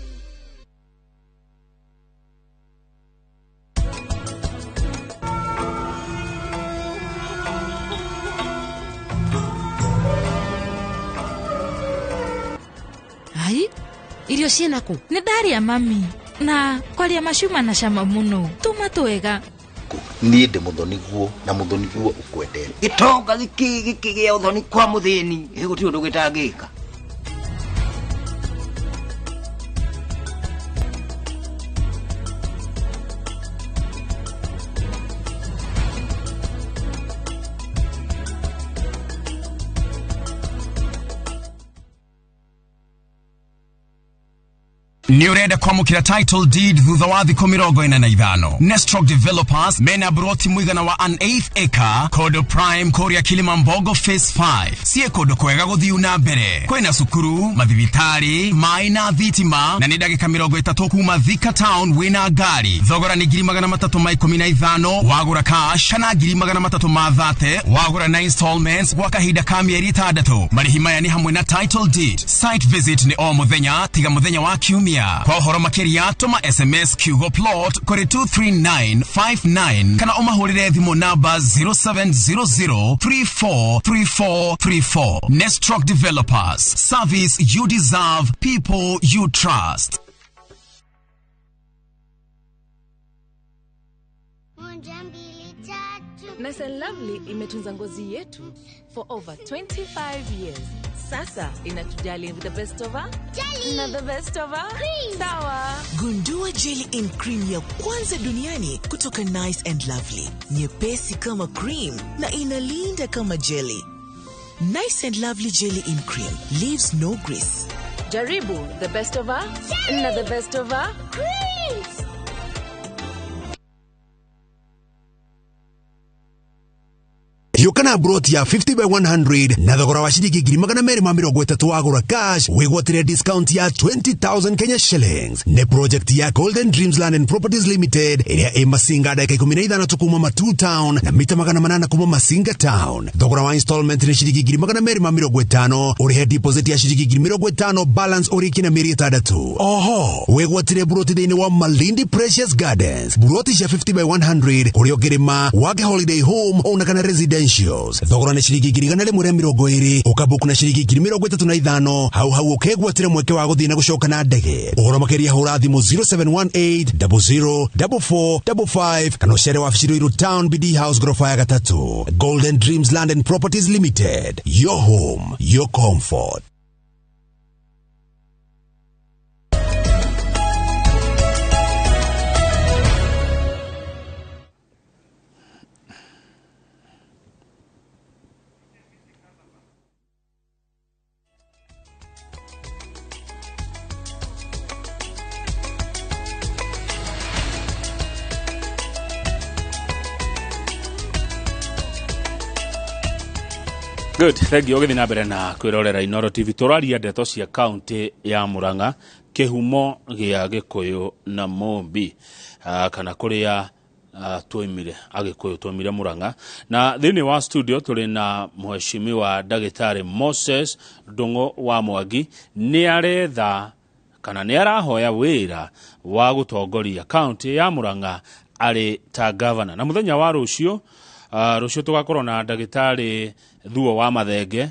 Ai, irio ciĩna kũ? Nĩ ndaria mami na kwaria macuma na cama mũno tuma twega. Niĩ ndĩ mũthoni guo na mũthoni guo ũkwendete. Gĩtonga gĩkĩgĩa ũthoni kwa mũthĩni, gũtirĩ ũndũ gĩtangĩka. Nĩ ũrenda kwamũkĩra title deed thutha wa thikũ 45. Nestrock Developers mena broti mũigana wa an eighth acre kodo prime kũrĩa Kilimambogo phase 5. Sie kũndũ kwega gũthiu na mbere, kwĩna cukuru, mathibitarĩ, maĩ na thitima, na nĩ ndagĩka 30 kuma Thika town wĩna ngari. Thogora nĩ 315,000 wagũra cash kana 330,000 wagũra na installments gwa kahinda ka mĩeri 6. Marĩhi maya nĩ hamwe na title deed. Site visit nĩ o mũthenya tiga mũthenya wa kiumia. Kwa ũhoro makĩria tũma SMS kiugo plot kũrĩ 23959 kana ũmahũrĩre thimũ namba 0700343434. Nestrock Developers, service you deserve, people you trust. Nice and Lovely imetunza ngozi yetu for over 25 years. Sasa inatujali with the best of her jelly na the best of her cream. Sawa. Gundua jelly in cream ya kwanza duniani kutoka Nice and Lovely. Nyepesi kama cream na inalinda kama jelly. Nice and Lovely jelly in cream leaves no grease. Jaribu the best of her jelly na the best of her cream. Yukana broti ya 50 by 100 na thogora wa ciringi 230,000 wagũra cash wĩgwatĩre discount ya 20,000 Kenya shillings. Nĩ project ya Golden Dreams Land and Properties Limited ĩrĩa ĩ Masinga ndagĩka 15 kuma Matuu Town na mita 800 kuma Masinga Town. Thogora wa installment nĩ ciringi 250,000, ũrĩhe deposit ya ciringi 50,000, balance ũrĩkie na mĩeri 6. Oho wĩgwatĩre broti thĩinĩ wa Malindi Precious Gardens, broti cia 50 by 100 kũrĩa ũngĩrĩma wake holiday home ona kana residential. Thogora nĩ ciringi 120,000, ũkabuku na ciringi 35,000, hau hau ũkegwatĩra mweke wa gũthiĩ na gũcoka na ndege. Ũhoro makĩria hũra thimũ 0718 00 44 55 kana ũcere wabici Ruiru Town BD House ghorofa ya 3. Golden Dreams Land and Properties Limited, your home, your comfort. Good, thank you. Ũgĩthiĩ na mbere na kwĩrorera Inooro TV. Tũraria ndeto cia kaunti ya Murang'a, kĩhumo gĩa Gĩkũyũ na Mũmbi, kana kũrĩa twoimire Agĩkũyũ, twoimire Murang'a. Na thĩinĩ wa studio tũrĩ na mheshimiwa Ndagĩtarĩ Moses Ndung'u wa Mwangi. Nĩ aretha kana nĩ arahoya wĩra wa gũtongoria kaunti ya Murang'a arĩ ta governor. Na mũthenya wa rũciũ, rũciũ tũgakorwo na ndagĩtarĩ Thuo wa Mathenge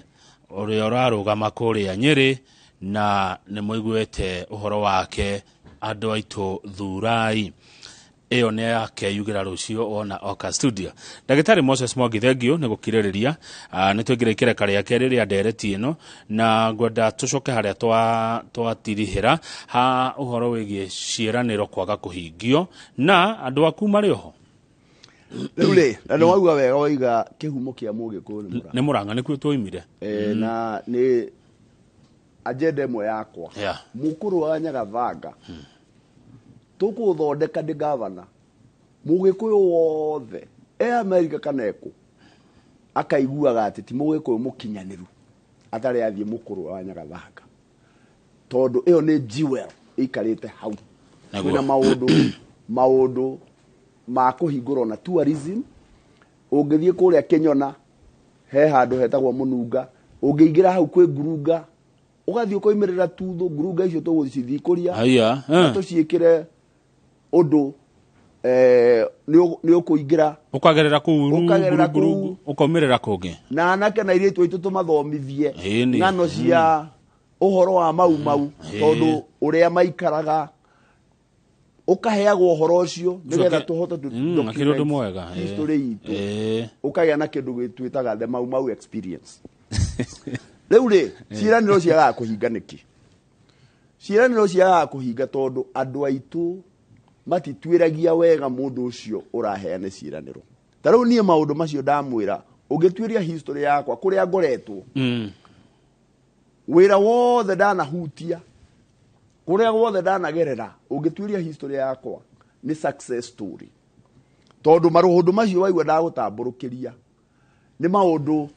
ũrĩa ũrarũgama kũrĩa Nyĩrĩ, na nĩ mũiguĩte ũhoro wake andũ aitũ thurai. Ĩyo nĩ yakeyugĩra rũciũ wona oka studio. Ndagĩtarĩ Moses Mwangi, thengio nĩ gũkirĩrĩria. Nĩ tũingĩra ikereka rĩake rĩrĩa ndereti ĩno, na ngwenda tũcoke harĩa twatirihĩra ha ũhoro wĩgiĩ ciĩranĩro kwaga kũhingio na andũ aku marĩ oho. Rĩu rĩ, na nĩ wauga wega waiga kĩhumo kĩa Mũgĩkũyũ nĩ Murang'a. Nĩ Murang'a nĩkuo twoimire. Na nĩ agenda ĩmwe yakwa. Mũkũrũ wa Nyagathanga tũkũthondeka ndĩ gavana Mũgĩkũyũ wothe e America kana ekũ akaiguaga atĩ ti Mũgĩkũyũ mũkinyanĩru atarĩ athiĩ mũkũrũ wa Nyagathanga. Tondũ ĩyo nĩ jewel ĩikarĩte hau. Naguo. Kwĩna maũndũ ma kũhingũrwo na tourism. Ũngĩthiĩ kũrĩa Kĩnyona he handũ hetagwo Mũnunga, ũngĩingĩra hau kwĩ ngurunga, ũgathiĩ ũkoimĩrĩra tuthũ, ngurunga icio tũgũcithikũria Haiya, na tũciĩkĩre ũndũ nĩ ũkũingĩra Ũkagerera kũu rungu, Ũkagerera rungu, rungu, ũkaumĩrĩra kũngĩ. Na anake na airĩtu aitũ tũmathomithie Ĩni. ng'ano cia ũhoro wa Mau Mau, tondũ ũrĩa maikaraga ũkaheagwo ũhoro ũcio nĩgetha tũhote to Akĩrĩ ũndũ document mwega. History itũ, ũkagĩa na kĩndũ twĩtaga the Mau Mau experience. Rĩu rĩ, ciĩranĩro ciagaga kũhinga nĩkĩ? Ciĩranĩro ciagaga kũhinga tondũ andũ aitũ matituĩragia wega mũndũ ũcio ũraheana ciĩranĩro. Ta rĩu niĩ maũndũ macio ndamwĩra, ũngĩtuĩria history yakwa kũrĩa ngoretwo, wĩra wothe ndanahutia, kũrĩa guothe ndanagerera, ũngĩtuĩria history yakwa nĩ success story, tondũ maũndũ macio waigua ndagũtambũrũkĩria nĩ maũndũ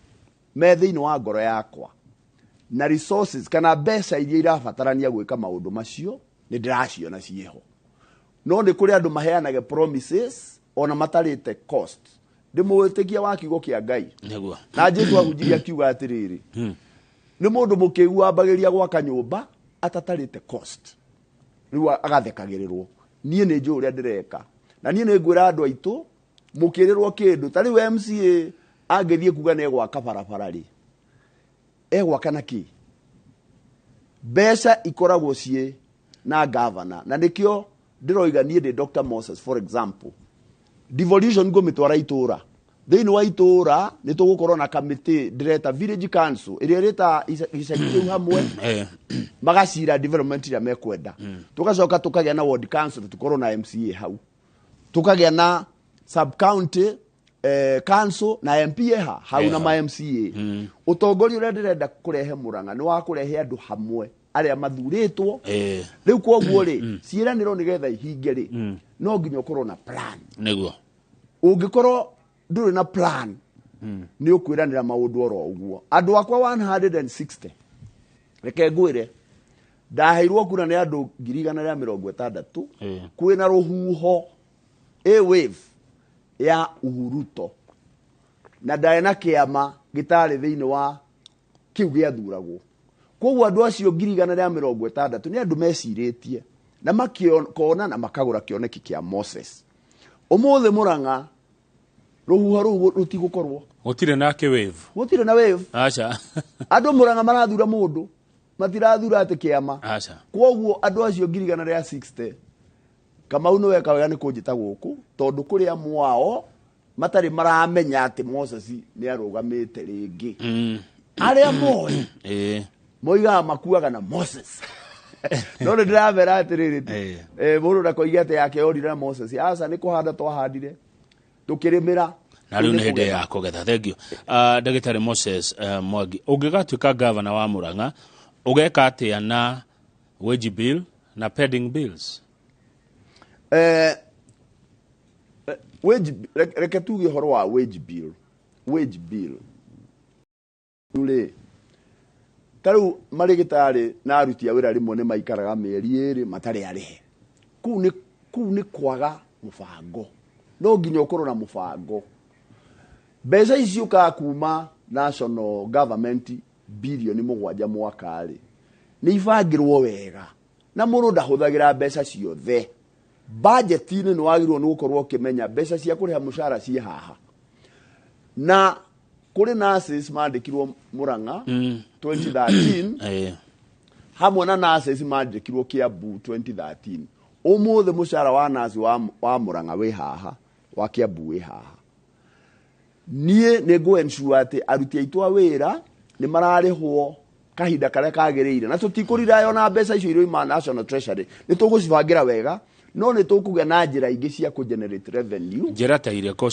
me thĩinĩ wa ngoro yakwa, na resources kana mbeca iria irabatarania gwĩka maũndũ macio nĩ ndĩraciona ciĩho. No nĩ kũrĩ andũ maheanage promises ona matarĩte cost. Ndĩ mwĩtĩkia wa kiugo kĩa Ngai. Na Jesu ahunjirie akiuga atĩrĩrĩ, nĩ mũndũ mũkĩgu wambagĩria gwaka nyũmba atatarĩte cost, rĩu agathekagĩrĩrwo. Niĩ nĩ njũĩ ũrĩa ndĩreka, na niĩ nĩ ngwĩra andũ aitũ, mũkĩrĩrwo kĩndũ ta rĩu MCA angĩthiĩ kuga nĩ egwaka barabara rĩ, egwaka na kĩ? Mbeca ikoragwo ciĩ na gavana, na nĩkĩo ndĩroiga niĩ ndĩ Dr. Moses. For example, devolution ngũmĩtwara itũra. Thĩinĩ wa itũra nĩ tũgũkorwo na kamĩtĩ ndĩreta village council, ĩrĩa ĩrĩta gĩcagi kĩu hamwe, magacira development ĩrĩa mekwenda. Tũgacoka tũkagĩa na ward council, tũkorwo na MCA hau, tũkagĩa na sub county council na MP ha hau na ma MCA. Ũtongoria ũrĩa ndĩrenda kũrehe Mũrang'a nĩ wa kũrehe andũ hamwe arĩa mathurĩtwo. Rĩu koguo rĩ, ciĩranĩro nĩgetha ihinge rĩ, no nginya ũkorwo na plan. Ũngĩkorwo ndũrĩ na plan, nĩ ũkwĩranĩra maũndũ oro ũguo. Andũ akwa 160, reke ngwĩre, ndaheirwo kura nĩ andũ 160,000. Kwĩna rũhuho, a wave ya Uhuruto, na ndarĩ na kĩama gĩtarĩ thĩinĩ wa kĩu gĩathuragwo. Koguo andũ acio 160,000 nĩ andũ mecirĩtie na makĩona na makagũra kĩoneki kĩa Moses. Ũmũthĩ Mũrang'a rũhuho rũu rũtigũkorwo. Gũtirĩ na kĩ wave. Gũtirĩ na wave. Aca. Andũ Mũrang'a marathura mũndũ, matirathura atĩ kĩama. Aca. Koguo andũ acio 160,000, Kamau nĩ weka wega nĩ kũnjĩta gũkũ, tondũ kũrĩa mwao matarĩ maramenya atĩ Moses nĩ arũgamĩte rĩngĩ. Arĩa moĩ moigaga makuaga na Moses, no nĩ ndĩramera atĩrĩrĩ, mũndũ ndakoige atĩ yake yorire na Moses. Aca, nĩ kũhanda twahandire, tũkĩrĩmĩra. Na rĩu nĩ hĩndĩ ya kũgetha. Thank you. Ndagĩtarĩ Moses Mwangi, ũngĩgatuĩka gavana wa Murang'a, ũgeka atĩa na wage bill na pending bills? Wage, reke tuge ũhoro wa wage bill. Wage bill rĩ, ta rĩu marĩgĩtarĩ na aruti a wĩra rĩmwe nĩ maikaraga mĩeri 2 matarĩ arĩhe. Kũu nĩ kwaga mũbango. No nginya ũkorwo na mũbango. Mbeca ici ciũkaga kuma national government 7 bilioni mwaka rĩ, nĩ ibangĩrwo wega na mũndũ ndahũthagĩra mbeca ciothe. Budget-inĩ nĩ wagĩrĩirwo nĩ gũkorwo ũkĩmenya mbeca cia kũrĩha mũcara ciĩ haha, na kũrĩ nurses mandĩkirwo Murang'a 2013 hamwe na nurses mandĩkirwo Kiambu 2013. Ũmũthĩ mũcara wa nurse wa Murang'a wĩ haha, wa Kiambu wĩ haha. Niĩ nĩ ngũ ensure atĩ aruti aitũ a wĩra nĩ mararĩhwo kahinda karĩa kagĩrĩire, na tũtikũrirayo na mbeca icio iroima national treasury. Nĩ tũgũcibangĩra wega, no nĩ tũkũgĩa na njĩra ingĩ cia kũ generate revenue. Njĩra ta irĩkũ?